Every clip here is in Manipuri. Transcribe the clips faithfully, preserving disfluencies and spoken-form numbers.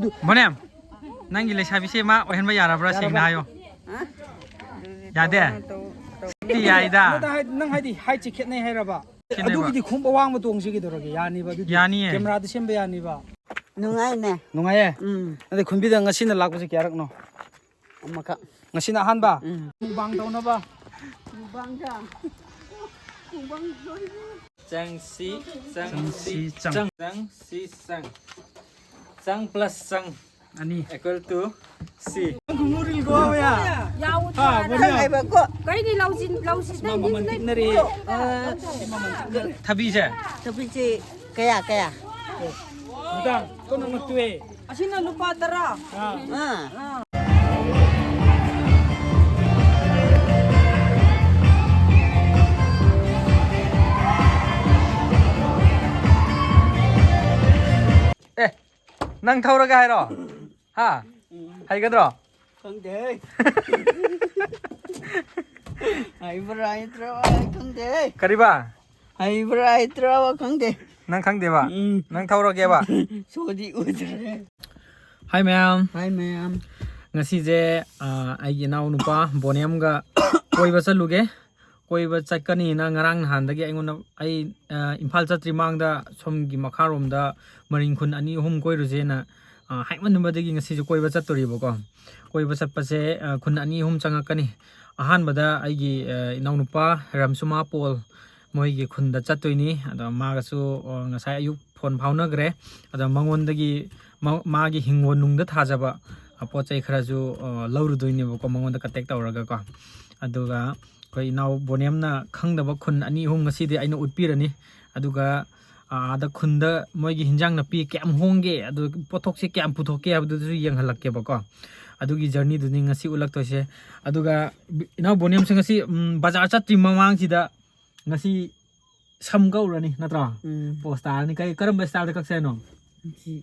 ꯕꯣꯅꯦꯝ, ꯅꯪꯒꯤ ꯂꯩꯁꯥꯕꯤꯁꯦ ꯃꯥ ꯑꯣꯏꯍꯟꯕ ꯌꯥꯔꯕ꯭ꯔꯥ? ꯁꯦꯡꯅ ꯍꯥꯏꯌꯣ꯫ ꯌꯥꯗꯦ? ꯇꯧ- ꯇꯧ- ꯁꯤ ꯌꯥꯏꯗ꯫ ꯅꯠꯇꯦ, ꯍꯥꯏ- ꯅꯪ ꯍꯥꯏꯗꯤ ꯍꯥꯏꯠꯁꯦ ꯈꯦꯠꯅꯩ ꯍꯥꯏꯔꯕ? ꯈꯦꯠꯅꯩꯕ꯫ ꯑꯗꯨꯒꯤꯗꯤ ꯈꯣꯡꯎꯞ ꯑꯋꯥꯡꯕ ꯇꯣꯡꯁꯤ ꯀꯩꯗꯧꯔꯒꯦ? ꯌꯥꯅꯤꯕ ꯑꯗꯨꯗꯤ꯫ ꯌꯥꯅꯤꯌꯦ꯫ ꯀꯦꯃꯦꯔꯥꯗ ꯁꯦꯝꯕ ꯌꯥꯅꯤꯕ꯫ ꯅꯨꯡꯉꯥꯏꯅꯦ꯫ ꯅꯨꯡꯉꯥꯏꯌꯦ? ꯎꯝ꯫ ꯑꯗꯩ ꯈꯨꯟꯕꯤꯗ ꯉꯁꯤꯅ ꯂꯥꯛꯄꯁꯦ ꯀꯌꯥꯔꯛꯅꯣ? ꯑꯃꯈꯛ꯫ ꯉꯁꯤꯅ ꯑꯍꯥꯟꯕ? ꯎꯝ꯫ ꯃꯨꯛꯕꯥꯡ ꯇꯧꯅꯕ꯫ ꯃꯨꯛꯕꯥꯡꯗ꯫ ꯃꯨꯛꯕꯥꯡ ꯂꯣꯏꯔꯦ꯫ ꯆꯪꯁꯤ, ꯆꯪꯁꯤ, ꯆꯪꯁꯤ, ꯆꯪ꯫ ꯆꯪ꯫ ꯆꯪ ꯁꯤ, ꯆꯪ꯫ ꯆꯪ plus ꯆꯪ꯫ ꯑꯅꯤ꯫ Equal to C꯫ ꯌꯥꯎꯗ꯭ꯔꯥ? ꯍꯥ, ꯕꯣꯅꯤꯌꯥ꯫ ꯀꯩꯒꯤ ꯂꯧꯁꯤ-, ꯂꯧꯁꯤꯟꯅꯩ? ꯃꯃꯜ ꯇꯤꯛꯅꯔꯤ꯫ ꯊꯕꯤꯁꯦ? ꯊꯕꯤꯁꯦ ꯀꯌꯥ, ꯀꯌꯥ? ꯃꯦꯗꯥꯝ, ꯀꯣꯟꯅ ꯅꯠꯇꯨꯋꯦ꯫ ꯑꯁꯤꯅ ꯂꯨꯄꯥ ꯇꯔꯥ꯫ ꯑꯥ꯫ ꯑꯥ꯫ ꯑꯦ, ꯅꯪ ꯊꯧꯔꯒꯦ ꯍꯥꯏꯔꯣ? ꯍꯥ? ꯍꯩꯒꯗ꯭ꯔꯣ? ꯈꯪꯗꯦ꯫ ꯍꯩꯕ꯭ꯔꯥ ꯍꯩꯇ꯭ꯔꯥ ꯑꯩ ꯈꯪꯗꯦ꯫ ꯀꯔꯤꯕ? ꯍꯩꯕ꯭ꯔꯥ ꯍꯩꯇ꯭ꯔꯥ ꯈꯪꯗꯦ꯫ ꯅꯪ ꯈꯪꯗꯦꯕ? ꯎꯝ꯫ ꯅꯪ ꯊꯧꯔꯒꯦꯕ? ꯁꯣꯗꯤ ꯎꯗ꯭ꯔꯦ꯫ ꯍꯥꯏ ꯃꯌꯥꯝ꯫ ꯍꯥꯏ ꯃꯌꯥꯝ꯫ ꯉꯁꯤꯁꯦ, ꯑ, ꯑꯩꯒꯤ ꯏꯅꯥꯎꯅꯨꯄꯥ ꯕꯣꯅꯦꯝꯒ ꯀꯣꯏꯕ ꯆꯠꯂꯨꯒꯦ꯫ ꯀꯣꯏꯕ ꯆꯠꯀꯅꯤꯅ ꯉꯔꯥꯡ ꯅꯍꯥꯟꯗꯒꯤ ꯑꯩꯉꯣꯟꯗ, ꯑꯩ, ꯑ, ꯏꯝꯐꯥꯜ ꯆꯠꯇ꯭ꯔꯤ ꯃꯃꯥꯡꯗ ꯁꯣꯝꯒꯤ ꯃꯈꯥꯔꯣꯝꯗ ꯃꯔꯤꯡ ꯈꯨꯟ ꯑꯅꯤ ꯑꯍꯨꯝ ꯀꯣꯏꯔꯨꯁꯦꯅ, ꯑ, ꯍꯥꯏꯃꯟꯕꯗꯒꯤ ꯉꯁꯤꯁꯨ ꯀꯣꯏꯕ ꯆꯠꯇꯣꯔꯤꯕꯀꯣ꯫ ꯀꯣꯏꯕ ꯆꯠꯄꯁꯦ, ꯑ, ꯈꯨꯟ ꯑꯅꯤ ꯑꯍꯨꯝ ꯆꯪꯉꯛꯀꯅꯤ꯫ ꯑꯍꯥꯟꯕꯗ ꯑꯩꯒꯤ, ꯑ, ꯏꯅꯥꯎꯅꯨꯄꯥ ꯔꯝꯁꯨꯃꯥ ꯄꯣꯜ ꯃꯣꯏꯒꯤ ꯈꯨꯟꯗ ꯆꯠꯇꯣꯏꯅꯤ꯫ ꯑꯗꯣ ꯃꯥꯒꯁꯨ, ꯑ, ꯉꯁꯥꯏ ꯑꯌꯨꯛ ꯐꯣꯟ ꯐꯥꯎꯅꯈ꯭ꯔꯦ꯫ ꯑꯗꯣ ꯃꯉꯣꯟꯗꯒꯤ ꯃ-, ꯃꯥꯒꯤ ꯍꯤꯡꯒꯣꯜ ꯅꯨꯡꯗ ꯊꯥꯖꯕ, ꯑ, ꯄꯣꯠ ꯆꯩ ꯈꯔꯁꯨ, ꯑ, ꯂꯧꯔꯨꯗꯣꯏꯅꯦꯕꯀꯣ, ꯃꯉꯣꯟꯗ ꯀꯟꯇꯦꯛ ꯇꯧꯔꯒꯀꯣ꯫ ꯑꯗꯨꯒ ꯑꯩꯈꯣꯏ ꯏꯅꯥꯎ ꯕꯣꯅꯦꯝꯅ ꯈꯪꯗꯕ ꯈꯨꯟ ꯑꯅꯤ ꯑꯍꯨꯝ ꯉꯁꯤꯗꯤ ꯑꯩꯅ ꯎꯠꯄꯤꯔꯅꯤ꯫ ꯑꯗꯨꯒ, ꯑ, ꯑꯥꯗ ꯈꯨꯟꯗ ꯃꯣꯏꯒꯤ ꯍꯤꯟꯖꯥꯡ ꯅꯥꯄꯤ ꯀꯌꯥꯝ ꯍꯣꯡꯒꯦ, ꯑꯗꯨ ꯄꯣꯠꯊꯣꯛꯁꯦ ꯀꯌꯥꯝ ꯄꯨꯊꯣꯛꯀꯦ ꯍꯥꯏꯕꯗꯨꯁꯨ ꯌꯦꯡꯍꯜꯂꯛꯀꯦꯕꯀꯣ꯫ ꯑꯗꯨꯒꯤ ꯖꯔꯅꯤꯗꯨꯅꯤ ꯉꯁꯤ ꯎꯠꯂꯛꯇꯣꯏꯁꯦ꯫ ꯑꯗꯨꯒ ꯏꯅꯥꯎ ꯕꯣꯅꯦꯝꯁꯦ ꯉꯁꯤ, ꯎꯝ, ꯕꯖꯥꯔ ꯆꯠꯇ꯭ꯔꯤ ꯃꯃꯥꯡꯁꯤꯗ ꯉꯁꯤ ꯁꯝ ꯀꯛꯎꯔꯅꯤ ꯅꯠꯇ꯭ꯔꯣ? ꯎꯝ꯫ ꯄꯣꯁ ꯇꯥꯔꯅꯤ꯫ ꯀꯩ, ꯀꯔꯝꯕ ꯁ꯭ꯇꯥꯏꯜꯗ ꯀꯛꯁꯦ ꯍꯥꯏꯅꯣ? ꯁꯤ,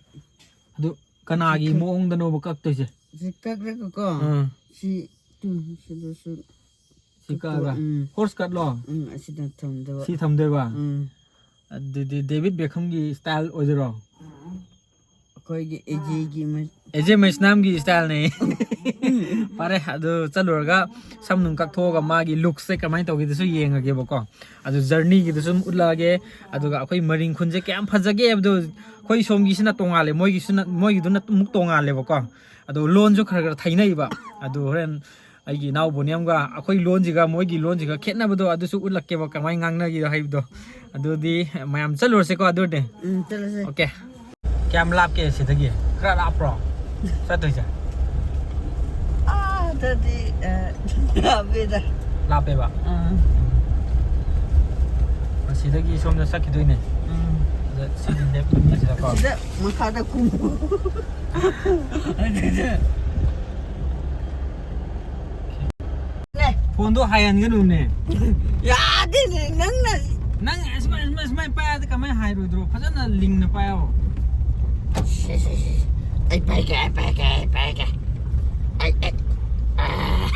ꯑꯗꯨ ꯀꯅꯥꯒꯤ ꯁꯤ ꯀꯛ-, ꯃꯑꯣꯡꯗꯅꯣꯕ ꯀꯛꯇꯣꯏꯁꯦ? ꯁꯤ ꯀꯛꯂꯒꯀꯣ, ꯑꯥ꯫ ꯁꯤ, ꯇꯨ, ꯁꯤꯗꯁꯨ ꯁꯤ ꯀꯛꯑꯒ? ꯎꯝ꯫ ꯍꯣꯔꯁ ꯀꯠꯂꯣ? ꯎꯝ, ꯑꯁꯤꯗ ꯊꯝꯗꯕ꯫ ꯁꯤ ꯊꯝꯗꯣꯏꯕ? ꯎꯝ꯫ ꯑꯗꯨꯗꯤ ꯗꯦꯕꯤꯠ ꯕꯦꯈꯝꯒꯤ ꯁ꯭ꯇꯥꯏꯜ ꯑꯣꯏꯗꯣꯏꯔꯣ? ꯎꯝ꯫ ꯑꯩꯈꯣꯏꯒꯤ ꯑꯦꯖꯦꯒꯤ ꯃ- ꯑꯦꯖꯦ ꯃꯩꯁꯅꯥꯝꯒꯤ ꯁ꯭ꯇꯥꯏꯜꯅꯦ꯫ ꯐꯔꯦ, ꯑꯗꯨ ꯆꯠꯂꯨꯔꯒ ꯁꯝ ꯅꯨꯡ ꯀꯛꯊꯣꯛꯑꯒ ꯃꯥꯒꯤ ꯂꯨꯛꯁꯦ ꯀꯃꯥꯏꯅ ꯇꯧꯒꯦꯗꯨꯁꯨ ꯌꯦꯡꯉꯒꯦꯕꯀꯣ꯫ ꯑꯗꯨ ꯖꯔꯅꯤꯒꯤꯗꯨꯁꯨ ꯑꯗꯨꯝ ꯎꯠꯂꯛꯑꯒꯦ꯫ ꯑꯗꯨꯒ ꯑꯩꯈꯣꯏ ꯃꯔꯤꯡ ꯈꯨꯟꯁꯦ ꯀꯌꯥꯝ ꯐꯖꯒꯦ ꯍꯥꯏꯕꯗꯣ, ꯑꯩꯈꯣꯏ ꯁꯣꯝꯒꯤꯁꯤꯅ ꯇꯣꯉꯥꯜꯂꯦ, ꯃꯣꯏꯒꯤꯁꯤꯅ, ꯃꯣꯏꯒꯤꯗꯨꯅ ꯑꯃꯨꯛ ꯇꯣꯉꯥꯜꯂꯦꯕꯀꯣ꯫ ꯑꯗꯣ ꯂꯣꯟꯁꯨ ꯈꯔ ꯈꯔ ꯊꯩꯅꯩꯕ꯫ ꯑꯗꯨ ꯍꯣꯔꯦꯟ ꯑꯩꯒꯤ ꯏꯅꯥꯎ ꯕꯣꯅꯤꯌꯝꯒ ꯑꯩꯈꯣꯏ ꯂꯣꯟꯁꯤꯒ ꯃꯣꯏꯒꯤ ꯂꯣꯟꯁꯤꯒ ꯈꯦꯠꯅꯕꯗꯣ ꯑꯗꯨꯁꯨ ꯎꯠꯂꯛꯀꯦꯕ, ꯀꯃꯥꯏꯅ ꯉꯥꯡꯅꯒꯦꯗꯣ ꯍꯥꯏꯕꯗꯣ꯫ ꯑꯗꯨꯗꯤ ꯃꯌꯥꯝ ꯆꯠꯂꯨꯔꯁꯦꯀꯣ ꯑꯗꯨꯗꯤ꯫ ꯎꯝ, ꯆꯠꯂꯁꯦ꯫ ꯑꯣꯀꯦ꯫ ꯀꯌꯥꯝ ꯂꯥꯞꯀꯦ ꯁꯤꯗꯒꯤ? ꯈꯔ ꯂꯥꯞꯄ꯭ꯔꯣ ꯆꯠꯇꯣꯏꯁꯦ? ꯑꯥꯗꯗꯤ, ꯑ, ꯂꯥꯞꯄꯦꯗ꯫ ꯂꯥꯞꯄꯦꯕ? ꯑꯥ꯫ ꯑꯁꯤꯗꯒꯤ ꯁꯣꯝꯗ ꯆꯠꯈꯤꯗꯣꯏꯅꯦ꯫ ꯎꯝ꯫ ꯑꯗ ꯁꯤꯗꯤ ꯂꯦꯞ ꯂꯝꯕꯤꯁꯤꯗꯀꯣ꯫ ꯁꯤꯗ ꯃꯈꯥꯗ ꯀꯨꯝꯃꯨ꯫ ꯑꯗꯨꯗ꯫ ꯅꯦ꯫ ꯐꯣꯟꯗꯣ ꯍꯥꯏꯍꯟꯒꯅꯨꯅꯦ꯫ ꯌꯥꯗꯦꯅꯦ, ꯅꯪꯅ꯫ ꯅꯪ ꯑꯁꯨꯃꯥꯏ, ꯑꯁꯨꯃꯥꯏ, ꯑꯁꯨꯃꯥꯏ ꯄꯥꯏꯔꯗꯤ ꯀꯃꯥꯏꯅ ꯍꯥꯏꯔꯣꯏꯗ꯭ꯔꯣ? ꯐꯖꯅ ꯂꯤꯡꯅ ꯄꯥꯏꯌꯣ꯫ ꯁꯤ, ꯁꯤ, ꯁꯤ꯫ ꯑꯩ ꯄꯥꯏꯒꯦ, ꯑꯩ ꯄꯥꯏꯒꯦ, ꯑꯩ ꯄꯥꯏꯒꯦ꯫ ꯑꯩ, ꯑꯩ꯫ ꯑꯥ꯫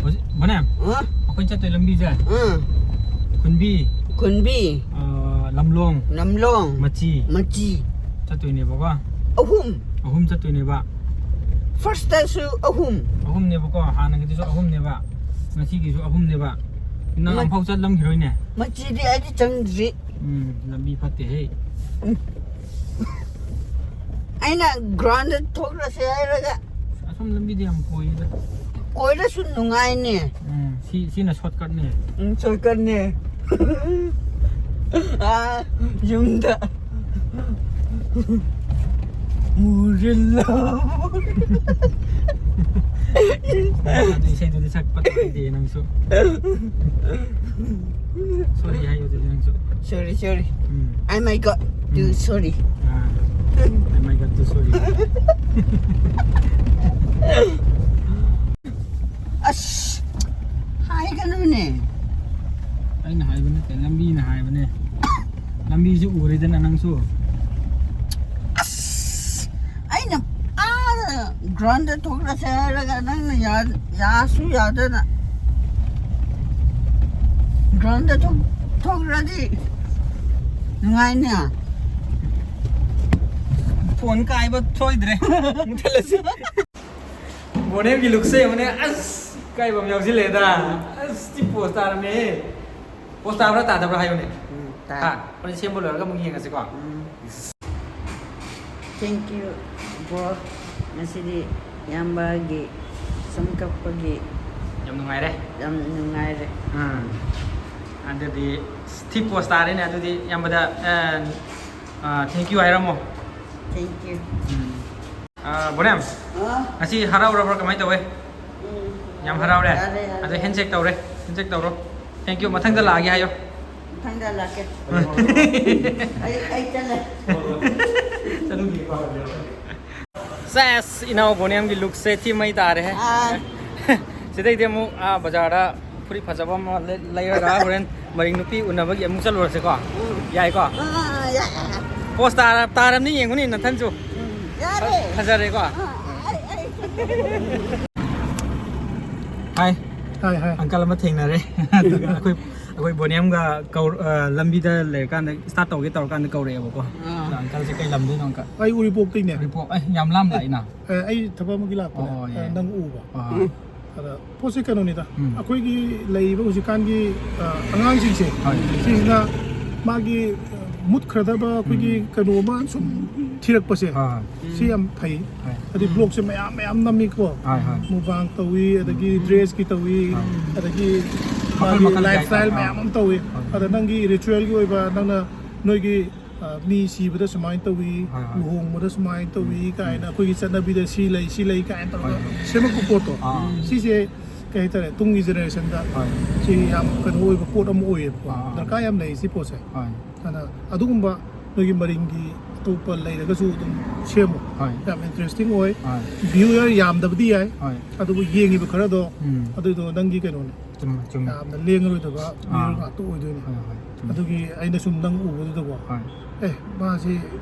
ꯍꯧꯖꯤꯛ, ꯃꯅꯦ, ꯑ? ꯑꯩꯈꯣꯏ ꯆꯠꯇꯣꯏ ꯂꯝꯕꯤꯁꯦ ꯑ꯫ ꯈꯨꯟꯕꯤ, ꯈꯨꯟꯕꯤ꯫ ꯑ, ꯂꯝꯂꯣꯡ, ꯂꯝꯂꯣꯡ꯫ ꯃꯆꯤ꯫ ꯃꯆꯤ꯫ ꯆꯠꯇꯣꯏꯅꯦꯕꯀꯣ꯫ ꯑꯍꯨꯝ꯫ ꯑꯍꯨꯝ ꯆꯠꯇꯣꯏꯅꯦꯕ꯫ ꯐꯥꯔꯁꯇꯁꯨ ꯑꯍꯨꯝ꯫ ꯑꯍꯨꯝꯅꯦꯕꯀꯣ, ꯍꯥꯟꯅꯒꯤꯗꯨꯁꯨ ꯑꯍꯨꯝꯅꯦꯕ, ꯉꯁꯤꯒꯤꯁꯨ ꯑꯍꯨꯝꯅꯦꯕ꯫ ꯅꯪ ꯃ-, ꯑꯝꯐꯥꯎ ꯆꯠꯂꯝꯈꯤꯔꯣꯏꯅꯦ꯫ ꯃꯆꯤꯗꯤ ꯑꯩꯗꯤ ꯆꯪꯗ꯭ꯔꯤ꯫ ꯎꯝ, ꯂꯝꯕꯤ ꯐꯠꯇꯦꯍꯦ꯫ ꯎꯝ꯫ ꯑꯩꯅ ꯒ꯭ꯔꯥꯎꯟꯗ ꯊꯣꯛꯂꯁꯦ ꯍꯥꯏꯔꯒ꯫ ꯑꯁꯣꯝ ꯂꯝꯕꯤꯗꯤ ꯌꯥꯝ ꯀꯣꯏꯗ꯫ ꯀꯣꯏꯔꯁꯨ ꯅꯨꯡꯉꯥꯏꯅꯦ꯫ ꯎꯝ, ꯁꯤ, ꯁꯤꯅ ꯁꯣꯔꯠꯀꯠꯅꯦ꯫ ꯎꯝ, ꯁꯣꯔꯠꯀꯠꯅꯦ꯫ ꯑꯥ, ꯌꯨꯝꯗ꯫ ꯃꯨꯔꯤꯜꯂꯣ꯫ ꯑꯗꯨ ꯏꯁꯩꯗꯨꯗꯤ ꯁꯛꯄ ꯇꯥꯏꯗꯦ ꯅꯪꯁꯨ꯫ ꯁꯣꯔꯤ ꯍꯥꯏꯌꯣ ꯑꯗꯨꯗꯤ ꯅꯪꯁꯨ꯫ ꯁꯣꯔꯤ, ꯁꯣꯔꯤ꯫ ꯎꯝ꯫ I my God, too um. Sorry꯫ Ah. I my God, too sorry꯫ ꯑꯁ, ꯍꯥꯏꯒꯅꯨꯅꯦ꯫ ꯑꯩꯅ ꯍꯥꯏꯕ ꯅꯠꯇꯦ, ꯂꯝꯕꯤꯅ ꯍꯥꯏꯕꯅꯦ꯫ ꯂꯝꯕꯤꯁꯨ ꯎꯔꯦꯗꯅ ꯅꯪꯁꯨ꯫ ꯑꯁ, ꯑꯩꯅ ꯑꯥꯗ ꯒ꯭ꯔꯥꯎꯟꯗ ꯊꯣꯛꯂꯁꯦ ꯍꯥꯏꯔꯒ ꯅꯪꯅ ꯌꯥ-, ꯌꯥꯁꯨ ꯌꯥꯗꯅ꯫ ꯒ꯭ꯔꯥꯎꯟꯗ ꯊꯣꯛ-, ꯊꯣꯛꯂꯗꯤ ꯅꯨꯡꯉꯥꯏꯅꯦ꯫ ꯐꯣꯟ ꯀꯥꯏꯕ ꯁꯣꯏꯗ꯭ꯔꯦ꯫ ꯃꯨꯊꯠꯂꯁꯤ꯫ ꯕꯣꯅꯦꯝꯒꯤ ꯂꯨꯛꯁꯦ ꯌꯦꯡꯉꯨꯅꯦ꯫ ꯑꯁ, ꯏꯀꯥꯏꯕ ꯑꯃ ꯌꯥꯎꯁꯤꯜꯂꯛꯑꯦꯗ꯫ ꯑꯁ, ꯁꯤ ꯄꯣꯁ ꯇꯥꯔꯝꯃꯦꯍꯦ꯫ ꯄꯣꯁ ꯇꯥꯕ꯭ꯔꯥ ꯇꯥꯗꯕ꯭ꯔꯥ ꯍꯥꯏꯌꯨꯅꯦ꯫ ꯎꯝ, ꯇꯥꯏ꯫ ꯍꯥ? ꯍꯣꯔꯦꯟ ꯁꯦꯝꯕ ꯂꯣꯏꯔꯒ ꯑꯃꯨꯛ ꯌꯦꯡꯉꯁꯤꯀꯣ꯫ ꯎꯝ꯫ Thank you, bro꯫ ꯉꯁꯤꯗꯤ ꯏꯌꯥꯝꯕꯒꯤ ꯁꯝ ꯀꯛꯄꯒꯤ ꯌꯥꯝ ꯅꯨꯡꯉꯥꯏꯔꯦ꯫ ꯌꯥꯝ ꯅꯨꯡꯉꯥꯏꯔꯦ꯫ ꯎꯝ꯫ ꯑꯗꯨꯗꯤ ꯊꯤ ꯄꯣꯁ ꯇꯥꯔꯦꯅꯦ꯫ ꯑꯗꯨꯗꯤ ꯏꯌꯥꯝꯕꯗ, ꯑ, ꯑ, thank you ꯍꯥꯏꯔꯝꯃꯣ꯫ Thank you꯫ ꯎꯝ꯫ ꯑ, ꯕꯣꯅꯦꯝ, ꯑ? ꯉꯁꯤ ꯍꯔꯥꯎꯔꯕ꯭ꯔꯥ? ꯀꯃꯥꯏꯅ ꯇꯧꯋꯦ? ꯎꯝ꯫ ꯌꯥꯝ ꯍꯔꯥꯎꯔꯦ? ꯌꯥꯔꯦ, ꯌꯥꯔꯦ꯫ ꯑꯗꯣ handshake ꯇꯧꯔꯦ꯫ Handshake ꯇꯧꯔꯣ꯫ Thank you꯫ ꯃꯊꯪꯗ ꯂꯥꯛꯑꯒꯦ ꯍꯥꯏꯌꯣ꯫ ꯃꯊꯪꯗ ꯂꯥꯛꯀꯦ꯫ ꯑꯩ, ꯑꯩ ꯆꯠꯂꯦ꯫ ꯆꯠꯂꯨꯈꯤꯒꯦꯀꯣ꯫ ꯁꯦꯁ, ꯏꯅꯥꯎ ꯕꯣꯅꯦꯝꯒꯤ ꯂꯨꯛꯁꯦ ꯊꯤ ꯃꯩ ꯇꯥꯔꯦꯍꯦ꯫ ꯑꯥ꯫ ꯁꯤꯗꯩꯗꯤ ꯑꯃꯨꯛ, ꯑꯥ, ꯕꯖꯥꯔꯗ ꯐꯨꯔꯤꯠ ꯐꯖꯕ ꯑꯃ ꯂꯩ-, ꯂꯩꯔꯒ ꯍꯣꯔꯦꯟ ꯃꯔꯤꯡ ꯅꯨꯄꯤ ꯎꯅꯕꯒꯤ ꯑꯃꯨꯛ ꯆꯠꯂꯨꯔꯁꯤꯀꯣ꯫ ꯎꯝ꯫ ꯌꯥꯏꯀꯣ? ꯑꯥ, ꯌꯥꯏ꯫ ꯄꯣꯁ ꯇꯥꯔ-, ꯇꯥꯔꯝꯅꯤ, ꯌꯦꯡꯉꯨꯅꯦ ꯅꯊꯟꯁꯨ꯫ ꯎꯝ, ꯌꯥꯔꯦ꯫ ꯐꯖꯔꯦꯀꯣ? ꯑꯥ, ꯑꯩ, ꯑꯩ꯫ ꯍꯥꯏ꯫ ꯍꯥꯏ, ꯍꯥꯏ꯫ ꯑꯪꯀꯜ ꯑꯃ ꯊꯦꯡꯅꯔꯦ꯫ ꯑꯗꯨꯒ ꯑꯩꯈꯣꯏ, ꯑꯩꯈꯣꯏ ꯕꯣꯅꯦꯝꯒ ꯀꯧ-, ꯑ, ꯂꯝꯕꯤꯗ ꯂꯩꯔꯀꯥꯟꯗ start ꯇꯧꯒꯦ ꯇꯧꯔꯀꯥꯟꯗ ꯀꯧꯔꯛꯑꯦꯕꯀꯣ꯫ ꯑꯥ꯫ ꯑꯗꯣ ꯑꯪꯀꯜꯁꯦ ꯀꯩ ꯂꯝꯗꯩꯅꯣ ꯑꯪꯀꯜ? ꯑꯩ ꯎꯔꯤꯄꯣꯛꯇꯩꯅꯦ꯫ ꯎꯔꯤꯄꯣꯛ꯫ ꯑꯦ, ꯌꯥꯝ ꯂꯥꯝ ꯂꯥꯛꯏꯅ꯫ ꯑꯦ, ꯑꯩ ꯊꯕꯛ ꯑꯃꯒꯤ ꯂꯥꯛꯄꯅꯦ꯫ ꯑꯣ, ꯑꯣ, ꯑ, ꯌꯥꯏ꯫ ꯅꯪ ꯎꯕ꯫ ꯑꯥ꯫ ꯑꯗ ꯄꯣꯠꯁꯦ ꯀꯩꯅꯣꯅꯤꯗ, ꯎꯝ꯫ ꯑꯩꯈꯣꯏꯒꯤ ꯂꯩꯔꯤꯕ ꯍꯧꯖꯤꯛꯀꯥꯟꯒꯤ, ꯑ, ꯑꯉꯥꯡꯁꯤꯡꯁꯦ, ꯍꯣꯏ꯫ ꯁꯤꯁꯤꯅ ꯃꯥꯒꯤ, ꯑ, ꯃꯨꯠꯈ꯭ꯔꯗꯕ ꯑꯩꯈꯣꯏꯒꯤ ꯎꯝ꯫ ꯀꯩꯅꯣ ꯑꯃ ꯁꯨꯝ ꯊꯤꯔꯛꯄꯁꯦ, ꯑꯥ꯫ ꯁꯤ ꯌꯥꯝ ꯐꯩ꯫ ꯍꯣꯏ꯫ ꯍꯥꯏꯗꯤ ꯎꯝ꯫ ꯕ꯭ꯂꯣꯛꯁꯦ ꯃꯌꯥꯝ ꯃꯌꯥꯝ ꯅꯝꯃꯤꯀꯣ, ꯍꯣꯏ, ꯍꯣꯏ꯫ ꯃꯨꯛꯕꯥꯡ ꯇꯧꯏ, ꯑꯗꯒꯤ ꯎꯝ꯫ ꯗ꯭ꯔꯦꯁꯀꯤ ꯇꯧꯏ, ꯍꯣꯏ꯫ ꯑꯗꯒꯤ ꯃꯈꯜ ꯃꯥꯒꯤ ꯃꯈꯜ ꯂꯥꯏꯐ ꯀꯌꯥ ꯏꯁꯇꯥꯏꯜ ꯀꯌꯥ꯫ ꯃꯌꯥꯝ ꯑꯃ ꯇꯧꯏ꯫ ꯍꯣꯏ꯫ ꯑꯗ ꯅꯪꯒꯤ ꯔꯤꯆꯨꯋꯦꯜꯒꯤ ꯑꯣꯏꯕ, ꯅꯪꯅ ꯅꯣꯏꯒꯤ ꯑ, ꯃꯤ ꯁꯤꯕꯗ ꯁꯨꯃꯥꯏꯅ ꯇꯧꯏ, ꯍꯣꯏ, ꯍꯣꯏ꯫ ꯂꯨꯍꯣꯡꯕꯗ ꯁꯨꯃꯥꯏꯅ ꯇꯧꯏ ꯎꯝ, ꯀꯥꯏꯅ ꯎꯝ꯫ ꯑꯩꯈꯣꯏꯒꯤ ꯆꯠꯅꯕꯤꯗ ꯁꯤ ꯂꯩ, ꯁꯤ ꯂꯩ ꯀꯥꯏꯅ ꯇꯧꯔꯒ ꯍꯣꯏ, ꯍꯣꯏ꯫ ꯁꯦꯝꯃꯛꯄ ꯄꯣꯠꯇꯣ, ꯑꯥ꯫ ꯁꯤꯁꯦ ꯀꯩ ꯍꯥꯏꯇꯥꯔꯦ, ꯇꯨꯡꯒꯤ ꯖꯦꯅꯦꯔꯦꯁꯟꯗ ꯍꯣꯏ꯫ ꯁꯤ ꯌꯥꯝ ꯀꯩꯅꯣ ꯑꯣꯏꯕ ꯄꯣꯠ ꯑꯃ ꯑꯣꯏꯌꯦꯕꯀꯣ꯫ ꯑꯥ, ꯑꯥ꯫ ꯗꯔꯀꯥꯔ ꯌꯥꯝ ꯂꯩ ꯁꯤ ꯄꯣꯠꯁꯦ꯫ ꯍꯣꯏ꯫ ꯑꯗꯨꯅ ꯑꯗꯨꯒꯨꯝꯕ ꯅꯣꯏꯒꯤ ꯃꯔꯤꯡꯒꯤ ꯑꯇꯣꯞꯄ ꯂꯩꯔꯒꯁꯨ ꯑꯗꯨꯝ ꯁꯦꯝꯃꯣ꯫ ꯍꯣꯏ꯫ ꯌꯥꯝ ꯏꯟꯇꯔꯦꯁꯇꯤꯡ ꯑꯣꯏ꯫ ꯍꯣꯏ꯫ ꯚ꯭ꯌꯨꯌꯔ ꯌꯥꯝꯗꯕꯗꯤ ꯌꯥꯏ, ꯍꯣꯏ꯫ ꯑꯗꯨꯕꯨ ꯌꯦꯡꯉꯤꯕ ꯈꯔꯗꯣ, ꯎꯝ꯫ ꯑꯗꯨꯗꯣ ꯅꯪꯒꯤ ꯀꯩꯅꯣꯅꯦ꯫ ꯆꯨꯝꯃꯦ, ꯆꯨꯝꯃꯦ꯫ ꯌꯥꯝꯅ ꯂꯦꯡꯉꯔꯣꯏꯗꯕ ꯑꯥ꯫ ꯃꯤꯑꯣꯏ ꯉꯥꯛꯇ ꯑꯣꯏꯗꯣꯏꯅꯦ꯫ ꯍꯣꯏ, ꯍꯣꯏ, ꯆꯨꯝꯃꯦ꯫ ꯑꯗꯨꯒꯤ ꯑꯩꯅ ꯁꯨꯝ ꯅꯪ ꯎꯕꯗꯨꯗꯀꯣ, ꯍꯣꯏ꯫ "ꯑꯦ, ꯃꯥꯁꯤ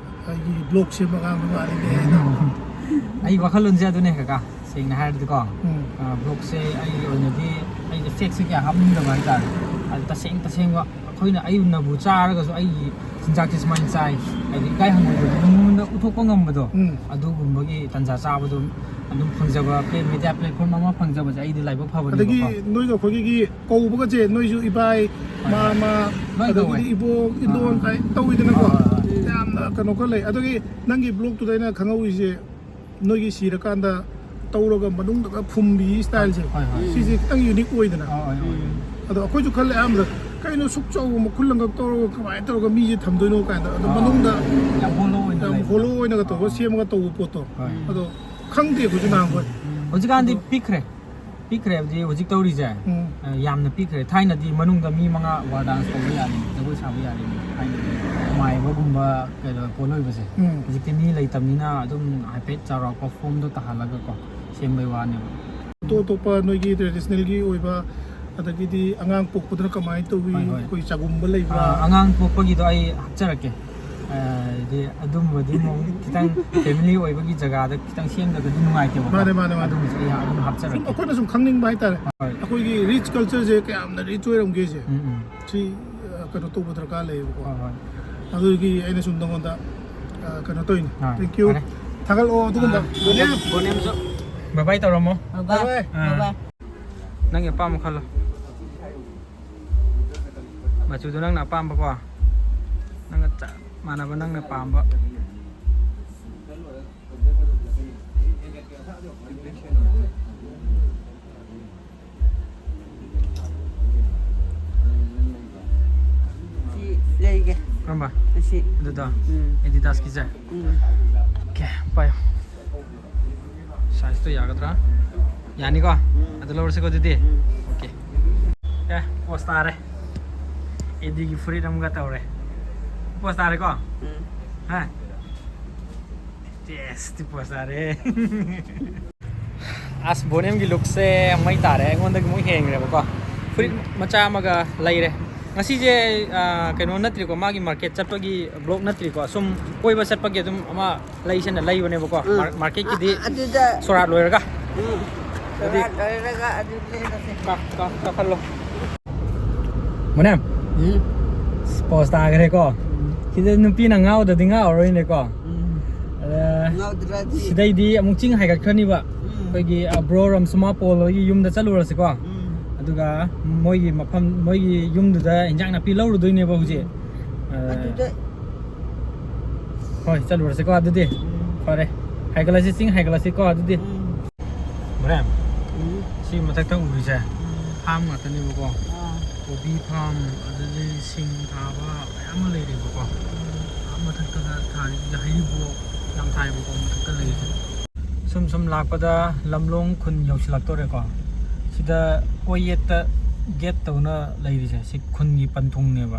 ꯑꯩꯒꯤ ꯕ꯭ꯂꯣꯛ ꯁꯦꯝꯕ ꯑꯉꯥꯡꯗꯣ ꯃꯥꯜꯂꯤꯅꯦ" ꯍꯥꯏꯅ꯫ ꯑꯩ ꯋꯥꯈꯜꯂꯣꯟꯁꯦ ꯑꯗꯨꯅꯦ ꯀꯀꯥ, ꯁꯦꯡꯅ ꯍꯥꯏꯔꯗꯤꯀꯣ꯫ ꯎꯝ꯫ ꯑꯥ, ꯕ꯭ꯂꯣꯛꯁꯦ ꯑꯩꯒꯤ ꯑꯣꯏꯅꯗꯤ ꯑꯩꯁꯦ ꯐꯦꯛꯁꯦ ꯀꯌꯥ ꯍꯥꯞꯅꯤꯡꯗꯕ ꯍꯥꯏꯇꯥꯔꯦ꯫ ꯑꯗꯨ ꯇꯁꯦꯡ ꯇꯁꯦꯡꯕ ꯑꯩꯈꯣꯏꯅ ꯑꯩꯅꯕꯨ ꯆꯥꯔꯒꯁꯨ ꯑꯩꯒꯤ ꯆꯤꯟꯖꯥꯛꯁꯦ ꯁꯨꯃꯥꯏꯅ ꯆꯥꯏ, ꯍꯥꯏꯗꯤ ꯏꯀꯥꯏ ꯍꯪꯒꯣꯏꯗꯕꯗꯣ ꯃꯤꯉꯣꯟꯗ ꯎꯠꯊꯣꯛꯄ ꯉꯝꯕꯗꯣ, ꯎꯝ꯫ ꯑꯗꯨꯒꯨꯝꯕꯒꯤ ꯇꯥꯟꯖꯥ ꯆꯥꯕꯗꯣ ꯑꯗꯨꯝ ꯐꯪꯖꯕ, ꯄ꯭ꯂꯦ-, ꯃꯦꯗꯤꯌꯥ ꯄ꯭ꯂꯦꯠꯐꯣꯝ ꯑꯃ ꯐꯪꯖꯕꯁꯦ ꯑꯩꯗꯤ ꯂꯥꯏꯕꯛ ꯑꯗꯒꯤ ꯐꯕꯅꯦꯕꯀꯣ꯫ ꯅꯣꯏꯒ ꯑꯩꯈꯣꯏꯒꯤ ꯀꯧꯕꯒꯁꯦ ꯅꯣꯏꯁꯨ ꯏꯕꯥꯏ, ꯍꯣꯏ, ꯃꯥꯃ, ꯂꯣꯏ ꯀꯧꯋꯦ꯫ ꯑꯗꯒꯤꯗꯤ ꯏꯕꯣꯛ, ꯏꯟꯗꯣꯟ ꯑꯥ꯫ ꯀꯥꯏ ꯇꯧꯋꯤꯗꯅꯀꯣ꯫ ꯍꯣꯏ, ꯍꯣꯏ, ꯍꯣꯏ꯫ ꯌꯥꯝꯅ ꯀꯩꯅꯣ ꯈꯔ ꯂꯩ꯫ ꯑꯗꯒꯤ ꯅꯪꯒꯤ ꯕ꯭ꯂꯣꯛꯇꯨꯗ ꯑꯩꯅ ꯈꯪꯍꯧꯔꯤꯁꯦ, ꯅꯣꯏꯒꯤ ꯁꯤꯔꯀꯥꯟꯗ ꯇꯧꯔꯒ ꯃꯅꯨꯡꯗꯒ ꯐꯨꯝꯕꯤ ꯁ꯭ꯇꯥꯏꯜꯁꯦ, ꯍꯣꯏ, ꯍꯣꯏ꯫ ꯁꯤꯁꯦ ꯈꯤꯇꯪ ꯌꯨꯅꯤꯛ ꯑꯣꯏꯗꯅ꯫ ꯍꯣꯏ, ꯍꯣꯏ, ꯍꯣꯏ꯫ ꯑꯗꯣ ꯑꯩꯈꯣꯏꯁꯨ ꯈꯜꯂꯦ ꯑꯍꯥꯟꯕꯗ, "ꯀꯩꯅꯣ ꯁꯨꯛ ꯆꯥꯎꯕ ꯃꯈꯨꯜ ꯑꯃꯈꯛ ꯇꯧꯔꯒ ꯀꯃꯥꯏꯅ ꯇꯧꯔꯒ ꯃꯤꯁꯦ ꯊꯝꯗꯣꯏꯅꯣ?" ꯀꯥꯏꯅ꯫ ꯑꯗꯣ ꯑꯥ, ꯃꯅꯨꯡꯗ ꯌꯥꯝ ꯍꯣꯂꯣ ꯑꯣꯏꯅ ꯌꯥꯝ ꯂꯩꯕꯗꯣ꯫ ꯍꯣꯂꯣ ꯑꯣꯏꯅꯒ ꯇꯧꯔꯒ ꯑꯥ꯫ ꯁꯦꯝꯃꯒ ꯇꯧꯕ ꯄꯣꯠꯇꯣ꯫ ꯍꯣꯏ꯫ ꯑꯗꯣ ꯈꯪꯗꯦ ꯑꯩꯈꯣꯏꯁꯨ ꯅꯍꯥꯟꯈꯣꯏ꯫ ꯍꯧꯖꯤꯛꯀꯥꯟꯗꯤ ꯑꯗꯣ ꯄꯤꯛꯈ꯭ꯔꯦ꯫ ꯄꯤꯛꯈ꯭ꯔꯦ ꯍꯥꯏꯕꯗꯤ ꯍꯧꯖꯤꯛ ꯇꯧꯔꯤꯁꯦ, ꯎꯝ꯫ ꯑ, ꯌꯥꯝꯅ ꯄꯤꯛꯈ꯭ꯔꯦ꯫ ꯊꯥꯏꯅꯗꯤ ꯃꯅꯨꯡꯗ ꯃꯤ ꯃꯉꯥ ꯋꯥꯔ ꯗꯥꯟꯁ ꯇꯧꯕ ꯌꯥꯔꯤ, ꯖꯒꯣꯏ ꯁꯥꯕ ꯌꯥꯔꯤ꯫ ꯊꯥꯏꯅꯗꯤ ꯃꯥꯏꯕꯒꯨꯝꯕ ꯀꯩꯅꯣ ꯄꯣꯠꯂꯣꯏꯕꯁꯦ꯫ ꯎꯝ꯫ ꯍꯧꯖꯤꯛꯇꯤ ꯃꯤ ꯂꯩꯇꯕꯅꯤꯅ ꯑꯗꯨꯝ ꯍꯥꯏꯐꯦꯠ ꯆꯥꯎꯔꯥꯛꯄ ꯐꯣꯝꯗꯣ ꯇꯥꯍꯜꯂꯒꯀꯣ ꯁꯦꯝꯕꯩ ꯋꯥꯅꯦꯕ꯫ ꯑꯇꯣꯞ ꯑꯇꯣꯞꯄ ꯅꯣꯏꯒꯤ ꯇ꯭ꯔꯦꯗꯤꯁꯅꯦꯜꯒꯤ ꯑꯣꯏꯕ, ꯑꯗꯒꯤꯗꯤ ꯑꯉꯥꯡ ꯄꯣꯛꯄꯗꯅ ꯀꯃꯥꯏꯅ ꯇꯧꯋꯤ? ꯍꯣꯏ, ꯍꯣꯏ꯫ ꯑꯩꯈꯣꯏ ꯆꯥꯛꯎꯝꯕ ꯂꯩꯕ꯭ꯔꯥ? ꯑ, ꯑꯉꯥꯡ ꯄꯣꯛꯄꯒꯤꯗꯣ ꯑꯩ ꯍꯥꯞꯆꯔꯛꯀꯦ꯫ ꯑ, ꯍꯥꯏꯗꯤ ꯑꯗꯨꯝꯕꯗꯤ ꯑꯃꯨꯛ ꯈꯤꯇꯪ ꯐꯦꯃꯤꯂꯤ ꯑꯣꯏꯕꯒꯤ ꯖꯒꯥꯗ ꯈꯤꯇꯪ ꯁꯦꯝꯗ꯭ꯔꯒꯗꯤ ꯅꯨꯡꯉꯥꯏꯇꯦꯕꯀꯣ꯫ ꯃꯥꯅꯦ, ꯃꯥꯅꯦ, ꯃꯥꯅꯦ꯫ ꯑꯗꯨꯝꯕꯁꯨ ꯑꯩ ꯑꯗꯨꯝ ꯁꯨꯝ ꯍꯥꯞꯆꯔꯛꯀꯦ꯫ ꯑꯩꯈꯣꯏꯅ ꯁꯨꯝ ꯈꯪꯅꯤꯡꯕ ꯍꯥꯏꯇꯥꯔꯦ꯫ ꯍꯣꯏ꯫ ꯑꯩꯈꯣꯏꯒꯤ ꯔꯤꯆ ꯀꯜꯆꯔꯁꯦ ꯀꯌꯥꯝꯅ ꯔꯤꯆ ꯑꯣꯏꯔꯝꯒꯦꯁꯦ꯫ ꯎꯝ, ꯎꯝ꯫ ꯁꯤ, ꯑ, ꯀꯩꯅꯣ ꯇꯧꯕ ꯗꯔꯀꯥꯔ ꯂꯩꯌꯦꯕꯀꯣ꯫ ꯍꯣꯏ, ꯍꯣꯏ꯫ ꯑꯗꯨꯒꯤ ꯑꯩꯅ ꯁꯨꯝ ꯅꯉꯣꯟꯗ, ꯑ, ꯀꯩꯅꯣ ꯇꯧꯔꯤꯅꯦ꯫ ꯑꯥ, thank you꯫ ꯐꯔꯦ꯫ ꯊꯥꯒꯠꯂꯛꯑꯣ ꯑꯗꯨꯒꯨꯝꯕ꯫ ꯑꯥ, ꯕꯣꯅꯦꯝ꯫ ꯕꯣꯅꯦꯝꯁꯨ꯫ ꯕꯥꯏ ꯕꯥꯏ ꯇꯧꯔꯝꯃꯣ꯫ ꯕꯥꯏ ꯕꯥꯏ꯫ ꯑꯥ꯫ ꯕꯥꯏ ꯕꯥꯏ꯫ ꯅꯪꯒꯤ ꯑꯄꯥꯝꯕ ꯈꯜꯂꯣ꯫ ꯃꯆꯨꯗꯣ ꯅꯪꯅ ꯑꯄꯥꯝꯕꯀꯣ꯫ ꯅꯪꯒ ꯆꯞ ꯃꯥꯟꯅꯕ ꯅꯪꯅ ꯄꯥꯝꯕ꯫ ꯁꯤ ꯂꯩꯒꯦ꯫ ꯀꯔꯝꯕ? ꯑꯁꯤ꯫ ꯑꯗꯨꯗꯣ? ꯎꯝ꯫ ꯑꯦꯗꯤꯗꯥꯁꯀꯤꯁꯦ? ꯎꯝ꯫ ꯑꯣꯀꯦ, ꯄꯥꯏꯌꯣ꯫ ꯁꯥꯏꯖꯇꯣ ꯌꯥꯒꯗ꯭ꯔꯥ? ꯌꯥꯅꯤꯀꯣ? ꯑꯗꯨ ꯂꯧꯔꯁꯤꯀꯣ ꯑꯗꯨꯗꯤ? ꯑꯣꯀꯦ꯫ ꯑꯦ, ꯄꯣꯁ ꯇꯥꯔꯦ꯫ ꯑꯦꯗꯤꯒꯤ ꯐꯨꯔꯤꯠ ꯑꯃꯒ ꯇꯧꯔꯦ꯫ ꯄꯣꯁ ꯇꯥꯔꯦꯀꯣ? ꯎꯝ꯫ ꯍꯥ? ꯌꯦꯁ, ꯇꯤ ꯄꯣꯁ ꯇꯥꯔꯦ꯫ ꯑꯁ, ꯕꯣꯅꯦꯝꯒꯤ ꯂꯨꯛꯁꯦ ꯃꯩ ꯇꯥꯔꯦ, ꯑꯩꯉꯣꯟꯗꯒꯤ ꯑꯃꯨꯛ ꯍꯦꯟꯈ꯭ꯔꯦꯕꯀꯣ꯫ ꯐꯨꯔꯤꯠ ꯃꯆꯥ ꯑꯃꯒ ꯂꯩꯔꯦ꯫ ꯉꯁꯤꯁꯦ, ꯑ, ꯀꯩꯅꯣ ꯅꯠꯇ꯭ꯔꯤꯀꯣ, ꯃꯥꯒꯤ ꯃꯥꯔꯀꯦꯠ ꯆꯠꯄꯒꯤ ꯕ꯭ꯂꯣꯛ ꯅꯠꯇ꯭ꯔꯤꯀꯣ, ꯁꯨꯝ ꯀꯣꯏꯕ ꯆꯠꯄꯒꯤ ꯑꯗꯨꯝ ꯑꯃ ꯂꯩꯁꯦꯅ ꯂꯩꯕꯅꯦꯕꯀꯣ꯫ ꯎꯝ꯫ ꯃꯥꯔ-, ꯃꯥꯔꯀꯦꯠꯀꯤꯗꯤ ꯑ-, ꯑꯗꯨꯗ ꯁꯣꯔꯥꯠ ꯂꯣꯏꯔꯒ꯫ ꯎꯝ꯫ ꯑꯗꯨꯗꯤ ꯁꯣꯔꯥꯠ ꯂꯣꯏꯔꯒ ꯑꯗꯨ ꯂꯩꯔꯁꯦ꯫ ꯀꯥ-, ꯀꯥ-, ꯀꯥꯈꯠꯂꯣ꯫ ꯃꯣꯅꯦꯝ, ꯎꯝ꯫ ꯄꯣꯁ ꯇꯥꯈ꯭ꯔꯦꯀꯣ꯫ ꯎꯝ꯫ ꯁꯤꯗ ꯅꯨꯄꯤꯅ ꯉꯥꯎꯗꯗꯤ ꯉꯥꯎꯔꯣꯏꯅꯦꯀꯣ꯫ ꯎꯝ꯫ ꯑꯗ ꯉꯥꯎꯗ꯭ꯔꯗꯤ꯫ ꯁꯤꯗꯩꯗꯤ ꯑꯃꯨꯛ ꯆꯤꯡ ꯍꯥꯏꯒꯠꯈ꯭ꯔꯅꯤꯕ꯫ ꯎꯝ꯫ ꯑꯩꯈꯣꯏꯒꯤ, ꯑ, ꯕ꯭ꯔꯣ ꯔꯝꯁꯨꯃꯥ ꯄꯣꯜ ꯍꯣꯏꯒꯤ ꯌꯨꯝꯗ ꯆꯠꯂꯨꯔꯁꯤꯀꯣ꯫ ꯎꯝ꯫ ꯑꯗꯨꯒ ꯃꯣꯏꯒꯤ ꯃꯐꯝ, ꯃꯣꯏꯒꯤ ꯌꯨꯝꯗꯨꯗ ꯏꯟꯖꯥꯡ ꯅꯥꯄꯤ ꯂꯧꯔꯨꯗꯣꯏꯅꯦꯕ ꯍꯧꯖꯤꯛ꯫ ꯑ, ꯑꯗꯨꯗ ꯍꯣꯏ, ꯆꯠꯂꯨꯔꯁꯤꯀꯣ ꯑꯗꯨꯗꯤ꯫ ꯎꯝ꯫ ꯐꯔꯦ꯫ ꯍꯥꯏꯒꯠꯂꯁꯤ, ꯆꯤꯡ ꯍꯥꯏꯒꯠꯂꯁꯤꯀꯣ ꯑꯗꯨꯗꯤ꯫ ꯎꯝ꯫ ꯕ꯭ꯔꯦꯝ, ꯎꯝ꯫ ꯁꯤ ꯃꯊꯛꯇ ꯎꯔꯤꯁꯦ ꯎꯝ꯫ ꯐꯥꯝ ꯉꯥꯛꯇꯅꯦꯕꯀꯣ꯫ ꯑꯥ꯫ ꯀꯣꯕꯤ ꯐꯥꯝ, ꯑꯗꯨꯗꯒꯤ ꯁꯤꯡ ꯊꯥꯕ ꯃꯌꯥꯝ ꯑꯃ ꯂꯩꯔꯦꯕꯀꯣ꯫ ꯎꯝ꯫ ꯑꯥ ꯃꯊꯛꯇꯒ ꯊꯥꯔꯤꯁꯤꯡꯁꯦ ꯍꯩꯔꯤꯕꯣꯞ ꯌꯥꯝ ꯊꯥꯏꯕꯀꯣ ꯃꯊꯛꯇ ꯂꯩꯔꯤꯁꯦ꯫ ꯁꯨꯝ ꯁꯨꯝ ꯂꯥꯛꯄꯗ ꯂꯝꯂꯣꯡ ꯈꯨꯟ ꯌꯧꯁꯤꯜꯂꯛꯇꯣꯔꯦꯀꯣ꯫ ꯁꯤꯗ ꯑꯣꯏꯌꯦꯠꯇ ꯒꯦꯠ ꯇꯧꯅ ꯂꯩꯔꯤꯁꯦ, ꯁꯤ ꯈꯨꯟꯒꯤ ꯄꯟꯊꯨꯡꯅꯦꯕ꯫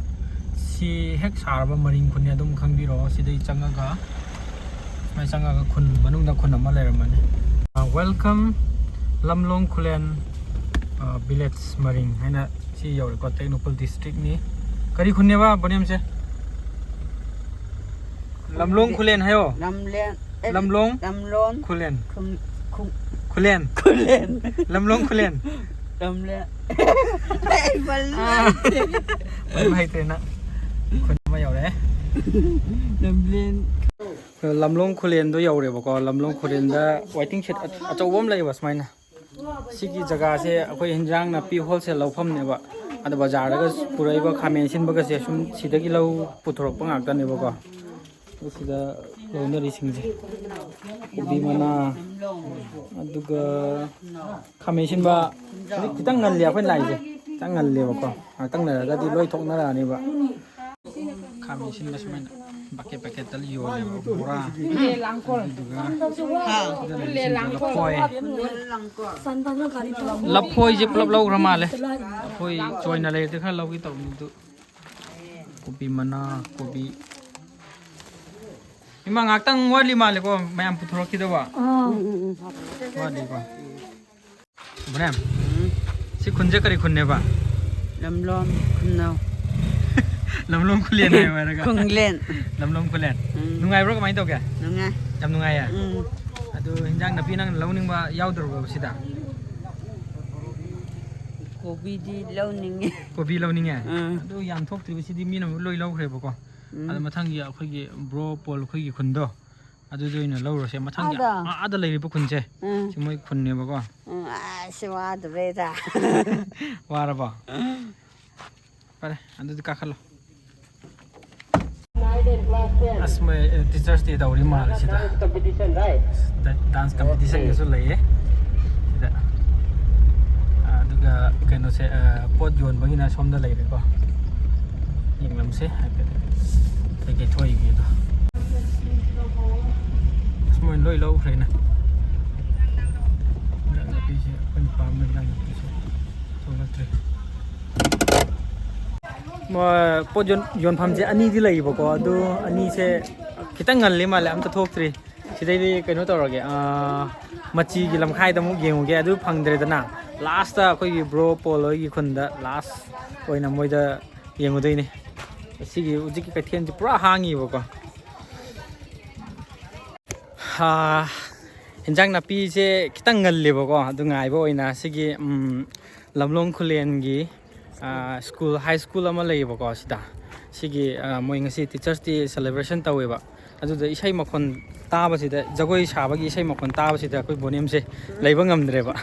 ꯁꯤ ꯍꯦꯛ ꯁꯥꯔꯕ ꯃꯔꯤꯡ ꯈꯨꯟꯅꯦ, ꯑꯗꯨꯝ ꯈꯪꯕꯤꯔꯣ꯫ ꯁꯤꯗꯩ ꯆꯪꯉꯒ, ꯁꯨꯃꯥꯏꯅ ꯆꯪꯉꯒ ꯈꯨꯟ ꯃꯅꯨꯡꯗ ꯈꯨꯟ ꯑꯃ ꯂꯩꯔꯝꯃꯅꯤ꯫ ꯑ, Welcome ꯂꯝꯂꯣꯡ ꯈꯨꯂꯦꯟ, ꯑ, village ꯃꯔꯤꯡ ꯍꯥꯏꯅ ꯁꯤ ꯌꯧꯔꯦꯀꯣ, ꯇꯦꯡꯅꯧꯄꯜ districtꯅꯤ꯫ ꯀꯔꯤ ꯈꯨꯟꯅꯦꯕ, ꯕꯣꯅꯦꯝꯁꯦ? ꯂꯝꯂꯣꯡ ꯈꯨꯂꯦꯟ ꯍꯥꯏꯌꯣ꯫ ꯂꯝꯂꯦꯟ, ꯑꯦ, ꯂꯝꯂꯣꯡ ꯂꯝꯂꯣꯡ ꯈꯨꯂꯦꯟ꯫ ꯈꯨꯝ-, ꯈꯨꯝ-, ꯈꯨꯂꯦꯟ꯫ ꯈꯨꯂꯦꯟ꯫ ꯂꯝꯂꯣꯡ ꯈꯨꯂꯦꯟ꯫ ꯂꯝꯂꯦꯟ꯫ ꯑꯩ ꯄꯜꯂꯨ ꯑꯥ꯫ ꯍꯩꯇꯦ꯫ ꯄꯜꯂꯨ ꯍꯩꯇ꯭ꯔꯦ ꯅꯪ꯫ ꯈꯨꯟ ꯑꯃ ꯌꯧꯔꯛꯑꯦ꯫ ꯂꯝꯂꯦꯟ꯫ ꯂꯝꯂꯣꯡ ꯈꯨꯂꯦꯟꯗꯣ ꯌꯧꯔꯦꯕꯀꯣ꯫ ꯂꯝꯂꯣꯡ ꯈꯨꯂꯦꯟꯗ waiting shed ꯑꯆꯧꯕ ꯑꯃ ꯂꯩꯌꯦꯕ ꯁꯨꯃꯥꯏꯅ꯫ ꯁꯤꯒꯤ ꯖꯒꯥꯁꯦ ꯑꯩꯈꯣꯏ ꯍꯤꯟꯖꯥꯡ ꯅꯥꯄꯤ wholesale ꯂꯧꯐꯝꯅꯦꯕ꯫ ꯑꯗ ꯕꯖꯥꯔꯗꯒ ꯄꯨꯔꯛꯏꯕ ꯈꯥꯃꯦꯟ ꯑꯁꯤꯟꯕꯒꯁꯦ ꯁꯨꯝ ꯁꯤꯗꯒꯤ ꯂꯧ ꯄꯨꯊꯣꯔꯛꯄ ꯉꯥꯛꯇꯅꯦꯕꯀꯣ꯫ ꯁꯤꯗ ꯂꯧꯅꯔꯤꯁꯤꯡꯁꯦ꯫ ꯀꯣꯕꯤ ꯃꯅꯥ, ꯑꯗꯨꯒ ꯈꯥꯃꯦꯟ ꯑꯁꯤꯟꯕ꯫ ꯍꯧꯖꯤꯛ ꯈꯤꯇꯪ ꯉꯜꯂꯤ ꯑꯩꯈꯣꯏꯅ ꯂꯥꯛꯏꯁꯦ꯫ ꯈꯤꯇꯪ ꯉꯜꯂꯦꯕꯀꯣ꯫ ꯉꯥꯛꯇꯪ ꯂꯩꯔꯒꯗꯤ ꯂꯣꯏ ꯊꯣꯛꯅꯔꯛꯑꯅꯤꯕ꯫ ꯈꯥꯃꯦꯟ ꯑꯁꯤꯟꯕ ꯁꯨꯃꯥꯏꯅ bucket bucketꯇ ꯌꯣꯜꯂꯦꯕ, ꯕꯣꯔꯥ꯫ ꯑꯗꯨꯗꯨꯒ ꯁꯤꯗ ꯂꯩꯔꯤꯁꯤꯡꯁꯦ ꯂꯐꯣꯏ꯫ ꯂꯐꯣꯏꯁꯦ ꯄꯨꯂꯞ ꯂꯧꯈ꯭ꯔ ꯃꯥꯜꯂꯦ꯫ ꯂꯐꯣꯏ ꯆꯣꯏꯅ ꯂꯩꯔꯗꯤ ꯈꯔ ꯂꯧꯒꯦ ꯇꯧꯕꯅꯤ ꯑꯗꯨ꯫ ꯀꯣꯕꯤ ꯃꯅꯥ, ꯀꯣꯕꯤ꯫ ꯏꯃꯥ, ꯉꯥꯛꯇꯪ ꯋꯥꯠꯂꯤ ꯃꯥꯜꯂꯦꯀꯣ ꯃꯌꯥꯝ ꯄꯨꯊꯣꯔꯛꯈꯤꯗꯧꯕ? ꯑꯥ꯫ ꯎꯝ, ꯎꯝ, ꯎꯝ꯫ ꯋꯥꯠꯂꯤꯀꯣ꯫ ꯕꯣꯅꯦꯝ, ꯎꯝ꯫ ꯁꯤ ꯈꯨꯟꯁꯦ ꯀꯔꯤ ꯈꯨꯟꯅꯦꯕ? ꯂꯝꯂꯣꯡ ꯈꯨꯟꯅꯧ꯫ ꯂꯝꯂꯣꯡ ꯈꯨꯂꯦꯟ ꯍꯥꯏꯌꯣ ꯍꯥꯏꯔꯒ꯫ ꯈꯨꯡꯂꯦꯟ꯫ ꯂꯝꯂꯣꯡ ꯈꯨꯂꯦꯟ꯫ ꯎꯝ꯫ ꯅꯨꯡꯉꯥꯏꯕ꯭ꯔꯣ, ꯀꯃꯥꯏꯅ ꯇꯧꯒꯦ? ꯅꯨꯡꯉꯥꯏ꯫ ꯌꯥꯝ ꯅꯨꯡꯉꯥꯏꯌꯦ? ꯎꯝ꯫ ꯑꯗꯨ ꯍꯤꯟꯖꯥꯡ ꯅꯥꯄꯤ ꯅꯪ ꯂꯧꯅꯤꯡꯕ ꯌꯥꯎꯗ꯭ꯔꯕꯣ ꯁꯤꯗ? ꯀꯣꯕꯤꯗꯤ ꯂꯧꯅꯤꯡꯉꯦ꯫ ꯀꯣꯕꯤ ꯂꯧꯅꯤꯡꯉꯦ? ꯎꯝ꯫ ꯑꯗꯨ ꯌꯥꯝ ꯊꯣꯛꯇ꯭ꯔꯤꯕꯁꯤꯗꯤ ꯃꯤꯅ ꯑꯃꯨꯛ ꯂꯣꯏ ꯂꯧꯈ꯭ꯔꯦꯕꯀꯣ꯫ ꯎꯝ꯫ ꯑꯗꯣ ꯃꯊꯪꯒꯤ ꯑꯩꯈꯣꯏꯒꯤ ꯕ꯭ꯔꯣ ꯄꯣꯜ ꯑꯩꯈꯣꯏꯒꯤ ꯈꯨꯟꯗꯣ, ꯑꯗꯨꯗ ꯑꯣꯏꯅ ꯂꯧꯔꯁꯦ꯫ ꯃꯊꯪꯒꯤ ꯑꯥꯗ? ꯑꯥ, ꯑꯥꯗ ꯂꯩꯔꯤꯕ ꯈꯨꯟꯁꯦ, ꯎꯝ꯫ ꯁꯤ ꯃꯣꯏ ꯈꯨꯟꯅꯦꯕꯀꯣ꯫ ꯎꯝ, ꯑꯁ, ꯋꯥꯗ꯭ꯔꯦꯗ꯫ ꯋꯥꯔꯕꯣ? ꯎꯝ꯫ ꯐꯔꯦ, ꯑꯗꯨꯗꯤ ꯀꯥꯈꯠꯂꯣ꯫ ꯑꯁ, ꯃꯣꯏ, ꯑꯦ, Teachers' Day ꯇꯧꯔꯤ ꯃꯥꯜꯂꯦ ꯁꯤꯗ꯫ ꯗ-, dance competition ꯒꯁꯨ ꯂꯩꯌꯦ ꯁꯤꯗ꯫ ꯑꯗꯨꯒ ꯀꯩꯅꯣꯁꯦ, ꯑ, ꯄꯣꯠ ꯌꯣꯟꯕꯒꯤꯅ ꯁꯣꯝꯗ ꯂꯩꯔꯦꯀꯣ꯫ ꯌꯦꯡꯂꯝꯁꯦ ꯍꯥꯏꯐꯦꯠ ꯀꯩꯀꯩ ꯊꯣꯛꯏꯒꯦꯗꯣ꯫ ꯑꯁ, ꯃꯣꯏ ꯂꯣꯏ ꯂꯧꯈ꯭ꯔꯦꯅꯦ꯫ ꯍꯤꯟꯖꯥꯡ ꯅꯥꯄꯤꯁꯦ ꯑꯩꯈꯣꯏꯅ ꯄꯥꯝꯕ ꯍꯤꯟꯖꯥꯡ ꯅꯥꯄꯤꯁꯦ ꯊꯣꯛꯂꯛꯇ꯭ꯔꯦ꯫ ꯃ-, ꯄꯣꯠ ꯌꯣꯟ-, ꯌꯣꯟꯐꯝꯁꯦ ꯑꯅꯤꯗꯤ ꯂꯩꯌꯦꯕꯀꯣ, ꯑꯗꯨ ꯑꯅꯤꯁꯦ ꯈꯤꯇꯪ ꯉꯜꯂꯤ ꯃꯥꯜꯂꯦ, ꯑꯝꯇ ꯊꯣꯛꯇ꯭ꯔꯤ꯫ ꯁꯤꯗꯩꯗꯤ ꯀꯩꯅꯣ ꯇꯧꯔꯒꯦ, ꯑꯥ, ꯃꯆꯤꯒꯤ ꯂꯝꯈꯥꯏꯗ ꯑꯃꯨꯛ ꯌꯦꯡꯉꯨꯒꯦ, ꯑꯗꯨ ꯐꯪꯗ꯭ꯔꯦꯗꯅ꯫ Last ꯑꯩꯈꯣꯏꯒꯤ ꯕ꯭ꯔꯣ ꯄꯣꯜ ꯍꯣꯏꯒꯤ ꯈꯨꯟꯗ last ꯑꯣꯏꯅ ꯃꯣꯏꯗ ꯌꯦꯡꯉꯨꯗꯣꯏꯅꯦ꯫ ꯁꯤꯒꯤ ꯍꯧꯖꯤꯛꯀꯤ ꯀꯩꯊꯦꯜꯁꯤ ꯄꯨꯔꯥ ꯍꯥꯡꯉꯤꯕꯀꯣ꯫ ꯑꯥ, ꯏꯟꯖꯥꯡ ꯅꯥꯄꯤꯁꯦ ꯈꯤꯇꯪ ꯉꯜꯂꯦꯕꯀꯣ, ꯑꯗꯨ ꯉꯥꯏꯕ ꯑꯣꯏꯅ ꯁꯤꯒꯤ, ꯎꯝ, ꯂꯝꯂꯣꯡ ꯈꯨꯂꯦꯟꯒꯤ, ꯑꯥ, school, high school ꯑꯃ ꯂꯩꯌꯦꯕꯀꯣ ꯁꯤꯗ꯫ ꯁꯤꯒꯤ, ꯑꯥ, ꯃꯣꯏ ꯉꯁꯤ Teachers' Day celebration ꯇꯧꯋꯦꯕ꯫ ꯑꯗꯨꯗ ꯏꯁꯩ ꯃꯈꯣꯟ ꯇꯥꯕꯁꯤꯗ, ꯖꯒꯣꯏ ꯁꯥꯕꯒꯤ ꯏꯁꯩ ꯃꯈꯣꯟ ꯇꯥꯕꯁꯤꯗ ꯑꯩꯈꯣꯏ ꯕꯣꯅꯦꯝꯁꯦ ꯂꯩꯕ ꯉꯝꯗ꯭ꯔꯦꯕ꯫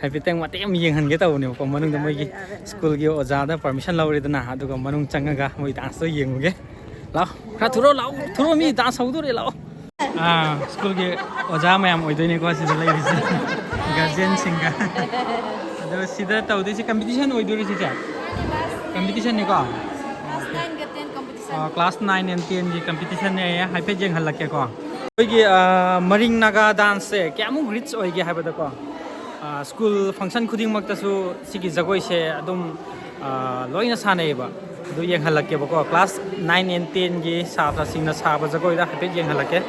ꯍꯥꯏꯐꯦꯠꯇꯪ ꯃꯇꯦꯛ ꯑꯃ ꯌꯦꯡꯍꯟꯒꯦ ꯇꯧꯕꯅꯦꯕꯀꯣ꯫ ꯃꯅꯨꯡꯗ ꯃꯣꯏꯒꯤ school ꯒꯤ ꯑꯣꯖꯥꯗ permission ꯂꯧꯔꯦꯗꯅ, ꯑꯗꯨꯒ ꯃꯅꯨꯡ ꯆꯪꯉꯒ ꯃꯣꯏ dance ꯇꯣ ꯌꯦꯡꯉꯨꯒꯦ꯫ ꯂꯥꯛꯑꯣ, ꯈꯔ ꯊꯨꯔꯣ, ꯂꯥꯛꯑꯣ, ꯊꯨꯔꯣ, ꯃꯤ dance ꯍꯧꯗꯣꯔꯦ, ꯂꯥꯛꯑꯣ꯫ ꯑꯥ, school ꯒꯤ ꯑꯣꯖꯥ ꯃꯌꯥꯝ ꯑꯣꯏꯗꯣꯏꯅꯦꯀꯣ ꯁꯤꯗ ꯂꯩꯔꯤꯁꯦ, guardian ꯁꯤꯡꯒ꯫ ꯑꯗꯣ ꯁꯤꯗ ꯇꯧꯗꯣꯏꯁꯦ competition ꯑꯣꯏꯗꯣꯏꯔꯣ ꯁꯤꯁꯦ? Competition ꯅꯤꯀꯣ? Class nine ꯒ ten competition꯫ Ah, class nine and ten ꯒꯤ competition ꯅꯦ, ꯍꯥꯏꯐꯦꯠ ꯌꯦꯡꯍꯜꯂꯛꯀꯦꯀꯣ꯫ ꯑꯩꯈꯣꯏꯒꯤ, ꯑꯥ, ꯃꯔꯤꯡ ꯅꯥꯒꯥ dance ꯁꯦ ꯀꯌꯥꯃꯨꯛ rich ꯑꯣꯏꯒꯦ ꯍꯥꯏꯕꯗꯀꯣ, ꯑꯥ, school function ꯈꯨꯗꯤꯡꯃꯛꯇꯁꯨ ꯁꯤꯒꯤ ꯖꯒꯣꯏꯁꯦ ꯑꯗꯨꯝ, ꯑꯥ, ꯂꯣꯏꯅ ꯁꯥꯟꯅꯩꯌꯦꯕ꯫ ꯑꯗꯨ ꯌꯦꯡꯍꯜꯂꯛꯀꯦꯕꯀꯣ, class nine and ten ꯒꯤ ꯁꯥꯇ꯭ꯔꯁꯤꯡꯅ ꯁꯥꯕ ꯖꯒꯣꯏꯗ ꯍꯥꯏꯐꯦꯠ ꯌꯦꯡꯍꯜꯂꯛꯀꯦ꯫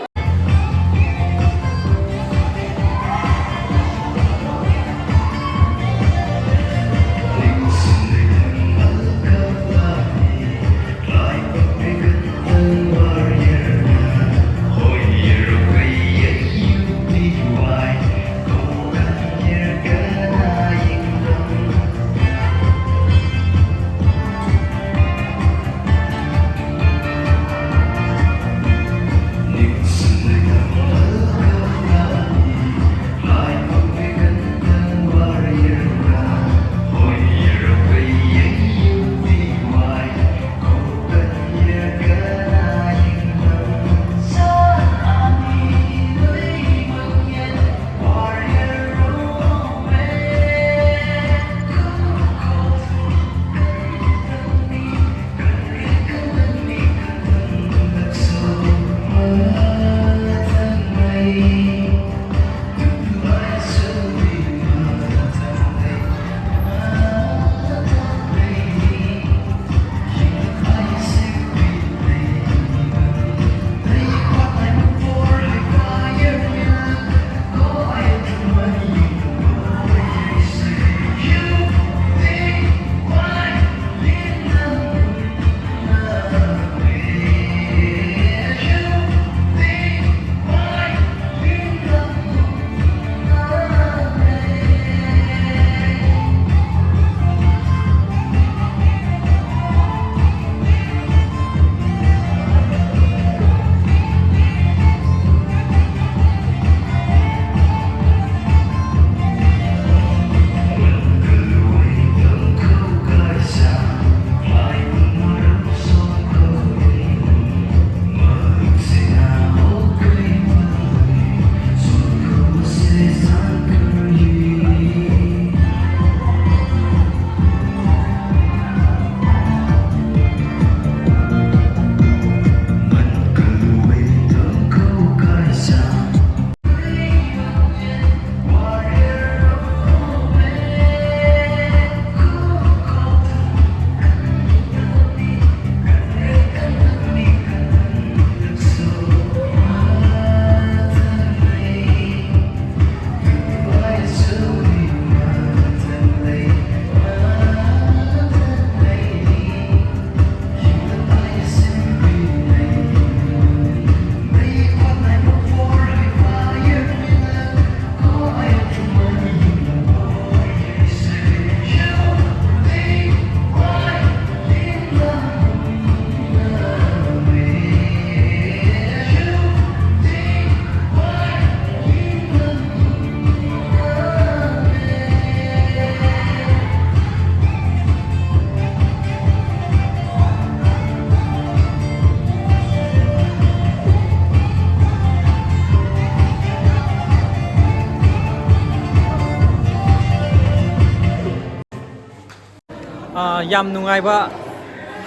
ꯌꯥꯝ ꯅꯨꯡꯉꯥꯏꯕ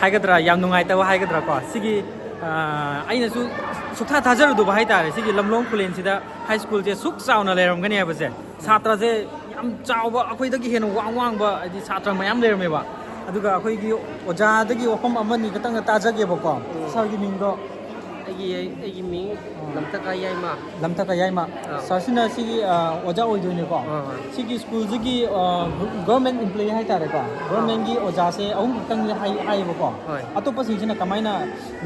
ꯍꯥꯏꯒꯗ꯭ꯔꯥ, ꯌꯥꯝ ꯅꯨꯡꯉꯥꯏꯇꯕ ꯍꯥꯏꯒꯗ꯭ꯔꯥꯀꯣ, ꯁꯤꯒꯤ, ꯑ, ꯑꯩꯅꯁꯨ ꯁꯨꯛꯊꯥ ꯊꯥꯖꯔꯨꯗꯕ ꯍꯥꯏꯇꯥꯔꯦ, ꯁꯤꯒꯤ ꯂꯝꯂꯣꯡ ꯈꯨꯂꯦꯟꯁꯤꯗ ꯍꯥꯏ ꯁ꯭ꯀꯨꯜꯁꯦ ꯁꯨꯛ ꯆꯥꯎꯅ ꯂꯩꯔꯝꯒꯅꯤ ꯍꯥꯏꯕꯁꯦ꯫ ꯁꯥꯇ꯭ꯔꯁꯦ ꯌꯥꯝ ꯆꯥꯎꯕ, ꯑꯩꯈꯣꯏꯗꯒꯤ ꯍꯦꯟꯅ ꯋꯥꯡ ꯋꯥꯡꯕ, ꯍꯥꯏꯗꯤ, ꯁꯥꯇ꯭ꯔ ꯃꯌꯥꯝ ꯂꯩꯔꯝꯃꯦꯕ꯫ ꯑꯗꯨꯒ ꯑꯩꯈꯣꯏꯒꯤ ꯑꯣꯖꯥꯗꯒꯤ ꯋꯥꯐꯝ ꯑꯃꯅꯤ ꯈꯛꯇꯪ ꯇꯥꯖꯒꯦꯕꯀꯣ꯫ ꯎꯝ꯫ ꯁꯥꯔꯒꯤ ꯃꯤꯡꯗꯣ? ꯑꯩꯒꯤ, ꯑꯩꯒꯤ ꯃꯤꯡ ꯑꯥ꯫ ꯂꯝꯊꯛ ꯌꯥꯏꯃ꯫ ꯂꯝꯊꯛ ꯌꯥꯏꯃ꯫ ꯑꯥ꯫ ꯁꯥꯔꯁꯤꯅ ꯁꯤꯒꯤ, ꯑ, ꯑꯣꯖꯥ ꯑꯣꯏꯗꯣꯏꯅꯦꯀꯣ꯫ ꯑꯥ, ꯑꯥ꯫ ꯁꯤꯒꯤ ꯁ꯭ꯀꯨꯜꯁꯤꯒꯤ, ꯑ, ꯒ-, ꯒꯚꯔꯟꯃꯦꯟ ꯏꯝꯄ꯭ꯂꯣꯌꯤ ꯍꯥꯏꯇꯥꯔꯦꯀꯣ꯫ ꯑꯥ꯫ ꯒꯚꯔꯟꯃꯦꯟꯒꯤ ꯑꯣꯖꯥꯁꯦ ꯑꯍꯨꯝ ꯈꯛꯇꯪꯗꯤ ꯍꯥꯏ-, ꯍꯥꯏꯌꯦꯕꯀꯣ꯫ ꯍꯣꯏ꯫ ꯑꯇꯣꯞꯄꯁꯤꯡꯁꯤꯅ ꯀꯃꯥꯏꯅ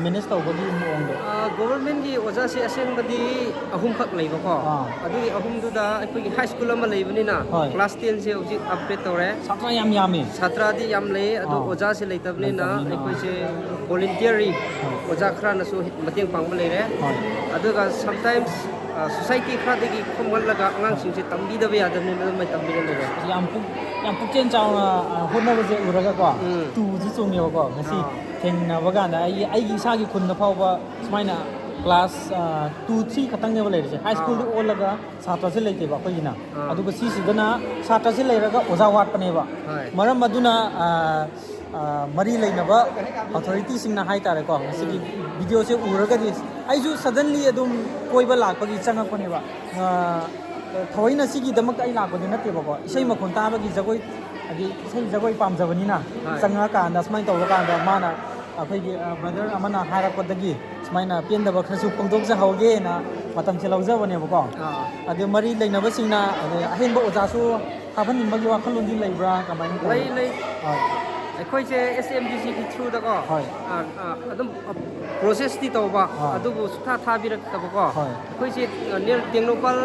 ꯃꯦꯅꯦꯖ ꯇꯧꯕꯒꯤ ꯃꯑꯣꯡꯗꯣ? ꯑ, ꯒꯣꯕꯔꯃꯦꯟꯒꯤ ꯑꯣꯖꯥꯁꯦ ꯑꯁꯦꯡꯕꯗꯤ ꯑꯍꯨꯝꯈꯛ ꯂꯩꯕꯀꯣ꯫ ꯑꯥ꯫ ꯑꯗꯨꯒꯤ ꯑꯍꯨꯝꯗꯨꯗ ꯑꯩꯈꯣꯏꯒꯤ ꯍꯥꯏ ꯁ꯭ꯀꯨꯜ ꯑꯃ ꯂꯩꯕꯅꯤꯅ, ꯍꯣꯏ꯫ ꯀ꯭ꯂꯥꯁ ꯇꯦꯟꯁꯦ ꯍꯧꯖꯤꯛ ꯑꯞꯒ꯭ꯔꯦꯗ ꯇꯧꯔꯦ꯫ ꯁꯥꯇ꯭ꯔ ꯌꯥꯝ ꯌꯥꯝꯃꯤ꯫ ꯁꯥꯇ꯭ꯔꯗꯤ ꯌꯥꯝ ꯂꯩ, ꯑꯗꯨ ꯑꯥ꯫ ꯑꯣꯖꯥꯁꯦ ꯂꯩꯇꯕꯅꯤꯅ ꯂꯩꯇꯕꯅꯤꯅ꯫ ꯑꯩꯈꯣꯏꯁꯦ ꯚꯣꯂꯨꯟꯇꯤꯌꯔꯤ ꯍꯣꯏ꯫ ꯑꯣꯖꯥ ꯈꯔꯅꯁꯨ ꯃꯇꯦꯡ ꯄꯥꯡꯕ ꯂꯩꯔꯦ꯫ ꯍꯣꯏ꯫ ꯑꯗꯨꯒ ꯁꯝꯇꯥꯏꯝꯁ, ꯑ, ꯁꯣꯁꯥꯏꯇꯤ ꯈꯔꯗꯒꯤ ꯈꯣꯝꯒꯠꯂꯒ ꯑꯉꯥꯡꯁꯤꯡꯁꯦ ꯇꯝꯕꯤꯗꯕ ꯌꯥꯗꯕꯅꯤꯅ ꯑꯗꯨꯃꯥꯏꯅ ꯇꯝꯕꯤꯔ ꯂꯩꯔꯦ꯫ ꯌꯥꯝ ꯄꯨꯛ-, ꯌꯥꯝ ꯄꯨꯛꯆꯦꯜ ꯆꯥꯎꯅ, ꯑ, ꯍꯣꯠꯅꯕꯁꯦ ꯎꯔꯒꯀꯣ, ꯎꯝ꯫ ꯇꯨꯁꯨ ꯆꯨꯡꯉꯦꯕꯀꯣ꯫ ꯉꯁꯤ ꯑꯥ꯫ ꯊꯦꯡꯅꯕ ꯀꯥꯟꯗ ꯑꯩ, ꯑꯩꯒꯤ ꯏꯁꯥꯒꯤ ꯈꯨꯟꯗ ꯐꯥꯎꯕ ꯁꯨꯃꯥꯏꯅ ꯀ꯭ꯂꯥꯁ, ꯑ, ꯇꯨ, ꯊ꯭ꯔꯤ ꯈꯛꯇꯪꯅꯦꯕ ꯂꯩꯔꯤꯁꯦ꯫ ꯍꯥꯏ ꯁ꯭ꯀꯨꯜꯗ ꯑꯥ꯫ ꯑꯣꯜꯂꯒ ꯁꯥꯇ꯭ꯔꯁꯦ ꯂꯩꯇꯦꯕ ꯑꯩꯈꯣꯏꯒꯤꯅ꯫ ꯑꯥ꯫ ꯑꯗꯨꯒ ꯁꯤꯁꯤꯗꯅ ꯁꯥꯇ꯭ꯔꯁꯦ ꯂꯩꯔꯒ ꯑꯣꯖꯥ ꯋꯥꯠꯄꯅꯦꯕ꯫ ꯍꯣꯏ꯫ ꯃꯔꯝ ꯑꯗꯨꯅ, ꯑ, ꯑ, ꯃꯔꯤ ꯂꯩꯅꯕ ꯑꯣꯊꯣꯔꯤꯇꯤꯁꯤꯡꯅ ꯍꯥꯏꯇꯥꯔꯦꯀꯣ, ꯉꯁꯤꯒꯤ ꯎꯝ꯫ ꯚꯤꯗꯤꯑꯣꯁꯦ ꯎꯔꯒꯗꯤ, ꯑꯩꯁꯨ ꯁꯗꯟꯂꯤ ꯑꯗꯨꯝ ꯀꯣꯏꯕ ꯂꯥꯛꯄꯒꯤ ꯆꯪꯉꯛꯄꯅꯦꯕ꯫ ꯑ, ꯊꯑꯣꯏꯅ ꯁꯤꯒꯤꯗꯃꯛꯇ ꯑꯩ ꯂꯥꯛꯄꯗꯤ ꯅꯠꯇꯦꯕꯀꯣ, ꯏꯁꯩ ꯃꯈꯣꯟ ꯇꯥꯕꯒꯤ, ꯖꯒꯣꯏ, ꯍꯥꯏꯗꯤ ꯏꯁꯩ ꯖꯒꯣꯏ ꯄꯥꯝꯖꯕꯅꯤꯅ ꯍꯣꯏ꯫ ꯆꯪꯉꯛꯑꯀꯥꯟꯗ ꯁꯨꯃꯥꯏꯅ ꯇꯧꯔꯀꯥꯟꯗ ꯃꯥꯅ, ꯑꯩꯈꯣꯏꯒꯤ, ꯑ, ꯕ꯭ꯔꯗꯔ ꯑꯃꯅ ꯍꯥꯏꯔꯛꯄꯗꯒꯤ ꯁꯨꯃꯥꯏꯅ ꯄꯦꯟꯗꯕ ꯈꯔꯁꯨ ꯐꯣꯡꯗꯣꯛꯆꯍꯧꯒꯦꯅ ꯃꯇꯝꯁꯦ ꯂꯧꯖꯕꯅꯦꯕꯀꯣ꯫ ꯑꯥ꯫ ꯑꯗꯨ ꯃꯔꯤ ꯂꯩꯅꯕꯁꯤꯡꯅ, ꯑꯗꯩ ꯑꯍꯦꯟꯕ ꯑꯣꯖꯥꯁꯨ ꯊꯥꯍꯟꯅꯤꯡꯕꯒꯤ ꯋꯥꯈꯜꯂꯣꯟꯗꯤ ꯂꯩꯕ꯭ꯔꯥ? ꯀꯃꯥꯏꯅ ꯇꯧꯋꯤ? ꯂꯩ, ꯂꯩ꯫ ꯍꯣꯏ꯫ ꯑꯩꯈꯣꯏꯁꯦ ꯑꯦꯁ ꯑꯦꯝ ꯗꯤ ꯁꯤꯒꯤ ꯊ꯭ꯔꯨꯗꯀꯣ, ꯍꯣꯏ꯫ ꯑ, ꯑ, ꯑꯗꯨꯝ, ꯑ, ꯄ꯭ꯔꯣꯁꯦꯁꯇꯤ ꯇꯧꯕ, ꯑꯥ꯫ ꯑꯗꯨꯕꯨ ꯁꯨꯛꯊꯥ ꯊꯥꯕꯤꯔꯛꯇꯕꯀꯣ꯫ ꯍꯣꯏ꯫ ꯑꯩꯈꯣꯏꯁꯦ, ꯑ, ꯅꯤꯌꯔ ꯇꯦꯡꯅꯧꯄꯜ,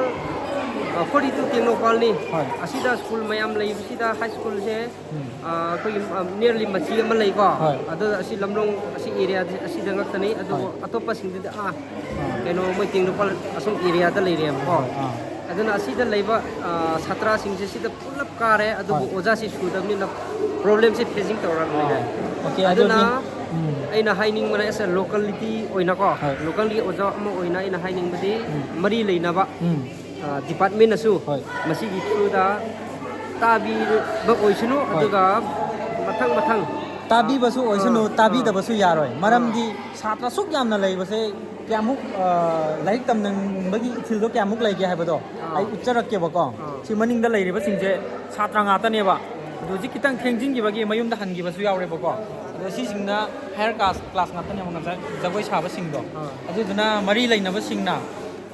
ꯑ, ꯐꯣꯔꯇꯤ ꯇꯨ ꯇꯦꯡꯅꯧꯄꯜꯅꯤ꯫ ꯍꯣꯏ꯫ ꯑꯁꯤꯗ ꯁ꯭ꯀꯨꯜ ꯃꯌꯥꯝ ꯂꯩꯕꯁꯤꯗ ꯍꯥꯏ ꯁ꯭ꯀꯨꯜꯁꯦ, ꯎꯝ꯫ ꯑ, ꯑꯩꯈꯣꯏꯒꯤ, ꯑ, ꯅꯤꯌꯔꯂꯤ ꯃꯆꯤ ꯑꯃ ꯂꯩꯀꯣ꯫ ꯍꯣꯏ꯫ ꯑꯗꯨ ꯑꯁꯤ ꯂꯝꯂꯣꯡ ꯑꯁꯤ ꯑꯦꯔꯤꯌꯥꯗ ꯑꯁꯤꯗ ꯉꯛꯇꯅꯤ꯫ ꯑꯗꯨꯕꯨ ꯍꯣꯏ꯫ ꯑꯇꯣꯞꯄꯁꯤꯡꯗꯗꯤ, ꯑꯥ, ꯑꯥ꯫ ꯀꯩꯅꯣ, ꯃꯣꯏ ꯇꯦꯡꯅꯧꯄꯜ ꯑꯁꯣꯝ ꯑꯦꯔꯤꯌꯥꯗ ꯂꯩꯔꯦꯕꯀꯣ꯫ ꯍꯣꯏ, ꯑꯥ꯫ ꯑꯗꯨꯅ ꯑꯁꯤꯗ ꯂꯩꯕ, ꯑ, ꯁꯥꯇ꯭ꯔꯁꯤꯡꯁꯦ ꯁꯤꯗ ꯄꯨꯂꯞ ꯀꯥꯔꯦ, ꯑꯗꯨꯕꯨ ꯍꯣꯏ꯫ ꯑꯣꯖꯥꯁꯤ ꯁꯨꯗꯕꯅꯤꯅ ꯄ꯭ꯔꯣꯕ꯭ꯂꯦꯝꯁꯤ ꯐꯦꯁꯤꯡ ꯇꯧꯔꯒ ꯂꯩꯔꯦ꯫ ꯑꯥ, ꯑꯣꯀꯦ, ꯑꯗꯨꯅ ꯑꯗꯨꯗꯤ, ꯎꯝ꯫ ꯑꯩꯅ ꯍꯥꯏꯅꯤꯡꯕꯅ, ꯑꯦꯁ ꯑꯦ ꯂꯣꯀꯦꯂꯤꯇꯤ ꯑꯣꯏꯅꯀꯣ, ꯍꯣꯏ꯫ ꯂꯣꯀꯦꯜꯒꯤ ꯑꯣꯖꯥ ꯑꯃ ꯑꯣꯏꯅ ꯑꯩꯅ ꯍꯥꯏꯅꯤꯡꯕꯗꯤ, ꯎꯝ꯫ ꯃꯔꯤ ꯂꯩꯅꯕ, ꯎꯝ꯫ ꯑ, ꯗꯤꯄꯥꯔꯠꯃꯦꯟꯅꯁꯨ ꯍꯣꯏ꯫ ꯃꯁꯤꯒꯤ ꯊ꯭ꯔꯨꯗ ꯇꯥꯕꯤꯕ ꯑꯣꯏꯁꯅꯨ, ꯍꯣꯏ꯫ ꯑꯗꯨꯒ ꯃꯊꯪ ꯃꯊꯪ꯫ ꯇꯥꯕꯤꯕꯁꯨ ꯑꯣꯏꯁꯅꯨ, ꯑꯥ, ꯇꯥꯕꯤꯗꯕꯁꯨ ꯌꯥꯔꯣꯏ꯫ ꯃꯔꯝꯗꯤ ꯁꯥꯇ꯭ꯔ ꯑꯁꯨꯛ ꯌꯥꯝꯅ ꯂꯩꯕꯁꯦ ꯀꯌꯥꯃꯨꯛ, ꯑ, ꯂꯥꯏꯔꯤꯛ ꯇꯝꯅꯤꯡꯕꯒꯤ ꯏꯊꯤꯜꯗꯣ ꯀꯌꯥꯃꯨꯛ ꯂꯩꯒꯦ ꯍꯥꯏꯕꯗꯣ ꯑꯥ꯫ ꯑꯩ ꯎꯠꯆꯔꯛꯀꯦꯕꯀꯣ꯫ ꯑꯥ꯫ ꯁꯤ ꯃꯅꯤꯡꯗ ꯂꯩꯔꯤꯕꯁꯤꯡꯁꯦ ꯁꯥꯇ꯭ꯔ ꯉꯥꯛꯇꯅꯦꯕ꯫ ꯑꯗꯣ ꯍꯧꯖꯤꯛ ꯈꯤꯇꯪ ꯊꯦꯡꯖꯤꯟꯈꯤꯕꯒꯤ ꯃꯌꯨꯝꯗ ꯍꯟꯈꯤꯕꯁꯨ ꯌꯥꯎꯔꯦꯕꯀꯣ꯫ ꯑꯗꯣ ꯁꯤꯁꯤꯡꯅ higher class, class ꯉꯥꯛꯇꯅꯦꯕ ꯉꯁꯥꯏ ꯖꯒꯣꯏ ꯁꯥꯕꯁꯤꯡꯗꯣ꯫ ꯑꯥ꯫ ꯑꯗꯨꯗꯨꯅ ꯃꯔꯤ ꯂꯩꯅꯕꯁꯤꯡꯅ,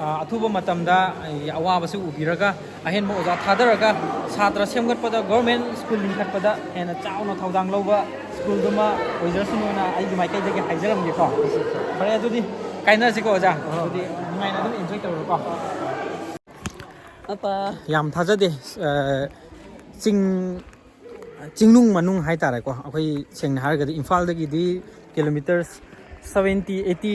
ꯑ, ꯑꯊꯨꯕ ꯃꯇꯝꯗ ꯑꯩ ꯑꯋꯥꯕꯁꯤ ꯎꯕꯤꯔꯒ ꯑꯍꯦꯟꯕ ꯑꯣꯖꯥ ꯊꯥꯗꯔꯒ ꯁꯥꯇ꯭ꯔ ꯁꯦꯝꯒꯠꯄꯗ, government school ꯂꯤꯡꯈꯠꯄꯗ ꯍꯦꯟꯅ ꯆꯥꯎꯅ ꯊꯧꯗꯥꯡ ꯂꯧꯕ schoolꯗꯨꯃ ꯑꯣꯏꯖꯔꯁꯅꯨꯅ ꯑꯩꯒꯤ ꯃꯥꯏꯀꯩꯗꯒꯤ ꯍꯥꯏꯖꯔꯝꯒꯦꯀꯣ꯫ ꯐꯔꯦ, ꯑꯗꯨꯗꯤ ꯀꯥꯏꯅꯔꯁꯤꯀꯣ ꯑꯣꯖꯥ꯫ ꯑꯗꯨꯗꯤ ꯅꯨꯡꯉꯥꯏꯅ ꯑꯗꯨꯝ enjoy ꯇꯧꯔꯣꯀꯣ꯫ ꯌꯥꯝ ꯊꯥꯖꯗꯦ꯫ ꯑ, ꯆꯤꯡ, ꯆꯤꯡꯅꯨꯡ ꯃꯅꯨꯡ ꯍꯥꯏꯇꯥꯔꯦꯀꯣ꯫ ꯑꯩꯈꯣꯏ ꯁꯦꯡꯅ ꯍꯥꯏꯔꯒꯗꯤ ꯏꯝꯐꯥꯜꯗꯒꯤꯗꯤ kilometres seventy, eighty,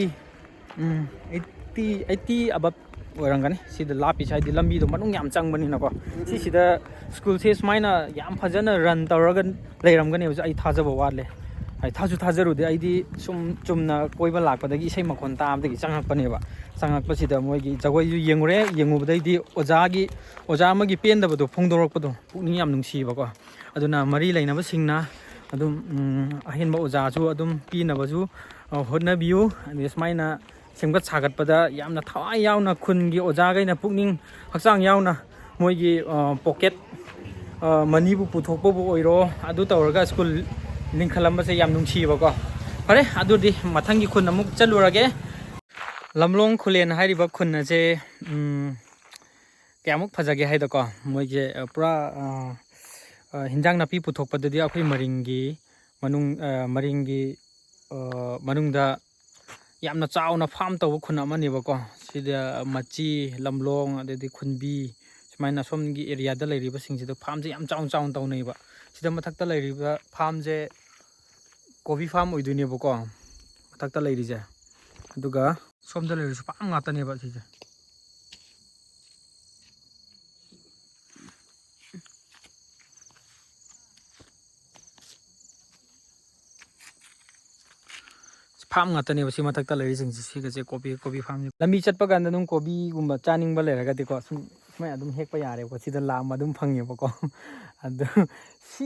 ꯎꯝ, eighty, eighty above ꯑꯣꯏꯔꯝꯒꯅꯤ꯫ ꯁꯤꯗ ꯂꯥꯞꯄꯤꯁꯦ ꯍꯥꯏꯗꯤ ꯂꯝꯕꯤꯗꯣ ꯃꯅꯨꯡ ꯌꯥꯝ ꯆꯪꯕꯅꯤꯅꯀꯣ꯫ ꯁꯤꯁꯤꯗ schoolꯁꯦ ꯁꯨꯃꯥꯏꯅ ꯌꯥꯝ ꯐꯖꯅ run ꯇꯧꯔꯒ ꯂꯩꯔꯝꯒꯅꯤ ꯍꯥꯏꯕꯁꯦ ꯑꯩ ꯊꯥꯖꯕ ꯋꯥꯠꯂꯦ꯫ ꯑꯩ ꯊꯥꯁꯨ ꯊꯥꯖꯔꯨꯗꯦ꯫ ꯑꯩꯗꯤ ꯁꯨꯝ ꯆꯨꯝꯅ ꯀꯣꯏꯕ ꯂꯥꯛꯄꯗꯒꯤ ꯏꯁꯩ ꯃꯈꯣꯟ ꯇꯥꯕꯗꯒꯤ ꯆꯪꯉꯛꯄꯅꯦꯕ꯫ ꯆꯪꯉꯛꯄꯁꯤꯗ ꯃꯣꯏꯒꯤ ꯖꯒꯣꯏꯁꯨ ꯌꯦꯡꯉꯨꯔꯦ꯫ ꯌꯦꯡꯉꯨꯕꯗꯩꯗꯤ ꯑꯣꯖꯥꯒꯤ, ꯑꯣꯖꯥ ꯑꯃꯒꯤ ꯄꯦꯟꯗꯕꯗꯣ ꯐꯣꯡꯗꯣꯔꯛꯄꯗꯣ ꯄꯨꯛꯅꯤꯡ ꯌꯥꯝ ꯅꯨꯡꯁꯤꯕꯀꯣ꯫ ꯑꯗꯨꯅ ꯃꯔꯤ ꯂꯩꯅꯕꯁꯤꯡꯅ ꯑꯗꯨꯝ, ꯎꯝ, ꯑꯍꯦꯟꯕ ꯑꯣꯖꯥꯁꯨ ꯑꯗꯨꯝ ꯄꯤꯅꯕꯁꯨ, ꯑ, ꯍꯣꯠꯅꯕꯤꯌꯨ꯫ ꯑꯗꯩ ꯁꯨꯃꯥꯏꯅ ꯁꯦꯝꯒꯠ ꯁꯥꯒꯠꯄꯗ ꯌꯥꯝꯅ ꯊꯋꯥꯏ ꯌꯥꯎꯅ ꯈꯨꯟꯒꯤ ꯑꯣꯖꯥꯈꯩꯅ ꯄꯨꯛꯅꯤꯡ ꯍꯛꯆꯥꯡ ꯌꯥꯎꯅ ꯃꯣꯏꯒꯤ, ꯑ, pocket, ꯑ, moneyꯕꯨ ꯄꯨꯊꯣꯛꯄꯕꯨ ꯑꯣꯏꯔꯣ, ꯑꯗꯨ ꯇꯧꯔꯒ school ꯂꯤꯡꯈꯠꯂꯝꯕꯁꯦ ꯌꯥꯝ ꯅꯨꯡꯁꯤꯕꯀꯣ꯫ ꯐꯔꯦ, ꯑꯗꯨꯗꯤ ꯃꯊꯪꯒꯤ ꯈꯨꯟ ꯑꯃꯨꯛ ꯆꯠꯂꯨꯔꯒꯦ꯫ ꯂꯝꯂꯣꯡ ꯈꯨꯂꯦꯟ ꯍꯥꯏꯔꯤꯕ ꯈꯨꯟ ꯑꯁꯦ, ꯎꯝ, ꯀꯌꯥꯃꯨꯛ ꯐꯖꯒꯦ ꯍꯥꯏꯗꯀꯣ, ꯃꯣꯏꯁꯦ, ꯑ, ꯄꯨꯔꯥ, ꯑ, ꯑ, ꯍꯤꯟꯖꯥꯡ ꯅꯥꯄꯤ ꯄꯨꯊꯣꯛꯄꯗꯗꯤ ꯑꯩꯈꯣꯏ ꯃꯔꯤꯡꯒꯤ ꯃꯅꯨꯡ, ꯑ, ꯃꯔꯤꯡꯒꯤ, ꯑ, ꯃꯅꯨꯡꯗ ꯌꯥꯝꯅ ꯆꯥꯎꯅ farm ꯇꯧꯕ ꯈꯨꯟ ꯑꯃꯅꯦꯕꯀꯣ꯫ ꯁꯤꯗ ꯃꯆꯤ, ꯂꯝꯂꯣꯡ, ꯑꯗꯩꯗꯤ ꯈꯨꯟꯕꯤ, ꯁꯨꯃꯥꯏꯅ ꯁꯣꯝꯒꯤ areaꯗ ꯂꯩꯔꯤꯕꯁꯤꯡꯁꯤꯗ farmꯁꯦ ꯌꯥꯝ ꯆꯥꯎꯅ ꯆꯥꯎꯅ ꯇꯧꯅꯩꯕ꯫ ꯁꯤꯗ ꯃꯊꯛꯇ ꯂꯩꯔꯤꯕ farmꯁꯦ ꯀꯣꯕꯤ farm ꯑꯣꯏꯗꯣꯏꯅꯦꯕꯀꯣ, ꯃꯊꯛꯇ ꯂꯩꯔꯤꯁꯦ꯫ ꯑꯗꯨꯒ ꯁꯣꯝꯗ ꯂꯩꯔꯤꯁꯨ farm ꯉꯥꯛꯇꯅꯦꯕ ꯁꯤꯁꯦ꯫ Farm ꯉꯥꯛꯇꯅꯦꯕ ꯁꯤ ꯃꯊꯛꯇ ꯂꯩꯔꯤꯁꯤꯡꯁꯦ, ꯁꯤꯒꯁꯦ ꯀꯣꯕꯤ, ꯀꯣꯕꯤ farmꯁꯦ꯫ ꯂꯝꯕꯤ ꯆꯠꯄ ꯀꯥꯟꯗ ꯑꯗꯨꯝ ꯀꯣꯕꯤꯒꯨꯝꯕ ꯆꯥꯅꯤꯡꯕ ꯂꯩꯔꯒꯗꯤꯀꯣ, ꯁꯨꯝ ꯁꯨꯃꯥꯏꯅ ꯑꯗꯨꯝ ꯍꯦꯛꯄ ꯌꯥꯔꯦꯕꯀꯣ, ꯁꯤꯗ ꯂꯥꯝꯕ ꯑꯗꯨꯝ ꯐꯪꯉꯦꯕꯀꯣ꯫ ꯑꯗꯨ ꯁꯤ